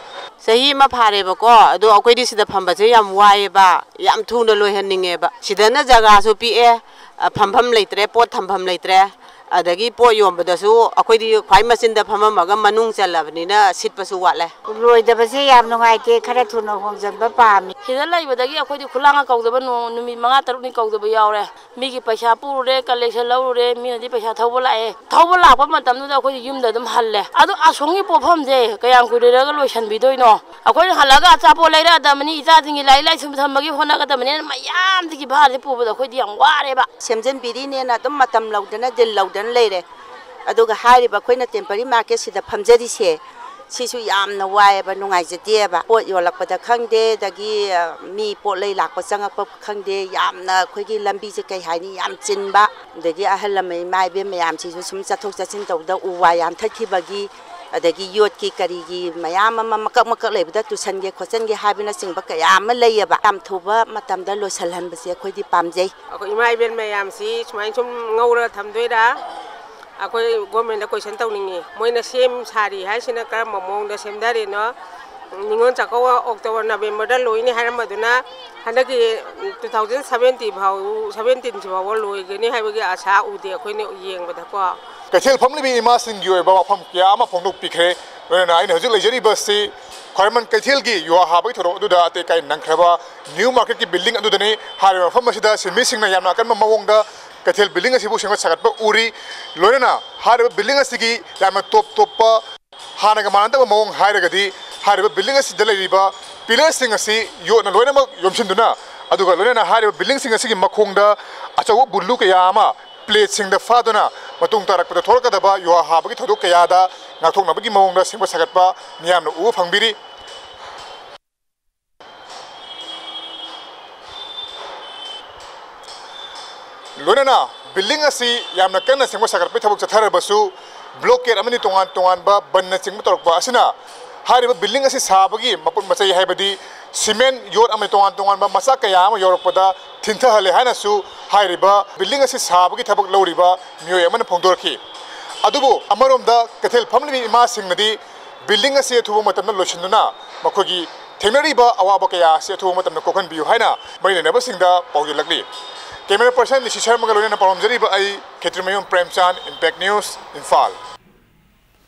ꯆꯍꯤ ꯑꯃ ꯐꯥꯔꯦꯕꯀꯣ, ꯑꯗꯣ ꯑꯩꯈꯣꯏꯗꯤ ꯁꯤꯗ ꯐꯝꯕꯁꯦ ꯌꯥꯝ ꯋꯥꯏꯑꯦꯕ, ꯌꯥꯝ ꯊꯨꯅ ꯂꯣꯏꯍꯟꯅꯤꯡꯉꯦꯕ꯫ ꯁꯤꯗꯅ ꯖꯒꯥꯁꯨ ꯄꯤꯛꯑꯦ, ꯑ, ꯐꯝꯐꯝ ꯂꯩꯇ꯭ꯔꯦ, ꯄꯣꯠ ꯊꯝꯐꯝ ꯂꯩꯇ꯭ꯔꯦ, ꯑꯗꯒꯤ ꯄꯣꯠ ꯌꯣꯟꯕꯗꯁꯨ ꯑꯩꯈꯣꯏꯗꯤ ꯈ꯭ꯋꯥꯏ ꯃꯆꯤꯟꯗ ꯐꯝꯃꯝꯃꯒ ꯃꯅꯨꯡ ꯆꯜꯂꯕꯅꯤꯅ ꯁꯤꯠꯄꯁꯨ ꯋꯥꯠꯂꯦ꯫ ꯂꯣꯏꯗꯕꯁꯦ ꯌꯥꯝ ꯅꯨꯡꯉꯥꯏꯇꯦ, ꯈꯔ ꯊꯨꯅ ꯍꯣꯡꯖꯤꯟꯕ ꯄꯥꯝꯃꯤ꯫ ꯁꯤꯗ ꯂꯩꯕꯗꯒꯤ ꯑꯩꯈꯣꯏꯗꯤ ꯈꯨꯂꯥꯡꯒ ꯀꯧꯗꯕ ꯅꯣ-, ꯅꯨꯃꯤꯠ ꯃꯉꯥ ꯇꯔꯨꯛꯅꯤ ꯀꯧꯗꯕ ꯌꯥꯎꯔꯦ꯫ ꯃꯤꯒꯤ ꯄꯩꯁꯥ ꯄꯨꯔꯨꯔꯦ, ꯀꯂꯦꯛꯁꯟ ꯂꯧꯔꯨꯔꯦ, ꯃꯤꯅꯗꯤ ꯄꯩꯁꯥ ꯊꯧꯕ ꯂꯥꯛꯑꯦ꯫ ꯊꯧꯕ ꯂꯥꯛꯄ ꯃꯇꯝꯗꯨꯗ ꯑꯩꯈꯣꯏꯗꯤ ꯌꯨꯝꯗ ꯑꯗꯨꯝ ꯍꯜꯂꯦ꯫ ꯑꯗꯣ ꯑꯁꯣꯝꯒꯤ ꯄꯣꯠꯐꯝꯁꯦ ꯀꯌꯥꯝ ꯀꯨꯏꯔꯒ ꯂꯣꯏꯁꯟꯕꯤꯗꯣꯏꯅꯣ? ꯑꯩꯈꯣꯏꯅ ꯍꯜꯂꯛꯑꯒ ꯑꯆꯥꯄꯣꯠ ꯂꯩꯔꯛꯑꯗꯕꯅꯤ, ꯏꯆꯥꯁꯤꯡꯒꯤ ꯂꯥꯏꯔꯤꯛ ꯂꯥꯏꯁꯨ ꯊꯝꯕꯒꯤ ꯍꯣꯠꯅꯒꯗꯕꯅꯤꯅ ꯃꯌꯥꯝꯗꯒꯤ ꯚꯥꯔꯁꯦ ꯄꯨꯕꯗ ꯑꯩꯈꯣꯏꯗꯤ ꯌꯥꯝ ꯋꯥꯔꯦꯕ꯫ ꯁꯦꯝꯖꯤꯟꯕꯤꯔꯤꯅꯦꯅ ꯑꯗꯨꯝ ꯃꯇꯝ ꯂꯧꯗꯅ, ꯗꯤꯜ ꯂꯧꯗꯅ ꯂꯩꯔꯦ꯫ ꯑꯗꯨꯒ ꯍꯥꯏꯔꯤꯕ ꯑꯩꯈꯣꯏꯅ ꯇꯦꯝꯄꯔꯔꯤ ꯃꯥꯔꯀꯦꯠꯁꯤꯗ ꯐꯝꯖꯔꯤꯁꯦ, ꯁꯤꯁꯨ ꯌꯥꯝꯅ ꯋꯥꯏꯑꯦꯕ, ꯅꯨꯡꯉꯥꯏꯖꯗꯦꯕ꯫ ꯄꯣꯠ ꯌꯣꯜꯂꯛꯄꯗ ꯈꯪꯗꯦ, ꯑꯗꯒꯤ, ꯑ, ꯃꯤ ꯄꯣꯠ ꯂꯩ ꯂꯥꯛꯄ ꯆꯪꯉꯛꯄ ꯈꯪꯗꯦ, ꯌꯥꯝꯅ ꯑꯩꯈꯣꯏꯒꯤ ꯂꯝꯕꯤꯁꯦ ꯀꯩ ꯍꯥꯏꯅꯤ, ꯌꯥꯝ ꯆꯤꯟꯕ꯫ ꯑꯗꯒꯤ ꯑꯍꯜ ꯂꯃꯟ ꯏꯃꯥ ꯏꯕꯦꯟ ꯃꯌꯥꯝꯁꯤꯁꯨ ꯁꯨꯝ ꯆꯠꯊꯣꯛ ꯆꯠꯁꯤꯟ ꯇꯧꯕꯗ ꯎ ꯋꯥ ꯌꯥꯟꯊꯠꯈꯤꯕꯒꯤ, ꯑꯗꯒꯤ ꯌꯣꯠꯀꯤ ꯀꯔꯤꯒꯤ ꯃꯌꯥꯝ ꯑꯃ ꯃꯀꯛ ꯃꯀꯛ ꯂꯩꯕꯗ ꯇꯨꯁꯟꯒꯦ ꯈꯣꯠꯆꯟꯒꯦ ꯍꯥꯏꯕꯅꯆꯤꯡꯕ ꯀꯌꯥ ꯑꯃ ꯂꯩꯌꯦꯕ꯫ ꯌꯥꯝ ꯊꯨꯕ ꯃꯇꯝꯗ ꯂꯣꯏꯁꯤꯜꯍꯟꯕꯁꯦ ꯑꯩꯈꯣꯏꯗꯤ ꯄꯥꯝꯖꯩ꯫ ꯑꯩꯈꯣꯏ ꯏꯃꯥ ꯏꯕꯦꯟ ꯃꯌꯥꯝꯁꯤ ꯁꯨꯃꯥꯏꯅ ꯁꯨꯝ ꯉꯧꯔ ꯊꯝꯗꯣꯏꯔꯥ? ꯑꯩꯈꯣꯏ ꯒꯣꯔꯃꯦꯟꯗ ꯀꯣꯏꯁꯟ ꯇꯧꯅꯤꯡꯉꯤ꯫ ꯃꯣꯏꯅ ꯁꯦꯝ ꯁꯥꯔꯤ ꯍꯥꯏꯁꯤꯅ ꯀꯔꯝꯕ ꯃꯑꯣꯡꯗ ꯁꯦꯝꯊꯔꯤꯅꯣ? ꯅꯤꯉꯣꯜ ꯆꯥꯛꯀꯧꯕ ꯑꯣꯛꯇꯣꯕꯔ, ꯅꯕꯦꯝꯕꯔꯗ ꯂꯣꯏꯅꯤ ꯍꯥꯏꯔꯝꯕꯗꯨꯅ ꯍꯟꯗꯛꯀꯤ two thousand seventeen ꯐꯥꯎ, seventeen ꯁꯤ ꯐꯥꯎꯕ ꯂꯣꯏꯒꯅꯤ ꯍꯥꯏꯕꯒꯤ ꯑꯥꯁꯥ ꯎꯗꯦ ꯑꯩꯈꯣꯏꯅ ꯌꯦꯡꯕꯗꯀꯣ꯫ ꯀꯩꯊꯦꯜ ꯐꯝꯂꯤꯕꯤ ꯏꯃꯥꯁꯤꯡꯒꯤ ꯑꯣꯏꯕ ꯋꯥꯐꯝ ꯀꯌꯥ ꯑꯃ ꯐꯣꯡꯗꯣꯛꯄꯤꯈ꯭ꯔꯦ꯫ ꯂꯣꯏꯅꯅ ꯑꯩꯅ ꯍꯧꯖꯤꯛ ꯂꯩꯖꯔꯤꯕꯁꯤ ꯈ꯭ꯋꯥꯏꯔꯝꯕꯟ ꯀꯩꯊꯦꯜꯒꯤ ꯌꯨꯍꯥ ꯍꯥꯕꯒꯤ ꯊꯧꯔꯝ ꯑꯗꯨꯗ ꯑꯇꯦꯛ ꯑꯀꯥꯏ ꯅꯪꯈ꯭ꯔꯕ ꯅ꯭ꯌꯨ ꯃꯥꯔꯀꯦꯠꯀꯤ ꯕꯤꯜꯗꯤꯡ ꯑꯗꯨꯗꯅꯤ꯫ ꯍꯥꯏꯔꯤꯕ ꯃꯐꯝ ꯑꯁꯤꯗ ꯁꯤꯟꯃꯤꯁꯤꯡꯅ ꯌꯥꯝꯅ ꯑꯀꯟꯕ ꯃꯑꯣꯡꯗ ꯀꯩꯊꯦꯜ ꯕꯤꯜꯗꯤꯡ ꯑꯁꯤꯕꯨ ꯁꯦꯝꯒꯠ ꯁꯥꯒꯠꯄ ꯎꯔꯤ꯫ ꯂꯣꯏꯅꯅ ꯍꯥꯏꯔꯤꯕ ꯕꯤꯜꯗꯤꯡ ꯑꯁꯤꯒꯤ ꯌꯥꯝꯅ ꯇꯣꯞ ꯇꯣꯞꯄ, ꯍꯥꯟꯅꯒ ꯃꯥꯟꯅꯗꯕ ꯃꯑꯣꯡ ꯍꯥꯏꯔꯒꯗꯤ ꯍꯥꯏꯔꯤꯕ ꯕꯤꯜꯗꯤꯡ ꯑꯁꯤꯗ ꯂꯩꯔꯤꯕ ꯄꯤꯂꯔꯁꯤꯡ ꯑꯁꯤ ꯌꯣꯠꯅ ꯂꯣꯏꯅꯃꯛ ꯌꯣꯝꯁꯤꯟꯗꯨꯅ, ꯑꯗꯨꯒ ꯂꯣꯏꯅꯅ ꯍꯥꯏꯔꯤꯕ ꯕꯤꯜꯗꯤꯡꯁꯤꯡ ꯑꯁꯤꯒꯤ ꯃꯈꯣꯡꯗ ꯑꯆꯧꯕ ꯕꯨꯜꯂꯨ ꯀꯌꯥ ꯑꯃ ꯄ꯭ꯂꯦꯠꯁꯤꯡꯗ ꯐꯥꯗꯨꯅ ꯃꯇꯨꯡ ꯇꯥꯔꯛꯄꯗ ꯊꯣꯛꯂꯛꯀꯗꯕ ꯌꯨꯍꯥ ꯍꯥꯕꯒꯤ ꯊꯧꯗꯣꯛ ꯀꯌꯥꯗ ꯉꯥꯛꯊꯣꯛꯅꯕꯒꯤ ꯃꯑꯣꯡꯗ ꯁꯦꯝꯒꯠ ꯁꯥꯒꯠꯄ ꯃꯤꯌꯥꯝꯅ ꯎꯕ ꯐꯪꯕꯤꯔꯤ꯫ ꯂꯣꯏꯅꯅ ꯕꯤꯜꯗꯤꯡ ꯑꯁꯤ ꯌꯥꯝꯅ ꯀꯟꯅ ꯁꯦꯝꯒꯠ ꯁꯥꯒꯠꯄꯒꯤ ꯊꯕꯛ ꯆꯠꯊꯔꯕꯁꯨ, ꯕ꯭ꯂꯣꯀꯦꯠ ꯑꯃꯗꯤ ꯇꯣꯉꯥꯟ ꯇꯣꯉꯥꯟꯕ ꯕꯟꯅꯆꯤꯡꯕ ꯇꯧꯔꯛꯄ ꯑꯁꯤꯅ ꯍꯥꯏꯔꯤꯕ ꯕꯤꯜꯗꯤꯡ ꯑꯁꯤ ꯁꯥꯕꯒꯤ ꯃꯄꯣꯠ ꯃꯆꯩ, ꯍꯥꯏꯕꯗꯤ ꯁꯤꯃꯦꯟ, ꯌꯣꯠ ꯑꯃꯗꯤ ꯇꯣꯉꯥꯟ ꯇꯣꯉꯥꯟꯕ ꯃꯆꯥꯛ ꯀꯌꯥ ꯑꯃ ꯌꯧꯔꯛꯄꯗ ꯊꯤꯟꯊꯍꯜꯂꯦ ꯍꯥꯏꯅꯁꯨ ꯍꯥꯏꯔꯤꯕ ꯕꯤꯜꯗꯤꯡ ꯑꯁꯤ ꯁꯥꯕꯒꯤ ꯊꯕꯛ ꯂꯧꯔꯤꯕ ꯃꯤꯑꯣꯏ ꯑꯃꯅ ꯐꯣꯡꯗꯣꯔꯛꯈꯤ꯫ ꯑꯗꯨꯕꯨ ꯑꯃꯔꯣꯝꯗ ꯀꯩꯊꯦꯜ ꯐꯝꯂꯤꯕ ꯏꯃꯥꯁꯤꯡꯅꯗꯤ ꯕꯤꯜꯗꯤꯡ ꯑꯁꯤ ꯑꯊꯨꯕ ꯃꯇꯝꯗ ꯂꯣꯏꯁꯤꯟꯗꯨꯅ ꯃꯈꯣꯏꯒꯤ ꯊꯦꯡꯅꯔꯤꯕ ꯑꯋꯥꯕ ꯀꯌꯥ ꯑꯁꯤ ꯑꯊꯨꯕ ꯃꯇꯝꯗ ꯀꯣꯛꯍꯟꯕꯤꯌꯨ ꯍꯥꯏꯅ ꯃꯔꯤ ꯂꯩꯅꯕꯁꯤꯡꯗ ꯄꯥꯎꯖꯦꯜꯂꯛꯂꯤ꯫ ꯀꯦꯃꯦꯔꯥ ꯄꯔꯁꯟ ꯅꯤꯁꯤ ꯁꯔꯃꯒ ꯂꯣꯏꯅꯅ ꯄꯥꯎꯗꯝꯖꯔꯤꯕ ꯑꯩ Khetrimayum Premchand, Impact News, Imphal.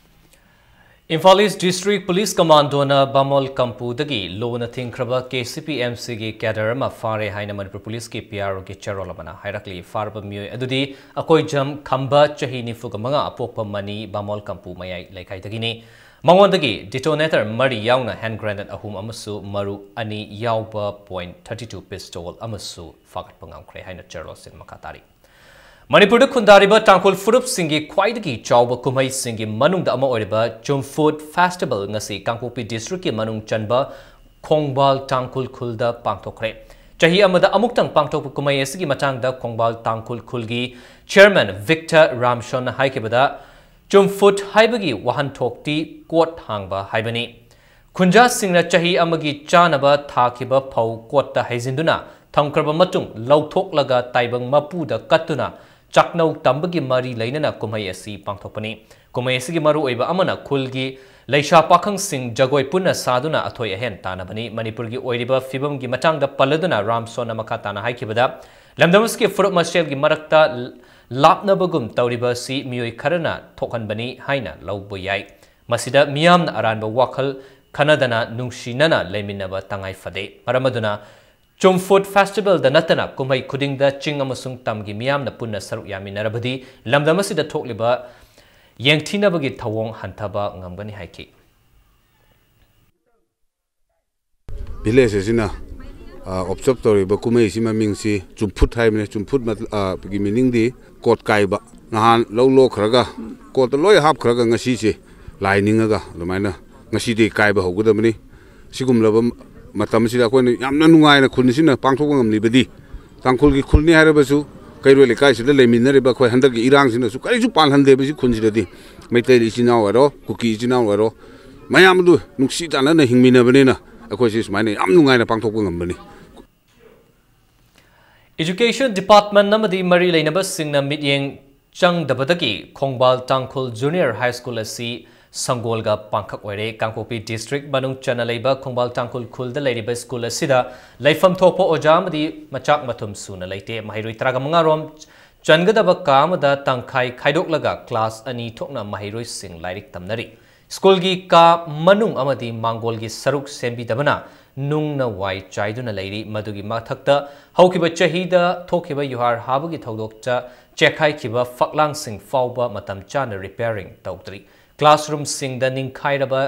Imphal East district police ꯀꯃꯥꯟꯗꯣꯅ ꯕꯥꯃꯣꯜ ꯀꯝꯄꯨꯗꯒꯤ ꯂꯣꯅ ꯊꯤꯡꯈ꯭ꯔꯕ ꯀꯦ ꯁꯤ ꯄꯤ ꯑꯦꯝ ꯁꯤꯒꯤ ꯀꯦꯗꯔ ꯑꯃ ꯐꯥꯔꯦ ꯍꯥꯏꯅ ꯃꯅꯤꯄꯨꯔ ꯄꯨꯂꯤꯁꯀꯤ ꯄꯤ ꯑꯥꯔ ꯑꯣꯒꯤ ꯆꯦꯔꯣꯜ ꯑꯃꯅ ꯍꯥꯏꯔꯛꯂꯤ꯫ ꯐꯥꯔꯕ ꯃꯤꯑꯣꯏ ꯑꯗꯨꯗꯤ ꯑꯀꯣꯏꯖꯝ ꯈꯝꯕ, ꯆꯍꯤ ꯅꯤꯐꯨꯒ ꯃꯉꯥ, ꯑꯄꯣꯛꯄ ꯃꯅꯤ, ꯕꯥꯃꯣꯜ ꯀꯝꯄꯨ ꯃꯌꯥꯏ ꯂꯩꯀꯥꯏꯗꯒꯤꯅꯤ꯫ ꯃꯉꯣꯟꯗꯒꯤ ꯗꯤꯇꯣꯅꯦꯇꯔ ꯃꯔꯤ ꯌꯥꯎꯅ ꯍꯦꯟ ꯒ꯭ꯔꯦꯅꯦꯗ ꯑꯍꯨꯝ ꯑꯃꯁꯨ ꯃꯔꯨ ꯑꯅꯤ ꯌꯥꯎꯕ ꯄꯣꯏꯟ ꯊꯥꯔꯇꯤ ꯇꯨ ꯄꯤꯁꯇꯣꯜ ꯑꯃꯁꯨ ꯐꯥꯒꯠꯄ ꯉꯝꯈ꯭ꯔꯦ ꯍꯥꯏꯅ ꯆꯦꯔꯣꯜ ꯑꯁꯤꯅ ꯃꯈꯥ ꯇꯥꯔꯤ꯫ ꯃꯅꯤꯄꯨꯔꯗ ꯈꯨꯟꯗꯥꯔꯤꯕ ꯇꯥꯡꯈꯨꯜ ꯐꯨꯔꯨꯞꯁꯤꯡꯒꯤ ꯈ꯭ꯋꯥꯏꯗꯒꯤ ꯆꯥꯎꯕ ꯀꯨꯝꯍꯩꯁꯤꯡꯒꯤ ꯃꯅꯨꯡꯗ ꯑꯃ ꯑꯣꯏꯔꯤꯕ ꯆꯨꯝꯐꯨꯠ ꯐꯦꯁꯇꯤꯚꯦꯜ ꯉꯁꯤ ꯀꯥꯡꯄꯣꯛꯄꯤ ꯗꯤꯁꯇ꯭ꯔꯤꯛꯀꯤ ꯃꯅꯨꯡ ꯆꯟꯕ ꯈꯣꯡꯕꯥꯜ ꯇꯥꯡꯈꯨꯜ ꯈꯨꯜꯗ ꯄꯥꯡꯊꯣꯛꯈ꯭ꯔꯦ꯫ ꯆꯍꯤ ꯑꯃꯗ ꯑꯃꯨꯛꯇꯪ ꯄꯥꯡꯊꯣꯛꯄ ꯀꯨꯝꯍꯩ ꯑꯁꯤꯒꯤ ꯃꯇꯥꯡꯗ ꯈꯣꯡꯕꯥꯜ ꯇꯥꯡꯈꯨꯜ ꯈꯨꯜꯒꯤ ꯆꯤꯌꯔꯃꯦꯟ ꯚꯤꯛꯇꯔ ꯔꯥꯝꯁꯣꯟꯅ ꯍꯥꯏꯈꯤꯕꯗ, ꯆꯨꯝꯐꯨꯠ ꯍꯥꯏꯕꯒꯤ ꯋꯥꯍꯟꯊꯣꯛꯇꯤ ꯀꯣꯠ ꯍꯥꯡꯕ ꯍꯥꯏꯕꯅꯤ꯫ ꯈꯨꯟꯖꯥꯁꯤꯡꯅ ꯆꯍꯤ ꯑꯃꯒꯤ ꯆꯥꯅꯕ ꯊꯥꯈꯤꯕ ꯐꯧ ꯀꯣꯠꯇ ꯍꯩꯖꯤꯟꯗꯨꯅ ꯊꯝꯈ꯭ꯔꯕ ꯃꯇꯨꯡ, ꯂꯧꯊꯣꯛꯂꯒ ꯇꯥꯏꯕꯪ ꯃꯄꯨꯗ ꯀꯠꯇꯨꯅ ꯆꯥꯛꯅꯧ ꯇꯝꯕꯒꯤ ꯃꯔꯤ ꯂꯩꯅꯅ ꯀꯨꯝꯍꯩ ꯑꯁꯤ ꯄꯥꯡꯊꯣꯛꯄꯅꯤ꯫ ꯀꯨꯝꯍꯩ ꯑꯁꯤꯒꯤ ꯃꯔꯨꯑꯣꯏꯕ ꯑꯃꯅ ꯈꯨꯜꯒꯤ ꯂꯩꯁꯥ ꯄꯥꯈꯪꯁꯤꯡ ꯖꯒꯣꯏ ꯄꯨꯟꯅ ꯁꯥꯗꯨꯅ ꯑꯊꯣꯏ ꯑꯍꯦꯟ ꯇꯥꯟꯅꯕꯅꯤ꯫ ꯃꯅꯤꯄꯨꯔꯒꯤ ꯑꯣꯏꯔꯤꯕ ꯐꯤꯕꯝꯒꯤ ꯃꯇꯥꯡꯗ ꯄꯜꯂꯗꯨꯅ ꯔꯥꯝꯁꯣꯟꯅ ꯃꯈꯥ ꯇꯥꯅ ꯍꯥꯏꯈꯤꯕꯗ, ꯂꯝꯗꯝ ꯑꯁꯤꯒꯤ ꯐꯨꯔꯨꯞ ꯃꯁꯦꯜꯒꯤ ꯃꯔꯛꯇ ꯂꯥꯞꯅꯕꯒꯨꯝ ꯇꯧꯔꯤꯕ ꯑꯁꯤ ꯃꯤꯑꯣꯏ ꯈꯔꯅ ꯊꯣꯛꯍꯟꯕꯅꯤ ꯍꯥꯏꯅ ꯂꯧꯕ ꯌꯥꯏ꯫ ꯃꯁꯤꯗ ꯃꯤꯌꯥꯝꯅ ꯑꯔꯥꯟꯕ ꯋꯥꯈꯜ ꯈꯟꯅꯗꯅ ꯅꯨꯡꯁꯤꯅꯅ ꯂꯩꯃꯤꯟꯅꯕ ꯇꯉꯥꯏ ꯐꯗꯦ꯫ ꯃꯔꯝ ꯑꯗꯨꯅ ꯆꯨꯝꯐꯨꯠ ꯐꯦꯁꯇꯤꯚꯦꯜꯗ ꯅꯠꯇꯅ ꯀꯨꯝꯍꯩ ꯈꯨꯗꯤꯡꯗ ꯆꯤꯡ ꯑꯃꯁꯨꯡ ꯇꯝꯒꯤ ꯃꯤꯌꯥꯝꯅ ꯄꯨꯟꯅ ꯁꯔꯨꯛ ꯌꯥꯃꯤꯟꯅꯔꯕꯗꯤ ꯂꯝꯗꯝ ꯑꯁꯤꯗ ꯊꯣꯛꯂꯤꯕ ꯌꯦꯡꯊꯤꯅꯕꯒꯤ ꯊꯧꯑꯣꯡ ꯍꯟꯊꯕ ꯉꯝꯒꯅꯤ ꯍꯥꯏꯈꯤ꯫ ꯚꯤꯂꯦꯖ ꯑꯁꯤꯅ, ꯑ, ꯑꯣꯕꯖꯥꯔꯕ ꯇꯧꯔꯤꯕ ꯀꯨꯝꯍꯩꯁꯤ ꯃꯃꯤꯡꯁꯤ ꯆꯨꯝꯐꯨꯠ ꯍꯥꯏꯕꯅꯤ꯫ ꯆꯨꯝꯐꯨꯠ ꯃꯠ-, ꯑ, ꯒꯤ ꯃꯤꯅꯤꯡꯗꯤ ꯀꯣꯠ ꯀꯥꯏꯕ꯫ ꯅꯍꯥꯟ ꯂꯧ ꯂꯣꯛꯈ꯭ꯔꯒ ꯀꯣꯠꯇ ꯂꯣꯏ ꯍꯥꯞꯈ꯭ꯔꯒ ꯉꯁꯤꯁꯦ ꯂꯥꯏ ꯅꯤꯡꯉꯒ ꯑꯗꯨꯃꯥꯏꯅ ꯉꯁꯤꯗꯤ ꯀꯥꯏꯕ ꯍꯧꯒꯗꯕꯅꯤ꯫ ꯁꯤꯒꯨꯝꯂꯕ ꯃꯇꯝꯁꯤꯗ ꯑꯩꯈꯣꯏꯅ ꯌꯥꯝꯅ ꯅꯨꯡꯉꯥꯏꯅ ꯈꯨꯟꯁꯤꯅ ꯄꯥꯡꯊꯣꯛꯄ ꯉꯝꯂꯤꯕꯗꯤ ꯇꯥꯡꯈꯨꯜꯒꯤ ꯈꯨꯜꯅꯤ ꯍꯥꯏꯔꯕꯁꯨ ꯀꯩꯔꯣꯏ ꯂꯩꯀꯥꯏꯁꯤꯗ ꯂꯩꯃꯤꯟꯅꯔꯤꯕ ꯑꯩꯈꯣꯏ ꯍꯟꯗꯛꯀꯤ ꯏꯔꯥꯡꯁꯤꯅꯁꯨ ꯀꯔꯤꯁꯨ ꯄꯥꯜꯍꯟꯗꯦꯕ ꯁꯤ ꯈꯨꯟꯁꯤꯗꯗꯤ꯫ ꯃꯩꯇꯩ ꯏꯆꯤꯟ ꯏꯅꯥꯎ ꯑꯣꯏꯔꯣ, ꯀꯨꯀꯤ ꯏꯆꯤꯟ ꯏꯅꯥꯎ ꯑꯣꯏꯔꯣ, ꯃꯌꯥꯝ ꯑꯗꯨ ꯅꯨꯡꯁꯤ ꯆꯥꯟꯅꯅ ꯍꯤꯡꯃꯤꯟꯅꯕꯅꯤꯅ ꯑꯩꯈꯣꯏꯁꯤ ꯁꯨꯃꯥꯏꯅ ꯌꯥꯝ ꯅꯨꯡꯉꯥꯏꯅ ꯄꯥꯡꯊꯣꯛꯄ ꯉꯝꯕꯅꯤ꯫ Education Department ꯑꯃꯗꯤ ꯃꯔꯤ ꯂꯩꯅꯕꯁꯤꯡꯅ ꯃꯤꯠꯌꯦꯡ ꯆꯪꯗꯕꯗꯒꯤ ꯈꯣꯡꯕꯥꯜ ꯇꯥꯡꯈꯨꯜ Junior High School ꯑꯁꯤ ꯁꯪꯒꯣꯜꯒ ꯄꯥꯡꯈꯛ ꯑꯣꯏꯔꯦ꯫ ꯀꯥꯡꯄꯣꯛꯄꯤ district ꯃꯅꯨꯡ ꯆꯟꯅ ꯂꯩꯕ ꯈꯣꯡꯕꯥꯜ ꯇꯥꯡꯈꯨꯜ ꯈꯨꯜꯗ ꯂꯩꯔꯤꯕ school ꯑꯁꯤꯗ ꯂꯩꯐꯝ ꯊꯣꯛꯄ ꯑꯣꯖꯥ ꯑꯃꯗꯤ ꯃꯆꯥꯛ ꯃꯊꯨꯝ ꯁꯨꯅ ꯂꯩꯇꯦ꯫ ꯃꯍꯩꯔꯣꯏ ꯇꯔꯥꯒ ꯃꯉꯥ ꯔꯣꯝ ꯆꯟꯒꯗꯕ ꯀꯥ ꯑꯃꯗ ꯇꯪꯈꯥꯏ ꯈꯥꯏꯗꯣꯛꯂꯒ class ꯑꯅꯤ ꯊꯣꯛꯅ ꯃꯍꯩꯔꯣꯏꯁꯤꯡ ꯂꯥꯏꯔꯤꯛ ꯇꯝꯅꯔꯤ꯫ Schoolꯒꯤ ꯀꯥ ꯃꯅꯨꯡ ꯑꯃꯗꯤ ꯃꯥꯡꯒꯣꯜꯒꯤ ꯁꯔꯨꯛ ꯁꯦꯝꯕꯤꯗꯕꯅ ꯅꯨꯡꯅ ꯋꯥꯏ ꯆꯥꯏꯗꯨꯅ ꯂꯩꯔꯤ꯫ ꯃꯗꯨꯒꯤ ꯃꯊꯛꯇ ꯍꯧꯈꯤꯕ ꯆꯍꯤꯗ ꯊꯣꯛꯈꯤꯕ ꯌꯨꯍꯥꯔ ꯍꯥꯕꯒꯤ ꯊꯧꯗꯣꯛꯇ ꯆꯦꯛꯈꯥꯏꯈꯤꯕ ꯐꯛꯂꯥꯡꯁꯤꯡ ꯐꯥꯎꯕ ꯃꯇꯝ ꯆꯥꯅ repairing ꯇꯧꯗ꯭ꯔꯤ꯫ Classroomꯁꯤꯡꯗ ꯅꯤꯡꯈꯥꯏꯔꯕ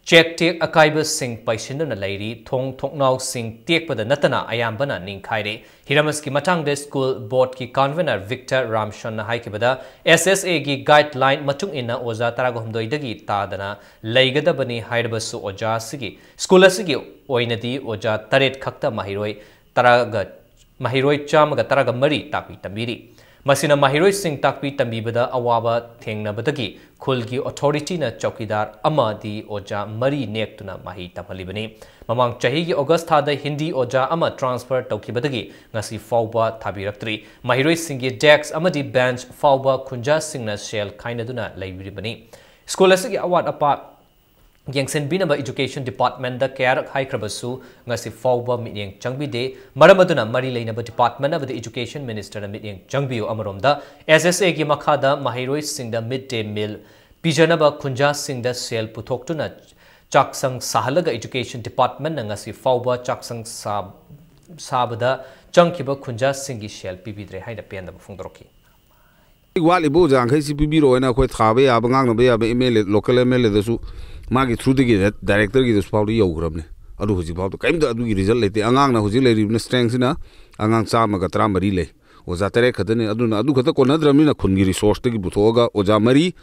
ꯆꯦꯛ ꯇꯦꯛ ꯑꯀꯥꯏꯕꯁꯤꯡ ꯄꯩꯁꯤꯟꯗꯨꯅ ꯂꯩꯔꯤ꯫ ꯊꯣꯡ ꯊꯣꯡꯅꯥꯎꯁꯤꯡ ꯇꯦꯛꯄꯗ ꯅꯠꯇꯅ ꯑꯌꯥꯝꯕꯅ ꯅꯤꯡꯈꯥꯏꯔꯦ꯫ ꯍꯤꯔꯝ ꯑꯁꯤꯒꯤ ꯃꯇꯥꯡꯗ school boardꯀꯤ convener Victor ꯔꯥꯝꯁꯟꯅ ꯍꯥꯏꯈꯤꯕꯗ, S S Aꯒꯤ guideline ꯃꯇꯨꯡ ꯏꯟꯅ ꯑꯣꯖꯥ ꯇꯔꯥꯒ ꯍꯨꯝꯗꯣꯏꯗꯒꯤ ꯇꯥꯗꯅ ꯂꯩꯒꯗꯕꯅꯤ ꯍꯥꯏꯔꯕꯁꯨ ꯑꯣꯖꯥ ꯑꯁꯤꯒꯤ, school ꯑꯁꯤꯒꯤ ꯑꯣꯏꯅꯗꯤ ꯑꯣꯖꯥ ꯇꯔꯦꯠ ꯈꯛꯇ ꯃꯍꯩꯔꯣꯏ ꯇꯔꯥꯒ, ꯃꯍꯩꯔꯣꯏ ꯆꯥꯝꯃꯒ ꯇꯔꯥꯒ ꯃꯔꯤ ꯇꯥꯛꯄꯤ ꯇꯝꯕꯤꯔꯤ꯫ ꯃꯁꯤꯅ ꯃꯍꯩꯔꯣꯏꯁꯤꯡ ꯇꯥꯛꯄꯤ ꯇꯝꯕꯤꯕꯗ ꯑꯋꯥꯕ ꯊꯦꯡꯅꯕꯗꯒꯤ ꯈꯨꯜꯒꯤ authorityꯅ ꯆꯧꯀꯤꯗꯥꯔ ꯑꯃꯗꯤ ꯑꯣꯖꯥ ꯃꯔꯤ ꯅꯦꯛꯇꯨꯅ ꯃꯍꯩ ꯇꯝꯍꯜꯂꯤꯕꯅꯤ꯫ ꯃꯃꯥꯡ ꯆꯍꯤꯒꯤ August ꯊꯥꯗ ꯍꯤꯟꯗꯤ ꯑꯣꯖꯥ ꯑꯃ transfer ꯇꯧꯈꯤꯕꯗꯒꯤ ꯉꯁꯤ ꯐꯥꯎꯕ ꯊꯥꯕꯤꯔꯛꯇ꯭ꯔꯤ꯫ ꯃꯍꯩꯔꯣꯏꯁꯤꯡꯒꯤ desk ꯑꯃꯗꯤ bench ꯐꯥꯎꯕ ꯈꯨꯟꯖꯥꯁꯤꯡꯅ ꯁꯦꯜ ꯈꯥꯏꯅꯗꯨꯅ ꯂꯩꯔꯤꯕꯅꯤ꯫ School ꯑꯁꯤꯒꯤ ꯑꯋꯥꯠ ꯑꯄꯥ ꯌꯦꯡꯁꯤꯟꯕꯤꯅꯕ Education Departmentꯗ ꯀꯌꯥꯔꯛ ꯍꯥꯏꯈ꯭ꯔꯕꯁꯨ ꯉꯁꯤ ꯐꯥꯎꯕ ꯃꯤꯠꯌꯦꯡ ꯆꯪꯕꯤꯗꯦ꯫ ꯃꯔꯝ ꯑꯗꯨꯅ ꯃꯔꯤ ꯂꯩꯅꯕ department ꯑꯃꯗꯤ Education Ministerꯅ ꯃꯤꯠꯌꯦꯡ ꯆꯪꯕꯤꯌꯨ꯫ ꯑꯃꯔꯣꯝꯗ, S S Aꯒꯤ ꯃꯈꯥꯗ ꯃꯍꯩꯔꯣꯏꯁꯤꯡꯗ mid day meal ꯄꯤꯖꯅꯕ ꯈꯨꯟꯖꯥꯁꯤꯡꯗ ꯁꯦꯜ ꯄꯨꯊꯣꯛꯇꯨꯅ ꯆꯥꯛꯁꯪ ꯁꯥꯍꯜꯂꯒ Education Departmentꯅ ꯉꯁꯤ ꯐꯥꯎꯕ ꯆꯥꯛꯁꯪ ꯁꯥ-, ꯁꯥꯕꯗ ꯆꯪꯈꯤꯕ ꯈꯨꯟꯖꯥꯁꯤꯡꯒꯤ ꯁꯦꯜ ꯄꯤꯕꯤꯗ꯭ꯔꯦ ꯍꯥꯏꯅ ꯄꯦꯟꯗꯕ ꯐꯣꯡꯗꯣꯔꯛꯈꯤ꯫ ꯋꯥꯠꯂꯤꯕ ꯑꯣꯖꯥꯈꯩꯁꯤ ꯄꯤꯕꯤꯔꯛꯑꯣꯅ ꯑꯩꯈꯣꯏ ꯊꯥꯕ ꯌꯥꯕ, ꯉꯥꯡꯅꯕ ꯌꯥꯕ M L A, local M L Aꯗꯁꯨ ꯃꯥꯒꯤ throughꯗꯒꯤ directorꯒꯤꯗꯁꯨ ꯐꯥꯎꯗ ꯌꯧꯈ꯭ꯔꯕꯅꯤ꯫ ꯑꯗꯨ ꯍꯧꯖꯤꯛ ꯐꯥꯎꯗ ꯀꯔꯤꯝꯇ ꯑꯗꯨꯒꯤ result ꯂꯩꯇꯦ꯫ ꯑꯉꯥꯡꯅ ꯍꯧꯖꯤꯛ ꯂꯩꯔꯤꯕꯅ strengthꯁꯤꯅ ꯑꯉꯥꯡ ꯆꯥꯝꯃꯒ ꯇꯔꯥꯃꯔꯤ ꯂꯩ꯫ ꯑꯣꯖꯥ ꯇꯔꯦꯠ ꯈꯛꯇꯅꯤ꯫ ꯑꯗꯨꯅ ꯑꯗꯨ ꯈꯛꯇ ꯀꯣꯟꯅꯗ꯭ꯔꯕꯅꯤꯅ ꯈꯨꯟꯒꯤ resourceꯇꯒꯤ ꯄꯨꯊꯣꯛꯑꯒ ꯑꯣꯖꯥ ꯃꯔꯤ,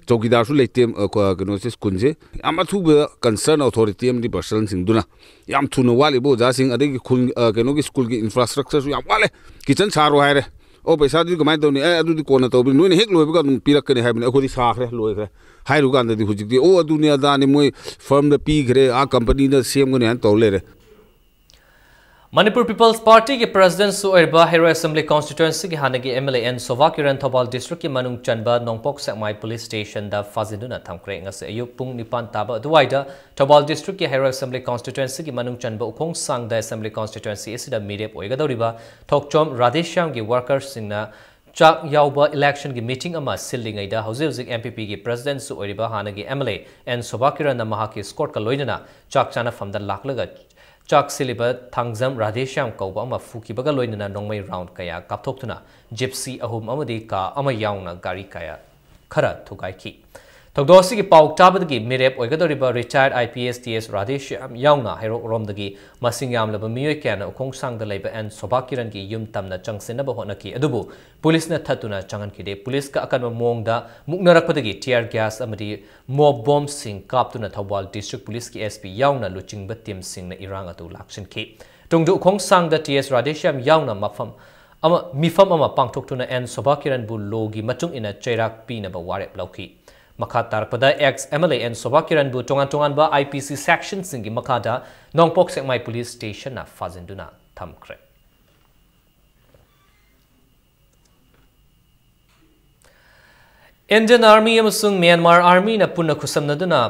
ꯆꯧꯀꯤꯗꯥꯔꯁꯨ ꯂꯩꯇꯦ, ꯑ, ꯀ-, ꯀꯩꯅꯣꯁꯦ, schoolꯁꯦ ꯌꯥꯝ ꯑꯊꯨꯕ concern authority ꯑꯃꯗꯤ personꯁꯤꯡꯗꯨꯅ ꯌꯥꯝ ꯊꯨꯅ ꯋꯥꯠꯂꯤꯕ ꯑꯣꯖꯥꯁꯤꯡ, ꯑꯗꯒꯤ ꯈꯨꯟ, ꯑ, ꯀꯩꯅꯣꯒꯤ schoolꯒꯤ infrastructureꯁꯨ ꯌꯥꯝ ꯋꯥꯠꯂꯦ꯫ Kitchen ꯁꯥꯔꯣ ꯍꯥꯏꯔꯦ, ꯑꯣ, ꯄꯩꯁꯥꯗꯨꯗꯤ ꯀꯃꯥꯏꯅ ꯇꯧꯅꯤ? ꯑꯦ, ꯑꯗꯨꯗꯤ ꯀꯣꯟꯅ ꯇꯧꯕꯅꯤ, ꯅꯣꯏꯅ ꯍꯦꯛ ꯂꯣꯏꯕꯒ ꯑꯗꯨꯝ ꯄꯤꯔꯛꯀꯅꯤ ꯍꯥꯏꯕꯅꯤ꯫ ꯑꯩꯈꯣꯏꯗꯤ ꯁꯥꯈ꯭ꯔꯦ, ꯂꯣꯏꯈ꯭ꯔꯦ꯫ ꯍꯥꯏꯔꯨ ꯀꯥꯟꯗꯗꯤ ꯍꯧꯖꯤꯛꯇꯤ, "ꯑꯣ, ꯑꯗꯨꯅꯤ ꯑꯗꯥꯅꯤ, ꯃꯣꯏ ꯐꯔꯝꯗ ꯄꯤꯈ꯭ꯔꯦ, ꯑꯥ ꯀꯝꯄꯅꯤꯅ ꯁꯦꯝꯒꯅꯤ" ꯍꯥꯏꯅ ꯇꯧ ꯂꯩꯔꯦ꯫ ꯃꯅꯤꯄꯨꯔ ꯄꯤꯄꯜꯁ ꯄꯥꯔꯇꯤꯒꯤ ꯄ꯭ꯔꯦꯁꯤꯗꯦꯟꯠꯁꯨ ꯑꯣꯏꯔꯤꯕ ꯍꯩꯔꯣꯛ ꯑꯦꯁꯦꯝꯕ꯭ꯂꯤ ꯀꯣꯟꯁꯇꯤꯇ꯭ꯋꯦꯟꯁꯤꯒꯤ ꯍꯥꯟꯅꯒꯤ M L A N Sobha Kiran Thoubal ꯗꯤꯁꯇ꯭ꯔꯤꯛꯀꯤ ꯃꯅꯨꯡ ꯆꯟꯕ ꯅꯣꯡꯄꯣꯛ ꯁꯦꯛꯃꯥꯏ ꯄꯨꯂꯤꯁ ꯁ꯭ꯇꯦꯁꯟꯗ ꯐꯥꯖꯤꯟꯗꯨꯅ ꯊꯝꯈ꯭ꯔꯦ꯫ ꯉꯁꯤ ꯑꯌꯨꯛ ꯄꯨꯡ ꯅꯤꯄꯥꯟ ꯇꯥꯕ ꯑꯗꯨꯋꯥꯏꯗ ꯊꯧꯕꯥꯜ ꯗꯤꯁꯇ꯭ꯔꯤꯛꯀꯤ ꯍꯩꯔꯣꯛ ꯑꯦꯁꯦꯝꯕ꯭ꯂꯤ ꯀꯣꯟꯁꯇꯤꯇ꯭ꯋꯦꯟꯁꯤꯒꯤ ꯃꯅꯨꯡ ꯆꯟꯕ ꯎꯈꯣꯡꯁꯥꯡꯗ ꯑꯦꯁꯦꯝꯕ꯭ꯂꯤ ꯀꯣꯟꯁꯇꯤꯇ꯭ꯋꯦꯟꯁꯤ ꯑꯁꯤꯗ ꯃꯤꯔꯦꯞ ꯑꯣꯏꯒꯗꯧꯔꯤꯕ ꯊꯣꯛꯆꯣꯝ ꯔꯥꯙꯦꯁ꯭ꯌꯥꯝꯒꯤ ꯋꯥꯔꯀꯔꯁꯤꯡꯅ ꯆꯥꯛ ꯌꯥꯎꯕ ꯏꯂꯦꯛꯁꯟꯒꯤ ꯃꯤꯇꯤꯡ ꯑꯃ ꯁꯤꯜꯂꯤꯉꯩꯗ ꯍꯧꯖꯤꯛ ꯍꯧꯖꯤꯛ ꯑꯦꯝ ꯄꯤ ꯄꯤꯒꯤ ꯄ꯭ꯔꯦꯁꯤꯗꯦꯟꯠꯁꯨ ꯑꯣꯏꯔꯤꯕ ꯍꯥꯟꯅꯒꯤ M L A N Sobha ꯀꯤꯔꯟꯅ ꯃꯍꯥꯛꯀꯤ ꯏꯁꯀꯣꯔꯠꯀ ꯂꯣꯏꯅꯅ ꯆꯥꯛ ꯆꯥꯅꯐꯝꯗ ꯂꯥꯛꯂꯒ ꯆꯥꯛ ꯁꯤꯜꯂꯤꯕ ꯊꯥꯡꯖꯝ ꯔꯥꯙꯦꯁ꯭ꯌꯥꯝ ꯀꯧꯕ ꯑꯃ ꯐꯨꯈꯤꯕꯒ ꯂꯣꯏꯅꯅ ꯅꯣꯡꯃꯩ ꯔꯥꯎꯟ ꯀꯌꯥ ꯀꯥꯞꯊꯣꯛꯇꯨꯅ ꯖꯤꯞꯁꯤ ꯑꯍꯨꯝ ꯑꯃꯗꯤ ꯀꯥ ꯑꯃ ꯌꯥꯎꯅ ꯒꯥꯔꯤ ꯀꯌꯥ ꯈꯔ ꯊꯨꯒꯥꯏꯈꯤ꯫ ꯊꯧꯗꯣꯛ ꯑꯁꯤꯒꯤ ꯄꯥꯎ ꯇꯥꯕꯗꯒꯤ ꯃꯤꯔꯦꯞ ꯑꯣꯏꯒꯗꯧꯔꯤꯕ ꯔꯤꯇꯥꯌꯔꯠ ꯑꯥꯏ ꯄꯤ ꯑꯦꯁ ꯇꯤ ꯑꯦꯁ ꯔꯥꯙꯦꯁ꯭ꯌꯥꯝ ꯌꯥꯎꯅ ꯍꯩꯔꯣꯛꯔꯣꯝꯗꯒꯤ ꯃꯁꯤꯡ ꯌꯥꯝꯂꯕ ꯃꯤꯑꯣꯏ ꯀꯌꯥꯅ ꯎꯈꯣꯡꯁꯥꯡꯗ ꯂꯩꯕ ꯑꯦꯟ ꯁꯣꯚꯥ ꯀꯤꯔꯟꯒꯤ ꯌꯨꯝ ꯇꯝꯅ ꯆꯪꯁꯤꯟꯅꯕ ꯍꯣꯠꯅꯈꯤ꯫ ꯑꯗꯨꯕꯨ ꯄꯨꯂꯤꯁꯅ ꯊꯠꯇꯨꯅ ꯆꯪꯍꯟꯈꯤꯗꯦ꯫ ꯄꯨꯂꯤꯁꯀ ꯑꯀꯟꯕ ꯃꯑꯣꯡꯗ ꯃꯨꯛꯅꯔꯛꯄꯗꯒꯤ ꯇꯤꯌꯔ ꯒ꯭ꯌꯥꯁ ꯑꯃꯗꯤ ꯃꯣꯞ ꯕꯣꯝꯁꯤꯡ ꯀꯥꯞꯇꯨꯅ ꯊꯧꯕꯥꯜ ꯗꯤꯁꯇ꯭ꯔꯤꯛ ꯄꯨꯂꯤꯁꯀꯤ ꯑꯦꯁ ꯄꯤ ꯌꯥꯎꯅ ꯂꯨꯆꯤꯡꯕ ꯇꯤꯝꯁꯤꯡꯅ ꯏꯔꯥꯡ ꯑꯗꯨ ꯂꯥꯛꯁꯤꯟꯈꯤ꯫ ꯇꯨꯡꯗ ꯎꯈꯣꯡꯁꯥꯡꯗ ꯇꯤ ꯑꯦꯁ ꯔꯥꯙꯦꯁ꯭ꯌꯥꯝ ꯌꯥꯎꯅ ꯃꯐꯝ ꯑꯃ, ꯃꯤꯐꯝ ꯑꯃ ꯄꯥꯡꯊꯣꯛꯇꯨꯅ ꯑꯦꯟ ꯁꯣꯚꯥ ꯀꯤꯔꯟꯕꯨ ꯂꯣꯒꯤ ꯃꯇꯨꯡ ꯏꯟꯅ ꯆꯩꯔꯥꯛ ꯄꯤꯅꯕ ꯋꯥꯔꯦꯞ ꯂꯧꯈꯤ꯫ ꯃꯈꯥ ꯇꯥꯔꯛꯄꯗ ex M L A N Sobha ꯀꯤꯔꯟꯕꯨ ꯇꯣꯉꯥꯟ ꯇꯣꯉꯥꯟꯕ ꯑꯥꯏ ꯄꯤ ꯁꯤ ꯁꯦꯛꯁꯟꯁꯤꯡꯒꯤ ꯃꯈꯥꯗ ꯅꯣꯡꯄꯣꯛ ꯁꯦꯛꯃꯥꯏ ꯄꯨꯂꯤꯁ ꯁ꯭ꯇꯦꯁꯟꯅ ꯐꯥꯖꯤꯟꯗꯨꯅ ꯊꯝꯈ꯭ꯔꯦ꯫ ꯏꯟꯗꯤꯌꯟ ꯑꯥꯔꯃꯤ ꯑꯃꯁꯨꯡ ꯃ꯭ꯌꯥꯟꯃꯥꯔ ꯑꯥꯔꯃꯤꯅ ꯄꯨꯟꯅ ꯈꯨꯠꯁꯝꯅꯗꯨꯅ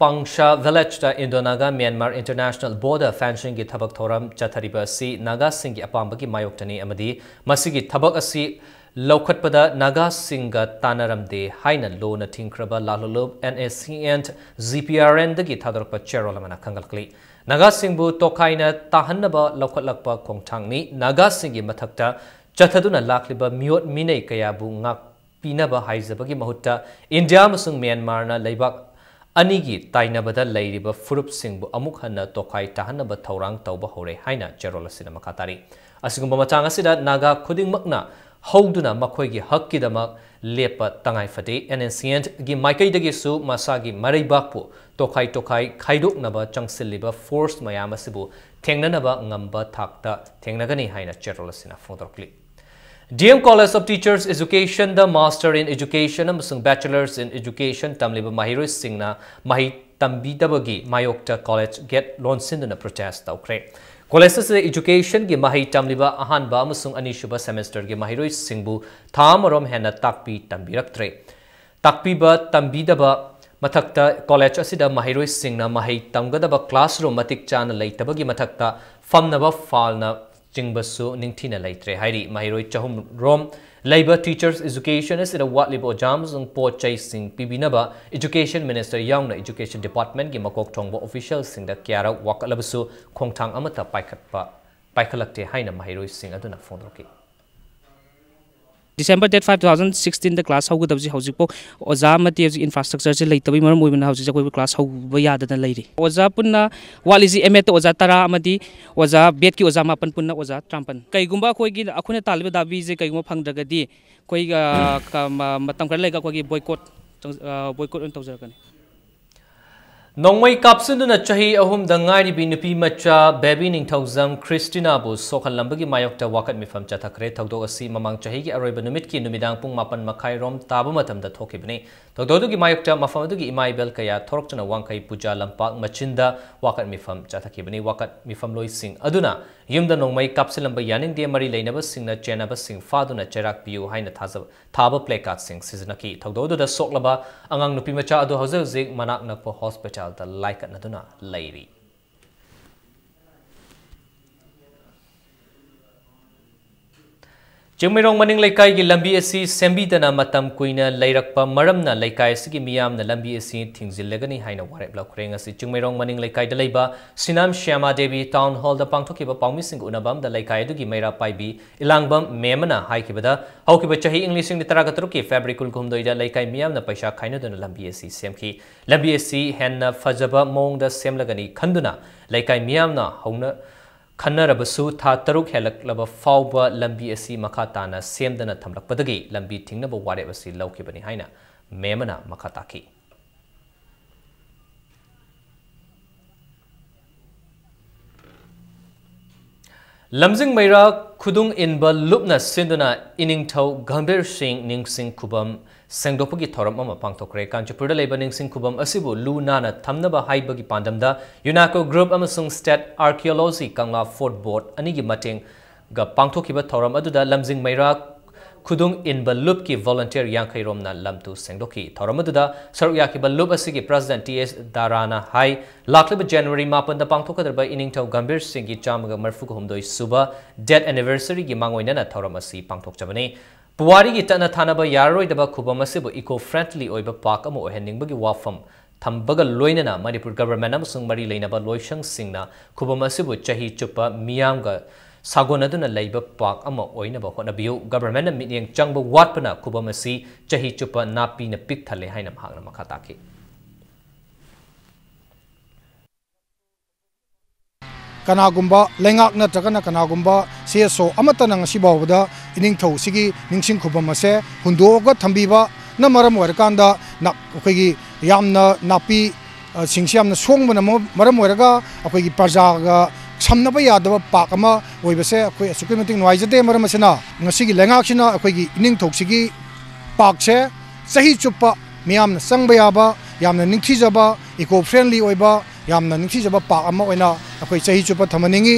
ꯄꯥꯡꯁꯥ ꯚꯤꯂꯦꯖꯇ Indo Naga Myanmar international border ꯐꯦꯟꯁꯤꯡꯒꯤ ꯊꯕꯛ ꯊꯧꯔꯝ ꯆꯠꯊꯔꯤꯕ ꯑꯁꯤ ꯅꯥꯒꯥꯁꯤꯡꯒꯤ ꯑꯄꯥꯝꯕꯒꯤ ꯃꯥꯌꯣꯛꯇꯅꯤ ꯑꯃꯗꯤ ꯃꯁꯤꯒꯤ ꯊꯕꯛ ꯑꯁꯤ ꯂꯧꯈꯠꯄꯗ ꯅꯥꯒꯥꯁꯤꯡꯒ ꯇꯥꯟꯅꯔꯝꯗꯦ ꯍꯥꯏꯅ ꯂꯣꯅ ꯊꯤꯡꯈ꯭ꯔꯕ ꯂꯥꯜꯍꯧꯂꯨꯞ N A C N G P R ꯑꯦꯟꯗꯒꯤ ꯊꯥꯗꯣꯔꯛꯄ ꯆꯦꯔꯣꯜ ꯑꯃꯅ ꯈꯪꯒꯠꯂꯛꯂꯤ꯫ ꯅꯥꯒꯥꯁꯤꯡꯕꯨ ꯇꯣꯈꯥꯏꯅ ꯇꯥꯍꯟꯅꯕ ꯂꯧꯈꯠꯂꯛꯄ ꯈꯣꯡꯊꯥꯡꯅꯤ꯫ ꯅꯥꯒꯥꯁꯤꯡꯒꯤ ꯃꯊꯛꯇ ꯆꯠꯊꯗꯨꯅ ꯂꯥꯛꯂꯤꯕ ꯃꯤꯑꯣꯠ ꯃꯤꯅꯩ ꯀꯌꯥꯕꯨ ꯉꯥꯛꯄꯤꯅꯕ ꯍꯥꯏꯖꯕꯒꯤ ꯃꯍꯨꯠꯇ ꯏꯟꯗꯤꯌꯥ ꯑꯃꯁꯨꯡ ꯃ꯭ꯌꯥꯟꯃꯥꯔꯅ ꯂꯩꯕꯥꯛ ꯑꯅꯤꯒꯤ ꯇꯥꯏꯅꯕꯗ ꯂꯩꯔꯤꯕ ꯐꯨꯔꯨꯞꯁꯤꯡꯕꯨ ꯑꯃꯨꯛ ꯍꯟꯅ ꯇꯣꯈꯥꯏ ꯇꯥꯍꯟꯅꯕ ꯊꯧꯔꯥꯡ ꯇꯧꯕ ꯍꯧꯔꯦ ꯍꯥꯏꯅ ꯆꯦꯔꯣꯜ ꯑꯁꯤꯅ ꯃꯈꯥ ꯇꯥꯔꯤ꯫ ꯑꯁꯤꯒꯨꯝꯕ ꯃꯇꯥꯡ ꯑꯁꯤꯗ ꯅꯥꯒꯥ ꯈꯨꯗꯤꯡꯃꯛꯅ ꯍꯧꯗꯨꯅ ꯃꯈꯣꯏꯒꯤ ꯍꯛꯀꯤꯗꯃꯛ ꯂꯦꯞꯄ ꯇꯉꯥꯏ ꯐꯗꯦ꯫ ꯑꯦꯟ ꯑꯦꯟ ꯁꯤ ꯑꯦꯟꯒꯤ ꯃꯥꯏꯀꯩꯗꯒꯤꯁꯨ ꯃꯁꯥꯒꯤ ꯃꯔꯩꯕꯥꯛꯄꯨ ꯇꯣꯈꯥꯏ ꯇꯣꯈꯥꯏ ꯈꯥꯏꯗꯣꯛꯅꯕ ꯆꯪꯁꯤꯜꯂꯤꯕ ꯐꯣꯔꯁ ꯃꯌꯥꯝ ꯑꯁꯤꯕꯨ ꯊꯦꯡꯅꯅꯕ ꯉꯝꯕ ꯊꯥꯛꯇ ꯊꯦꯡꯅꯒꯅꯤ ꯍꯥꯏꯅ ꯆꯦꯔꯣꯜ ꯑꯁꯤꯅ ꯐꯣꯡꯗꯣꯔꯛꯂꯤ꯫ D M College of Teachers Education the Master in Education ꯑꯃꯁꯨꯡ Bachelors in Education ꯇꯝꯂꯤꯕ ꯃꯍꯩꯔꯣꯏꯁꯤꯡꯅ ꯃꯍꯩ ꯇꯝꯕꯤꯗꯕꯒꯤ ꯃꯥꯌꯣꯛꯇ college gate ꯂꯣꯟꯁꯤꯟꯗꯨꯅ protest ꯇꯧꯈ꯭ꯔꯦ꯫ College ꯑꯁꯤꯗ education ꯒꯤ ꯃꯍꯩ ꯇꯝꯂꯤꯕ ꯑꯍꯥꯟꯕ ꯑꯃꯁꯨꯡ ꯑꯅꯤꯁꯨꯕ semester ꯒꯤ ꯃꯍꯩꯔꯣꯏꯁꯤꯡꯕꯨ ꯊꯥ ꯑꯃꯔꯣꯝ ꯍꯦꯟꯅ ꯇꯥꯛꯄꯤ ꯇꯝꯕꯤꯔꯛꯇ꯭ꯔꯦ꯫ ꯇꯥꯛꯄꯤꯕ ꯇꯝꯕꯤꯗꯕ ꯃꯊꯛꯇ, college ꯑꯁꯤꯗ ꯃꯍꯩꯔꯣꯏꯁꯤꯡꯅ ꯃꯍꯩ ꯇꯝꯒꯗꯕ classroom ꯃꯇꯤꯛ ꯆꯥꯅ ꯂꯩꯇꯕꯒꯤ ꯃꯊꯛꯇ, ꯐꯝꯅꯕ ꯐꯥꯜꯅ ꯆꯤꯡꯕꯁꯨ ꯅꯤꯡꯊꯤꯅ ꯂꯩꯇ꯭ꯔꯦ ꯍꯥꯏꯔꯤ꯫ ꯃꯍꯩꯔꯣꯏ ꯆꯍꯨꯝ ꯔꯣꯝ ꯂꯩꯕ teachers education ꯑꯁꯤꯗ ꯋꯥꯠꯂꯤꯕ ꯑꯣꯖꯥ ꯑꯃꯁꯨꯡ ꯄꯣꯠ ꯆꯩꯁꯤꯡ ꯄꯤꯕꯤꯅꯕ education minister ꯌꯥꯎꯅ education department ꯀꯤ ꯃꯀꯣꯛ ꯊꯣꯡꯕ official ꯁꯤꯡꯗ ꯀꯌꯥꯔꯛ ꯋꯥꯀꯠꯂꯕꯁꯨ ꯈꯣꯡꯊꯥꯡ ꯑꯃꯠꯇ ꯄꯥꯏꯈꯠꯄ, ꯄꯥꯏꯈꯠꯂꯛꯇꯦ ꯍꯥꯏꯅ ꯃꯍꯩꯔꯣꯏꯁꯤꯡ ꯑꯗꯨꯅ ꯐꯣꯡꯗꯣꯔꯛꯈꯤ꯫ December date five, two thousand sixteen ꯗ class ꯍꯧꯒꯗꯕꯁꯤ ꯍꯧꯖꯤꯛꯐꯥꯎ ꯑꯣꯖꯥ ꯑꯃꯗꯤ ꯍꯧꯖꯤꯛ infrastructure ꯁꯦ ꯂꯩꯇꯕꯒꯤ ꯃꯔꯝ ꯑꯣꯏꯕꯅ ꯍꯧꯖꯤꯛ ꯑꯩꯈꯣꯏ class ꯍꯧꯕ ꯌꯥꯗꯅ ꯂꯩꯔꯤ꯫ ꯑꯣꯖꯥ ꯄꯨꯟꯅ ꯋꯥꯠꯂꯤꯁꯤ M.Ed ꯇ ꯑꯣꯖꯥ ꯇꯔꯥ ꯑꯃꯗꯤ ꯑꯣꯖꯥ B.Ed ꯀꯤ ꯑꯣꯖꯥ ꯃꯥꯄꯟ, ꯄꯨꯟꯅ ꯑꯣꯖꯥ ꯇꯔꯥꯃꯥꯄꯟ꯫ ꯀꯩꯒꯨꯝꯕ ꯑꯩꯈꯣꯏꯒꯤ, ꯑꯩꯈꯣꯏꯅ ꯇꯥꯜꯂꯤꯕ ꯗꯥꯕꯤꯁꯦ ꯀꯩꯒꯨꯝꯕ ꯐꯪꯗ꯭ꯔꯒꯗꯤ ꯑꯩꯈꯣꯏ, ꯑ, ꯀ-, ꯃ-, ꯃꯇꯝ ꯈꯔ ꯂꯩꯔꯒ ꯑꯩꯈꯣꯏꯒꯤ boycott, ꯑ, boycott ꯑꯣꯏꯅ ꯇꯧꯖꯔꯛꯀꯅꯤ꯫ ꯅꯣꯡꯃꯩ ꯀꯥꯞꯁꯤꯟꯗꯨꯅ ꯆꯍꯤ ꯑꯍꯨꯝꯗ ꯉꯥꯏꯔꯤꯕꯤ ꯅꯨꯄꯤ ꯃꯆꯥ ꯕꯦꯕꯤ ꯅꯤꯡꯊꯧꯖꯝ ꯈ꯭ꯔꯤꯁꯇꯤꯅꯥꯕꯨ ꯁꯣꯛꯍꯜꯂꯝꯕꯒꯤ ꯃꯥꯌꯣꯛꯇ ꯋꯥꯀꯠ ꯃꯤꯐꯝ ꯆꯠꯊꯈ꯭ꯔꯦ꯫ ꯊꯧꯗꯣꯛ ꯑꯁꯤ ꯃꯃꯥꯡ ꯆꯍꯤꯒꯤ ꯑꯔꯣꯏꯕ ꯅꯨꯃꯤꯠꯀꯤ ꯅꯨꯃꯤꯗꯥꯡ ꯄꯨꯡ ꯃꯥꯄꯟ ꯃꯈꯥꯏ ꯔꯣꯝ ꯇꯥꯕ ꯃꯇꯝꯗ ꯊꯣꯛꯈꯤꯕꯅꯤ꯫ ꯊꯧꯗꯣꯛ ꯑꯗꯨꯒꯤ ꯃꯥꯌꯣꯛꯇ ꯃꯐꯝ ꯑꯗꯨꯒꯤ ꯏꯃꯥ ꯏꯕꯦꯜ ꯀꯌꯥ ꯊꯣꯔꯛꯇꯨꯅ ꯋꯥꯡꯈꯩ ꯄꯨꯖꯥ ꯂꯝꯄꯥꯛ ꯃꯆꯤꯟꯗ ꯋꯥꯀꯠ ꯃꯤꯐꯝ ꯆꯠꯊꯈꯤꯕꯅꯤ꯫ ꯋꯥꯀꯠ ꯃꯤꯐꯝꯂꯣꯏꯁꯤꯡ ꯑꯗꯨꯅ ꯌꯨꯝꯗ ꯅꯣꯡꯃꯩ ꯀꯥꯞꯁꯤꯜꯂꯝꯕ ꯌꯥꯅꯤꯡꯗꯦ, ꯃꯔꯤ ꯂꯩꯅꯕꯁꯤꯡꯅ ꯆꯦꯟꯅꯕꯁꯤꯡ ꯐꯥꯗꯨꯅ ꯆꯩꯔꯥꯛ ꯄꯤꯌꯨ ꯍꯥꯏꯅ ꯊꯥꯖꯕ ꯊꯥꯕ placard ꯁꯤꯡ ꯁꯤꯖꯤꯟꯅꯈꯤ꯫ ꯊꯧꯗꯣꯛ ꯑꯗꯨꯗ ꯁꯣꯛꯂꯕ ꯑꯉꯥꯡ ꯅꯨꯄꯤ ꯃꯆꯥ ꯑꯗꯨ ꯍꯧꯖꯤꯛ ꯍꯧꯖꯤꯛ ꯃꯅꯥꯛ ꯅꯛꯄ hospital ꯗ ꯂꯥꯏꯀꯠꯅꯗꯨꯅ ꯂꯩꯔꯤ꯫ ꯆꯤꯡꯃꯩꯔꯣꯡ ꯃꯅꯤꯡ ꯂꯩꯀꯥꯏꯒꯤ ꯂꯝꯕꯤ ꯑꯁꯤ ꯁꯦꯝꯕꯤꯗꯅ ꯃꯇꯝ ꯀꯨꯏꯅ ꯂꯩꯔꯛꯄ ꯃꯔꯝꯅ ꯂꯩꯀꯥꯏ ꯑꯁꯤꯒꯤ ꯃꯤꯌꯥꯝꯅ ꯂꯝꯕꯤ ꯑꯁꯤ ꯊꯤꯡꯖꯤꯜꯂꯒꯅꯤ ꯍꯥꯏꯅ ꯋꯥꯔꯦꯞ ꯂꯧꯈ꯭ꯔꯦ꯫ ꯉꯁꯤ ꯆꯤꯡꯃꯩꯔꯣꯡ ꯃꯅꯤꯡ ꯂꯩꯀꯥꯏꯗ ꯂꯩꯕ ꯁꯤꯅꯥꯝ ꯁ꯭ꯌꯥꯃꯥ ꯗꯦꯕꯤ town hall ꯗ ꯄꯥꯡꯊꯣꯛꯈꯤꯕ ꯄꯥꯎꯃꯤꯁꯤꯡꯒ ꯎꯅꯕ ꯑꯃꯗ ꯂꯩꯀꯥꯏ ꯑꯗꯨꯒꯤ ꯃꯩꯔꯥ ꯄꯥꯏꯕꯤ ꯏꯂꯥꯡꯕꯝ ꯃꯦꯝ ꯑꯃꯅ ꯍꯥꯏꯈꯤꯕꯗ, ꯍꯧꯈꯤꯕ ꯆꯍꯤ ꯏꯪ ꯂꯤꯁꯤꯡ ꯑꯅꯤ ꯇꯔꯥꯒ ꯇꯔꯨꯛꯀꯤ February ꯀꯨꯟꯍꯨꯝꯗꯣꯏꯗ ꯂꯩꯀꯥꯏ ꯃꯤꯌꯥꯝꯅ ꯄꯩꯁꯥ ꯈꯥꯏꯅꯗꯨꯅ ꯂꯝꯕꯤ ꯑꯁꯤ ꯁꯦꯝꯈꯤ꯫ ꯂꯝꯕꯤ ꯑꯁꯤ ꯍꯦꯟꯅ ꯐꯖꯕ ꯃꯑꯣꯡꯗ ꯁꯦꯝꯂꯒꯅꯤ ꯈꯟꯗꯨꯅ ꯂꯩꯀꯥꯏ ꯃꯤꯌꯥꯝꯅ ꯍꯧꯅ ꯈꯟꯅꯔꯕꯁꯨ, ꯊꯥ ꯇꯔꯨꯛ ꯍꯦꯜꯂꯛꯂꯕ ꯐꯥꯎꯕ ꯂꯝꯕꯤ ꯑꯁꯤ ꯃꯈꯥ ꯇꯥꯅ ꯁꯦꯝꯗꯅ ꯊꯝꯂꯛꯄꯗꯒꯤ ꯂꯝꯕꯤ ꯊꯤꯡꯅꯕ ꯋꯥꯔꯦꯞ ꯑꯁꯤ ꯂꯧꯈꯤꯕꯅꯤ ꯍꯥꯏꯅ ꯃꯦꯝ ꯑꯃꯅ ꯃꯈꯥ ꯇꯥꯈꯤ꯫ ꯂꯝꯖꯤꯡ ꯃꯩꯔꯥ ꯈꯨꯗꯨꯡ ꯏꯟꯕ ꯂꯨꯞꯅ ꯁꯤꯟꯗꯨꯅ ꯏꯅꯤꯡꯊꯧ ꯒꯝꯚꯤꯔ ꯁꯤꯡ ꯅꯤꯡꯁꯤꯡ ꯈꯨꯕꯝ ꯁꯦꯡꯗꯣꯛꯄꯒꯤ ꯊꯧꯔꯝ ꯑꯃ ꯄꯥꯡꯊꯣꯛꯈ꯭ꯔꯦ꯫ ꯀꯥꯟꯆꯤꯄꯨꯔꯗ ꯂꯩꯕ ꯅꯤꯡꯁꯤꯡ ꯈꯨꯕꯝ ꯑꯁꯤꯕꯨ ꯂꯨ ꯅꯥꯟꯅ ꯊꯝꯅꯕ ꯍꯥꯏꯕꯒꯤ ꯄꯥꯟꯗꯝꯗ ꯌꯨꯅꯥꯀꯣ ꯒ꯭ꯔꯨꯞ ꯑꯃꯁꯨꯡ ꯁ꯭ꯇꯦꯠ ꯑꯥꯔꯀꯤꯑꯣꯂꯣꯖꯤ ꯀꯪꯂꯥ ꯐꯣꯔꯠ ꯕꯣꯔꯗ ꯑꯅꯤꯒꯤ ꯃꯇꯦꯡꯒ ꯄꯥꯡꯊꯣꯛꯈꯤꯕ ꯊꯧꯔꯝ ꯑꯗꯨꯗ ꯂꯝꯖꯤꯡ ꯃꯩꯔꯥ ꯈꯨꯗꯨꯡ ꯏꯟꯕ ꯂꯨꯞꯀꯤ ꯚꯣꯂꯨꯟꯇꯤꯌꯔ ꯌꯥꯡꯈꯩ ꯔꯣꯝꯅ ꯂꯝ ꯇꯨ ꯁꯦꯡꯗꯣꯛꯈꯤ꯫ ꯊꯧꯔꯝ ꯑꯗꯨꯗ ꯁꯔꯨꯛ ꯌꯥꯈꯤꯕ ꯂꯨꯞ ꯑꯁꯤꯒꯤ ꯄ꯭ꯔꯁꯤꯗꯦꯟꯠ ꯇꯤ ꯑꯦꯁ ꯗꯥꯔꯥꯅ ꯍꯥꯏ, ꯂꯥꯛꯂꯤꯕ ꯖꯅꯋꯥꯔꯤ ꯃꯥꯄꯟꯗ ꯄꯥꯡꯊꯣꯛꯀꯗꯧꯔꯤꯕ ꯏꯅꯤꯡꯊꯧ ꯒꯝꯚꯤꯔ ꯁꯤꯡꯒꯤ ꯆꯥꯝꯃꯒ ꯃꯔꯤꯐꯨ ꯍꯨꯝꯗꯣꯏ ꯁꯨꯕ ꯗꯦꯠ ꯑꯦꯅꯤꯚꯔꯁꯔꯤꯒꯤ ꯃꯥꯡꯑꯣꯏꯅꯅ ꯊꯧꯔꯝ ꯑꯁꯤ ꯄꯥꯡꯊꯣꯛꯆꯕꯅꯤ꯫ ꯄꯨꯋꯥꯔꯤꯒꯤ ꯇꯠꯅ ꯊꯥꯅꯕ ꯌꯥꯔꯔꯣꯏꯗꯕ ꯈꯨꯕꯝ ꯑꯁꯤꯕꯨ ꯏꯀꯣ ꯐ꯭ꯔꯦꯟꯗꯂꯤ ꯑꯣꯏꯕ ꯄꯥꯔꯛ ꯑꯃ ꯑꯣꯏꯍꯟꯅꯤꯡꯕꯒꯤ ꯋꯥꯐꯝ ꯊꯝꯕꯒ ꯂꯣꯏꯅꯅ ꯃꯅꯤꯄꯨꯔ ꯒꯚꯔꯟꯃꯦꯟꯠ ꯑꯃꯁꯨꯡ ꯃꯔꯤ ꯂꯩꯅꯕ ꯂꯣꯏꯁꯪꯁꯤꯡꯅ ꯈꯨꯕꯝ ꯑꯁꯤꯕꯨ ꯆꯍꯤ ꯆꯨꯞꯄ ꯃꯤꯌꯥꯝꯒ ꯁꯥꯒꯣꯟꯅꯗꯨꯅ ꯂꯩꯕ ꯄꯥꯔꯛ ꯑꯃ ꯑꯣꯏꯅꯕ ꯍꯣꯠꯅꯕꯤꯌꯨ꯫ ꯒꯚꯔꯟꯃꯦꯟꯠꯅ ꯃꯤꯠꯌꯦꯡ ꯆꯪꯕ ꯋꯥꯠꯄꯅ ꯈꯨꯕꯝ ꯑꯁꯤ ꯆꯍꯤ ꯆꯨꯞꯄ ꯅꯥꯄꯤꯅ ꯄꯤꯛ ꯊꯜꯂꯦ ꯍꯥꯏꯅ ꯃꯍꯥꯛꯅ ꯃꯈꯥ ꯇꯥꯈꯤ꯫ ꯀꯅꯥꯒꯨꯝꯕ ꯂꯩꯉꯥꯛ ꯅꯠꯇ꯭ꯔꯒꯅ ꯀꯅꯥꯒꯨꯝꯕ ꯁꯤ ꯑꯦꯁ ꯑꯣ ꯑꯃꯠꯇꯅ ꯉꯁꯤ ꯐꯥꯎꯕꯗ ꯏꯅꯤꯡꯊꯧꯁꯤꯒꯤ ꯅꯤꯡꯁꯤꯡ ꯈꯨꯕꯝ ꯑꯁꯦ ꯍꯨꯟꯗꯣꯛꯑꯒ ꯊꯝꯕꯤꯕ ꯅ ꯃꯔꯝ ꯑꯣꯏꯔꯀꯥꯟꯗ ꯅ-, ꯑꯩꯈꯣꯏꯒꯤ ꯌꯥꯝꯅ ꯅꯥꯄꯤ, ꯑ, ꯁꯤꯡꯁꯤ ꯌꯥꯝꯅ ꯁꯣꯡꯕꯅ ꯃ-, ꯃꯔꯝ ꯑꯣꯏꯔꯒ ꯑꯩꯈꯣꯏꯒꯤ ꯄ꯭ꯔꯖꯥꯒ ꯁꯝꯅꯕ ꯌꯥꯗꯕ ꯄꯥꯛ ꯑꯃ ꯑꯣꯏꯕꯁꯦ ꯑꯩꯈꯣꯏ ꯑꯁꯨꯛꯀꯤ ꯃꯇꯤꯛ ꯅꯨꯡꯉꯥꯏꯖꯗꯦ꯫ ꯃꯔꯝ ꯑꯁꯤꯅ ꯉꯁꯤꯒꯤ ꯂꯩꯉꯥꯛꯁꯤꯅ ꯑꯩꯈꯣꯏꯒꯤ ꯏꯅꯤꯡꯊꯧꯁꯤꯒꯤ ꯄꯥꯛꯁꯦ ꯆꯍꯤ ꯆꯨꯞꯄ ꯃꯤꯌꯥꯝꯅ ꯆꯪꯕ ꯌꯥꯕ, ꯌꯥꯝꯅ ꯅꯤꯡꯊꯤꯖꯕ, ꯏꯀꯣ ꯐ꯭ꯔꯦꯟꯂꯤ ꯑꯣꯏꯕ, ꯌꯥꯝꯅ ꯅꯤꯡꯊꯤꯖꯕ ꯄꯥꯛ ꯑꯃ ꯑꯣꯏꯅ ꯑꯩꯈꯣꯏ ꯆꯍꯤ ꯆꯨꯞꯄ ꯊꯝꯍꯟꯅꯤꯡꯏ꯫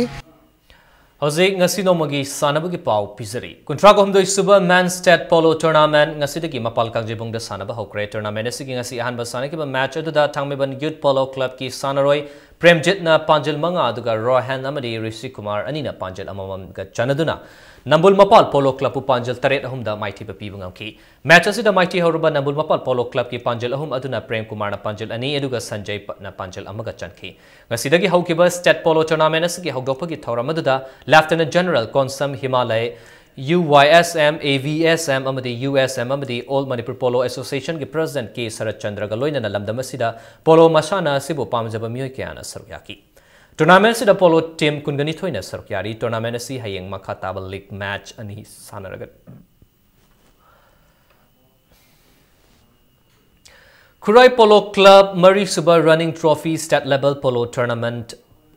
ꯍꯧꯖꯤꯛ ꯉꯁꯤ ꯅꯣꯡꯃꯒꯤ ꯁꯥꯟꯅꯕꯒꯤ ꯄꯥꯎ ꯄꯤꯖꯔꯤ꯫ ꯀꯨꯟꯊ꯭ꯔꯥꯒ ꯍꯨꯝꯗꯣꯏ ꯁꯨꯕ ꯃꯦꯟ ꯁ꯭ꯇꯦꯠ ꯄꯣꯂꯣ ꯇꯣꯔꯅꯥꯃꯦꯟꯠ ꯉꯁꯤꯗꯒꯤ ꯃꯄꯥꯜ ꯀꯥꯡꯖꯩꯕꯨꯡꯗ ꯁꯥꯟꯅꯕ ꯍꯧꯈ꯭ꯔꯦ꯫ ꯇꯣꯔꯅꯥꯃꯦꯟꯠ ꯑꯁꯤꯒꯤ ꯉꯁꯤ ꯑꯍꯥꯟꯕ ꯁꯥꯟꯅꯈꯤꯕ ꯃꯦꯆ ꯑꯗꯨꯗ ꯊꯥꯡꯃꯩꯕꯟ ꯌꯨꯠ ꯄꯣꯂꯣ ꯀ꯭ꯂꯕꯀꯤ ꯁꯥꯟꯅꯔꯣꯏ ꯄ꯭ꯔꯦꯝꯖꯤꯠꯅ ꯄꯥꯟꯖꯤꯜ ꯃꯉꯥ ꯑꯗꯨꯒ ꯔꯣꯍꯟ ꯑꯃꯗꯤ ꯔꯤꯁꯤ ꯀꯨꯃꯥꯔ ꯑꯅꯤꯅ ꯄꯥꯟꯖꯤꯜ ꯑꯃꯃꯝꯒ ꯆꯟꯅꯗꯨꯅ ꯅꯝꯕꯨꯜ ꯃꯄꯥꯜ ꯄꯣꯂꯣ ꯀ꯭ꯂꯕꯄꯨ ꯄꯥꯟꯖꯤꯜ ꯇꯔꯦꯠ ꯑꯍꯨꯝꯗ ꯃꯥꯏꯊꯤꯕ ꯄꯤꯕ ꯉꯝꯈꯤ꯫ ꯃꯦꯆ ꯑꯁꯤꯗ ꯃꯥꯏꯊꯤ ꯍꯧꯔꯕ ꯅꯝꯕꯨꯜ ꯃꯄꯥꯜ ꯄꯣꯂꯣ ꯀ꯭ꯂꯕꯀꯤ ꯄꯥꯟꯖꯤꯜ ꯑꯍꯨꯝ ꯑꯗꯨꯅ ꯄ꯭ꯔꯦꯝ ꯀꯨꯃꯥꯔꯅ ꯄꯥꯟꯖꯤꯜ ꯑꯅꯤ ꯑꯗꯨꯒ ꯁꯟꯖꯌ ꯄꯠꯅ ꯄꯥꯟꯖꯤꯜ ꯑꯃꯒ ꯆꯟꯈꯤ꯫ ꯉꯁꯤꯗꯒꯤ ꯍꯧꯈꯤꯕ ꯁ꯭ꯇꯦꯠ ꯄꯣꯂꯣ ꯇꯣꯔꯅꯥꯃꯦꯟꯠ ꯑꯁꯤꯒꯤ ꯍꯧꯗꯣꯛꯄꯒꯤ ꯊꯧꯔꯝ ꯑꯗꯨꯗ lieutenant general Konsam Himalaya, U Y S M, A V S M ꯑꯃꯗꯤ ꯌꯨ ꯑꯦꯁ ꯑꯦꯝ ꯑꯃꯗꯤ ꯑꯣꯜ ꯃꯅꯤꯄꯨꯔ ꯄꯣꯂꯣ ꯑꯦꯁꯣꯁꯤꯌꯦꯁꯟꯒꯤ ꯄ꯭ꯔꯁꯤꯗꯦꯟꯠ ꯀꯦ ꯁꯔꯠ ꯆꯟꯗ꯭ꯔꯒ ꯂꯣꯏꯅꯅ ꯂꯝꯗꯝ ꯑꯁꯤꯗ ꯄꯣꯂꯣ ꯃꯁꯥꯟꯅ ꯑꯁꯤꯕꯨ ꯄꯥꯝꯖꯕ ꯃꯤꯑꯣꯏ ꯀꯌꯥꯅ ꯁꯔꯨꯛ ꯌꯥꯈꯤ꯫ ꯇꯣꯔꯅꯥꯃꯦꯟꯠ ꯑꯁꯤꯗ ꯄꯣꯂꯣ ꯇꯤꯝ ꯀꯨꯟꯒ ꯅꯤꯊꯣꯏꯅ ꯁꯔꯨꯛ ꯌꯥꯔꯤ꯫ ꯇꯣꯔꯅꯥꯃꯦꯟꯠ ꯑꯁꯤ ꯍꯌꯦꯡ ꯃꯈꯥ ꯇꯥꯕ ꯂꯤꯒ ꯃꯦꯆ ꯑꯅꯤ ꯁꯥꯟꯅꯔꯒꯅꯤ꯫ ꯈꯨꯔꯥꯏ ꯄꯣꯂꯣ ꯀ꯭ꯂꯕ ꯃꯔꯤꯁꯨꯕ running trophy state level polo tournament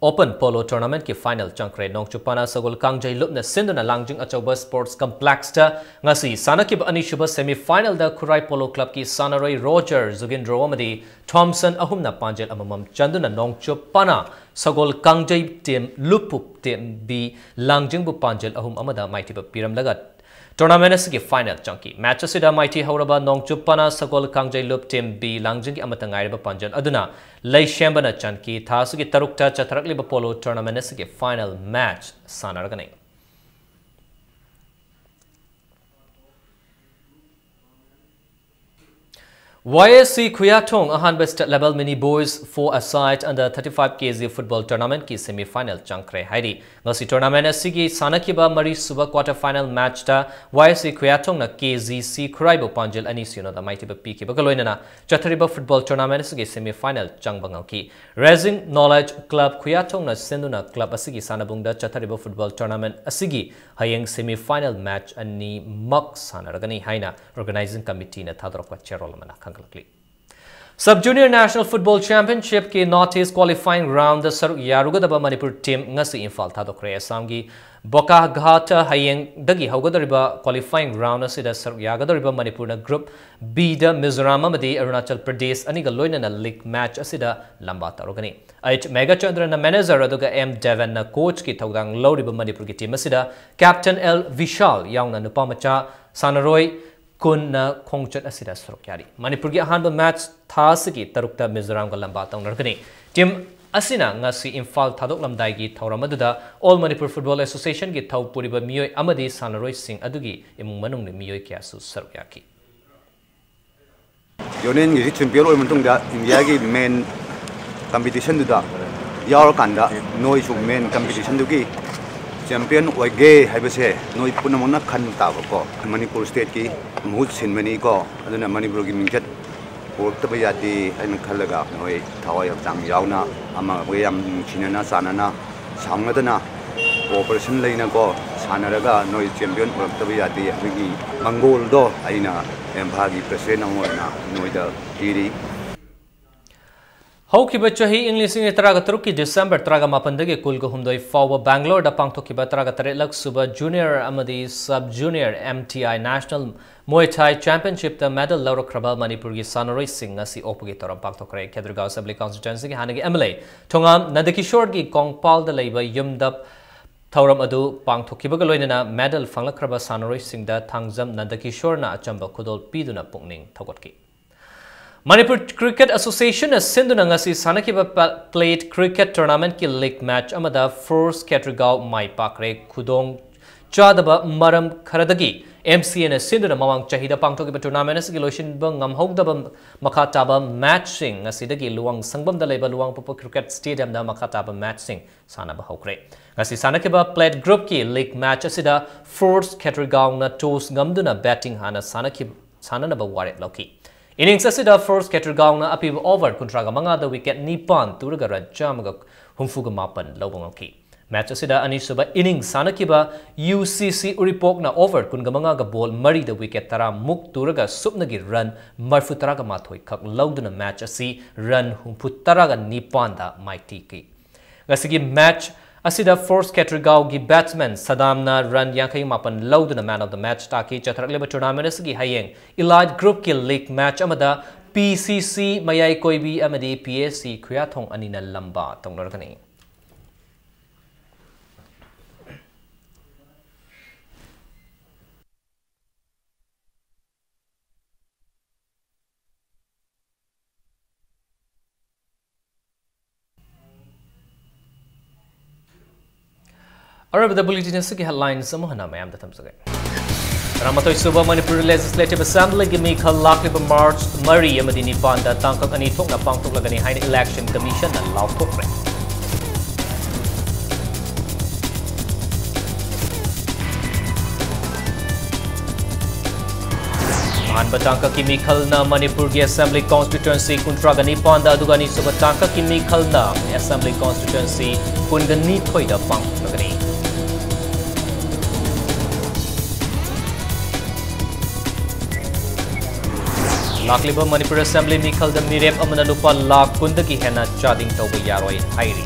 Open Polo Tournamentꯀꯤ final ꯆꯪꯈ꯭ꯔꯦ꯫ ꯅꯣꯡꯆꯨꯞ ꯄꯅꯥ ꯁꯒꯣꯜ ꯀꯥꯡꯖꯩ ꯂꯨꯞꯅ ꯁꯤꯟꯗꯨꯅ ꯂꯥꯡꯖꯤꯡ ꯑꯆꯧꯕ Sports Complexꯇ ꯉꯁꯤ ꯁꯥꯟꯅꯈꯤꯕ ꯑꯅꯤꯁꯨꯕ semi finalꯗ ꯈꯨꯔꯥꯏ Polo Clubꯀꯤ ꯁꯥꯟꯅꯔꯣꯏ ꯔꯣꯖꯔ ꯖꯨꯒꯤꯟꯗ꯭ꯔꯣ ꯑꯃꯗꯤ ꯊꯣꯝꯁꯟ ꯑꯍꯨꯝꯅ ꯄꯥꯟꯖꯜ ꯑꯃꯃꯝ ꯆꯟꯗꯨꯅ ꯅꯣꯡꯆꯨꯞ ꯄꯅꯥ ꯁꯒꯣꯜ ꯀꯥꯡꯖꯩ team ꯂꯨꯞꯄꯨ team B ꯂꯥꯡꯖꯤꯡꯕꯨ ꯄꯥꯟꯖꯜ ꯑꯍꯨꯝ ꯑꯃꯗ ꯃꯥꯏꯊꯤꯕ ꯄꯤꯔꯝꯂꯒ tournament ꯑꯁꯤꯒꯤ final ꯆꯪꯈꯤ꯫ Match ꯑꯁꯤꯗ ꯃꯥꯏꯊꯤ ꯍꯧꯔꯕ ꯅꯣꯡꯆꯨꯞ ꯄꯅꯥ ꯁꯒꯣꯜ ꯀꯥꯡꯖꯩ ꯂꯨꯞ team B ꯂꯥꯡꯖꯤꯡꯒꯤ ꯑꯃꯠꯇ ꯉꯥꯏꯔꯕ ꯄꯥꯟꯖꯜ ꯑꯗꯨꯅ ꯂꯩꯁꯦꯝꯕꯅ ꯆꯟꯈꯤ꯫ ꯊꯥ ꯑꯁꯤꯒꯤ ꯇꯔꯨꯛꯇ ꯆꯠꯊꯔꯛꯂꯤꯕ polo tournament ꯑꯁꯤꯒꯤ final match ꯁꯥꯟꯅꯔꯒꯅꯤ꯫ YSC ꯈꯨꯌꯥꯊꯣꯡ ꯑꯍꯥꯟꯕ state level mini boys four-a-side under thirty-five kg football tournamentꯀꯤ semi final ꯆꯪꯈ꯭ꯔꯦ ꯍꯥꯏꯔꯤ꯫ ꯉꯁꯤ tournament ꯑꯁꯤꯒꯤ ꯁꯥꯟꯅꯈꯤꯕ ꯃꯔꯤꯁꯨꯕ quarter final matchꯇ YSC ꯈꯨꯌꯥꯊꯣꯡꯅ KGC ꯈꯨꯔꯥꯏꯕꯨ ꯄꯥꯟꯖꯤꯜ ꯑꯅꯤ ꯁꯤꯅꯣꯗ ꯃꯥꯏꯊꯤꯕ ꯄꯤꯈꯤꯕꯒ ꯂꯣꯏꯅꯅ ꯆꯠꯊꯔꯤꯕ football tournament ꯑꯁꯤꯒꯤ semi final ꯆꯪꯕ ꯉꯝꯈꯤ꯫ Raising Knowledge Club ꯈꯨꯌꯥꯊꯣꯡꯅ ꯁꯤꯟꯗꯨꯅ club ꯑꯁꯤꯒꯤ ꯁꯥꯟꯅꯕꯨꯡꯗ ꯆꯠꯊꯔꯤꯕ football tournament ꯑꯁꯤꯒꯤ ꯍꯌꯦꯡ semi final match ꯑꯅꯤꯃꯛ ꯁꯥꯟꯅꯔꯒꯅꯤ ꯍꯥꯏꯅ organizing committeeꯅ ꯊꯥꯗꯣꯔꯛꯄ ꯆꯦꯔꯣꯜ ꯑꯃꯅ ꯈꯪꯍꯜꯂꯛꯂꯤ꯫ Sub Junior National Football Championshipꯀꯤ North East qualifying roundꯗ ꯁꯔꯨꯛ ꯌꯥꯔꯨꯒꯗꯕ ꯃꯅꯤꯄꯨꯔ team ꯉꯁꯤ ꯏꯝꯐꯥꯜ ꯊꯥꯗꯣꯛꯈ꯭ꯔꯦ꯫ ꯑꯁꯥꯝꯒꯤ ꯕꯣꯀꯥꯘꯥꯠꯇ ꯍꯌꯦꯡꯗꯒꯤ ꯍꯧꯒꯗꯧꯔꯤꯕ qualifying round ꯑꯁꯤꯗ ꯁꯔꯨꯛ ꯌꯥꯒꯗꯧꯔꯤꯕ ꯃꯅꯤꯄꯨꯔꯅ group Bꯗ ꯃꯤꯖꯣꯔꯥꯝ ꯑꯃꯗꯤ ꯑꯔꯨꯅꯥꯆꯜ ꯄ꯭ꯔꯗꯦꯁ ꯑꯅꯤꯒ ꯂꯣꯏꯅꯅ league match ꯑꯁꯤꯗ ꯂꯝꯕꯥ ꯇꯧꯔꯒꯅꯤ꯫ H ꯃꯦꯘꯆꯟꯗ꯭ꯔꯅ manager ꯑꯗꯨꯒ M ꯗꯦꯕꯟꯅ coachꯀꯤ ꯊꯧꯗꯥꯡ ꯂꯧꯔꯤꯕ ꯃꯅꯤꯄꯨꯔꯒꯤ team ꯑꯁꯤꯗ captain L ꯚꯤꯁꯥꯜ ꯌꯥꯎꯅ ꯅꯨꯄꯥ ꯃꯆꯥ ꯁꯥꯟꯅꯔꯣꯏ ꯀꯨꯟꯅ ꯈꯣꯡꯆꯠ ꯑꯁꯤꯗ ꯁꯔꯨꯛ ꯌꯥꯔꯤ꯫ ꯃꯅꯤꯄꯨꯔꯒꯤ ꯑꯍꯥꯟꯕ match ꯊꯥ ꯑꯁꯤꯒꯤ ꯇꯔꯨꯛꯇ ꯃꯤꯖꯣꯔꯥꯝꯒ ꯂꯝꯕꯥ ꯇꯧꯅꯔꯒꯅꯤ꯫ Team ꯑꯁꯤꯅ ꯉꯁꯤ ꯏꯝꯐꯥꯜ ꯊꯥꯗꯣꯛꯂꯝꯗꯥꯏꯒꯤ ꯊꯧꯔꯝ ꯑꯗꯨꯗ All Manipur Football Associationꯒꯤ ꯊꯧ ꯄꯨꯔꯤꯕ ꯃꯤꯑꯣꯏ ꯑꯃꯗꯤ ꯁꯥꯟꯅꯔꯣꯏꯁꯤꯡ ꯑꯗꯨꯒꯤ ꯏꯃꯨꯡ ꯃꯅꯨꯡ ꯃꯤꯑꯣꯏ ꯀꯌꯥꯁꯨ ꯁꯔꯨꯛ ꯌꯥꯈꯤ꯫ Unionꯒꯤꯁꯤ champion ꯑꯣꯏꯕ ꯃꯇꯨꯡꯗ Indiaꯒꯤ main competitionꯗꯨꯗ ꯌꯥꯎꯔꯀꯥꯟꯗ ꯅꯣꯏꯁꯨ main competitionꯗꯨꯒꯤ champion ꯑꯣꯏꯒꯦ ꯍꯥꯏꯕꯁꯦ ꯅꯣꯏ ꯄꯨꯝꯅꯃꯛꯅ ꯈꯟꯕ ꯇꯥꯕꯀꯣ꯫ ꯃꯅꯤꯄꯨꯔ stateꯀꯤ ꯃꯍꯨꯠ ꯁꯤꯟꯕꯅꯤꯀꯣ, ꯑꯗꯨꯅ ꯃꯅꯤꯄꯨꯔꯒꯤ ꯃꯤꯡꯆꯠ ꯄꯨꯔꯛꯇꯕ ꯌꯥꯗꯦ ꯍꯥꯏꯅ ꯈꯜꯂꯒ ꯅꯣꯏ ꯊꯋꯥꯏ ꯍꯛꯆꯥꯡ ꯌꯥꯎꯅ ꯑꯃꯒ ꯑꯃꯒ ꯌꯥꯝ ꯅꯨꯡꯁꯤꯅꯅ ꯆꯥꯟꯅꯅ ꯁꯥꯎꯅꯗꯅ cooperation ꯂꯩꯅꯀꯣ ꯁꯥꯟꯅꯔꯒ ꯅꯣꯏ champion ꯑꯣꯏꯔꯛꯇꯕ ꯌꯥꯗꯦ ꯍꯥꯏꯕꯒꯤ ꯃꯪꯒꯣꯜꯗꯣ ꯑꯩꯅ ꯏꯝꯐꯥꯜꯒꯤ president ꯑꯃ ꯑꯣꯏꯅ ꯅꯣꯏꯗ ꯄꯤꯔꯤ꯫ ꯍꯧꯈꯤꯕ ꯆꯍꯤ ꯏꯪ ꯂꯤꯁꯤꯡ ꯑꯅꯤ ꯇꯔꯥꯒ ꯇꯔꯨꯛꯀꯤ ꯗꯤꯁꯦꯝꯕꯔ ꯇꯔꯥꯒ ꯃꯥꯄꯟꯗꯒꯤ ꯀꯨꯜꯒ ꯍꯨꯝꯗꯣꯏ ꯐꯥꯎꯕ ꯕꯦꯡꯒ꯭ꯂꯣꯔꯗ ꯄꯥꯡꯊꯣꯛꯈꯤꯕ ꯇꯔꯥꯒ ꯇꯔꯦꯠꯂꯛ ꯁꯨꯕ ꯖꯨꯅꯤꯌꯔ ꯑꯃꯗꯤ sub junior M T I National Muay Thai Championshipꯇ medal ꯂꯧꯔꯛꯈ꯭ꯔꯕ ꯃꯅꯤꯄꯨꯔꯒꯤ ꯁꯥꯟꯅꯔꯣꯏꯁꯤꯡ ꯉꯁꯤ ꯑꯣꯛꯄꯒꯤ ꯊꯧꯔꯝ ꯄꯥꯡꯊꯣꯛꯈ꯭ꯔꯦ꯫ ꯈꯦꯗ꯭ꯔꯤꯒꯥꯎ Assembly Constituencyꯒꯤ ꯍꯥꯟꯅꯒꯤ M L A ꯊꯣꯉꯥꯝ ꯅꯟꯗꯀꯤꯁꯣꯔꯒꯤ ꯀꯣꯡꯄꯥꯜꯗ ꯂꯩꯕ ꯌꯨꯝꯗ ꯊꯧꯔꯝ ꯑꯗꯨ ꯄꯥꯡꯊꯣꯛꯈꯤꯕꯒ ꯂꯣꯏꯅꯅ medal ꯐꯪꯂꯛꯈ꯭ꯔꯕ ꯁꯥꯟꯅꯔꯣꯏꯁꯤꯡꯗ ꯊꯥꯡꯖꯝ ꯅꯟꯗꯀꯤꯁꯣꯔꯅ ꯑꯆꯝꯕ ꯈꯨꯗꯣꯜ ꯄꯤꯗꯨꯅ ꯄꯨꯛꯅꯤꯡ ꯊꯧꯒꯠꯈꯤ꯫ ꯃꯅꯤꯄꯨꯔ Cricket Associationꯅ ꯁꯤꯟꯗꯨꯅ ꯉꯁꯤ ꯁꯥꯟꯅꯈꯤꯕ ꯄ-, Plate Cricket Tournamentꯀꯤ league match ꯑꯃꯗ Force ꯈꯦꯇ꯭ꯔꯤꯒꯥꯎ ꯃꯥꯏ ꯄꯥꯛꯈ꯭ꯔꯦ꯫ ꯈꯨꯗꯣꯡ ꯆꯥꯗꯕ ꯃꯔꯝ ꯈꯔꯗꯒꯤ M C Aꯅ ꯁꯤꯟꯗꯨꯅ ꯃꯃꯥꯡ ꯆꯍꯤꯗ ꯄꯥꯡꯊꯣꯛꯈꯤꯕ tournament ꯑꯁꯤꯒꯤ ꯂꯣꯏꯁꯤꯟꯕ ꯉꯝꯍꯧꯗꯕ ꯃꯈꯥ ꯇꯥꯕ matchꯁꯤꯡ ꯉꯁꯤꯗꯒꯤ ꯂꯨꯋꯥꯡꯁꯪꯕꯝꯗ ꯂꯩꯕ ꯂꯨꯋꯥꯡꯄꯣꯛꯄ Cricket Stadiumꯗ ꯃꯈꯥ ꯇꯥꯕ matchꯁꯤꯡ ꯁꯥꯟꯅꯕ ꯍꯧꯈ꯭ꯔꯦ꯫ ꯉꯁꯤ ꯁꯥꯟꯅꯈꯤꯕ Plate Groupꯀꯤ league match ꯑꯁꯤꯗ Force ꯈꯦꯇ꯭ꯔꯤꯒꯥꯎꯅ toss ꯉꯝꯗꯨꯅ batting ꯍꯥꯟꯅ ꯁꯥꯟꯅꯈꯤ-, ꯁꯥꯟꯅꯅꯕ ꯋꯥꯔꯦꯞ ꯂꯧꯈꯤ꯫ Innings ꯑꯁꯤꯗ Force ꯈꯦꯇ꯭ꯔꯤꯒꯥꯎꯅ ꯑꯄꯤꯕ over ꯀꯨꯟꯊ꯭ꯔꯥꯒ ꯃꯉꯥꯗ wicket ꯅꯤꯄꯥꯟ ꯇꯨꯔꯒ run ꯆꯥꯝꯃꯒ ꯍꯨꯝꯐꯨꯒ ꯃꯥꯄꯟ ꯂꯧꯕ ꯉꯝꯈꯤ꯫ Match ꯑꯁꯤꯗ ꯑꯅꯤꯁꯨꯕ innings ꯁꯥꯟꯅꯈꯤꯕ U C C ꯎꯔꯤꯄꯣꯛꯅ over ꯀꯨꯟꯒ ꯃꯉꯥꯒ ball ꯃꯔꯤꯗ wicket ꯇꯔꯥ ꯃꯨꯛ ꯇꯨꯔꯒ ꯁꯨꯞꯅꯒꯤ run ꯃꯔꯐꯨ ꯇꯔꯥꯒ ꯃꯥꯊꯣꯏ ꯈꯛ ꯂꯧꯗꯨꯅ match ꯑꯁꯤ run ꯍꯨꯝꯐꯨ ꯇꯔꯥꯒ ꯅꯤꯄꯥꯟꯗ ꯃꯥꯏꯊꯤꯈꯤ꯫ ꯉꯁꯤꯒꯤ match ꯑꯁꯤꯗ Force ꯈꯦꯇ꯭ꯔꯤꯒꯥꯎꯒꯤ batsman ꯁꯗꯥꯝꯅ run ꯌꯥꯡꯈꯩ ꯃꯥꯄꯟ ꯂꯧꯗꯨꯅ man of the match ꯇꯥꯈꯤ꯫ ꯆꯠꯊꯔꯛꯂꯤꯕ tournament ꯑꯁꯤꯒꯤ ꯍꯌꯦꯡ Elite Groupꯀꯤ league match ꯑꯃꯗ P C C ꯃꯌꯥꯏ ꯀꯣꯏꯕꯤ ꯑꯃꯗꯤ P S C ꯈꯨꯌꯥꯊꯣꯡ ꯑꯅꯤꯅ ꯂꯝꯕꯥ ꯇꯧꯅꯔꯒꯅꯤ꯫ ꯑꯔꯣꯏꯕꯗ bulletin ꯑꯁꯤꯒꯤ headlines ꯑꯃꯨꯛ ꯍꯟꯅ ꯃꯌꯥꯝꯗ ꯊꯝꯖꯒꯦ꯫ ꯇꯔꯥꯃꯥꯊꯣꯏ ꯁꯨꯕ ꯃꯅꯤꯄꯨꯔ Legislative Assemblyꯒꯤ ꯃꯤꯈꯜ ꯂꯥꯛꯂꯤꯕ March ꯃꯔꯤ ꯑꯃꯗꯤ ꯅꯤꯄꯥꯟꯗ ꯇꯥꯡꯀꯛ ꯑꯅꯤ ꯊꯣꯛꯅ ꯄꯥꯡꯊꯣꯛꯂꯒꯅꯤ ꯍꯥꯏꯅ Election Commissionꯅ ꯂꯥꯎꯊꯣꯛꯈ꯭ꯔꯦ꯫ ꯑꯍꯥꯟꯕ ꯇꯥꯡꯀꯛꯀꯤ ꯃꯤꯈꯜꯅ ꯃꯅꯤꯄꯨꯔꯒꯤ Assembly Constituency ꯀꯨꯟꯊ꯭ꯔꯥꯒ ꯅꯤꯄꯥꯟꯗ, ꯑꯗꯨꯒ ꯑꯅꯤꯁꯨꯕ ꯇꯥꯡꯀꯛꯀꯤ ꯃꯤꯈꯜꯅ Assembly Constituency ꯀꯨꯟꯒ ꯅꯤꯊꯣꯏꯗ ꯄꯥꯡꯊꯣꯛꯂꯒꯅꯤ꯫ ꯂꯥꯛꯂꯤꯕ ꯃꯅꯤꯄꯨꯔ ꯑꯦꯁꯦꯝꯕ꯭ꯂꯤ ꯃꯤꯈꯜꯗ ꯃꯤꯔꯦꯞ ꯑꯃꯅ ꯂꯨꯄꯥ ꯂꯥꯈ ꯀꯨꯟꯗꯒꯤ ꯍꯦꯟꯅ ꯆꯥꯗꯤꯡ ꯇꯧꯕ ꯌꯥꯔꯣꯏ ꯍꯥꯏꯔꯤ꯫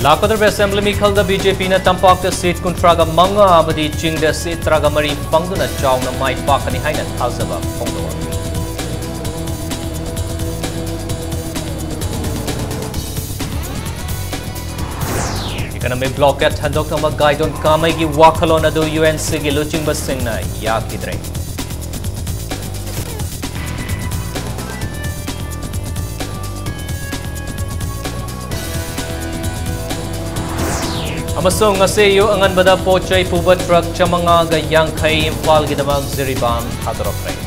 ꯂꯥꯛꯀꯗꯧꯔꯤꯕ ꯑꯦꯁꯦꯝꯕ꯭ꯂꯤ ꯃꯤꯈꯜꯗ ꯕꯤ ꯖꯦ ꯄꯤꯅ ꯇꯝꯄꯥꯛꯇ ꯁꯤꯠ ꯀꯨꯟꯊ꯭ꯔꯥꯒ ꯃꯉꯥ ꯑꯃꯗꯤ ꯆꯤꯡꯗ ꯁꯤꯠ ꯇꯔꯥꯒ ꯃꯔꯤ ꯐꯪꯗꯨꯅ ꯆꯥꯎꯅ ꯃꯥꯏ ꯄꯥꯛꯀꯅꯤ ꯍꯥꯏꯅ ꯊꯥꯖꯕ ꯐꯣꯡꯗꯣꯛꯂꯛꯂꯤ꯫ Economic blockade ꯍꯟꯗꯣꯛꯅꯕ ꯒꯥꯏꯗꯣꯟ ꯀꯥꯃꯩꯒꯤ ꯋꯥꯈꯜꯂꯣꯟ ꯑꯗꯨ ꯌꯨ ꯑꯦꯟ ꯁꯤꯒꯤ ꯂꯨꯆꯤꯡꯕꯁꯤꯡꯅ ꯌꯥꯈꯤꯗ꯭ꯔꯦ꯫ ꯑꯃꯁꯨꯡ ꯉꯁꯤ ꯑꯌꯨꯛ ꯑꯉꯟꯕꯗ ꯄꯣꯠ ꯆꯩ ꯄꯨꯕ ꯇ꯭ꯔꯛ ꯆꯥꯃꯉꯥꯒ ꯌꯥꯡꯈꯩ ꯏꯝꯐꯥꯜꯒꯤꯗꯃꯛ ꯖꯤꯔꯤꯕꯥꯝ ꯊꯥꯗꯣꯔꯛꯈ꯭ꯔꯦ꯫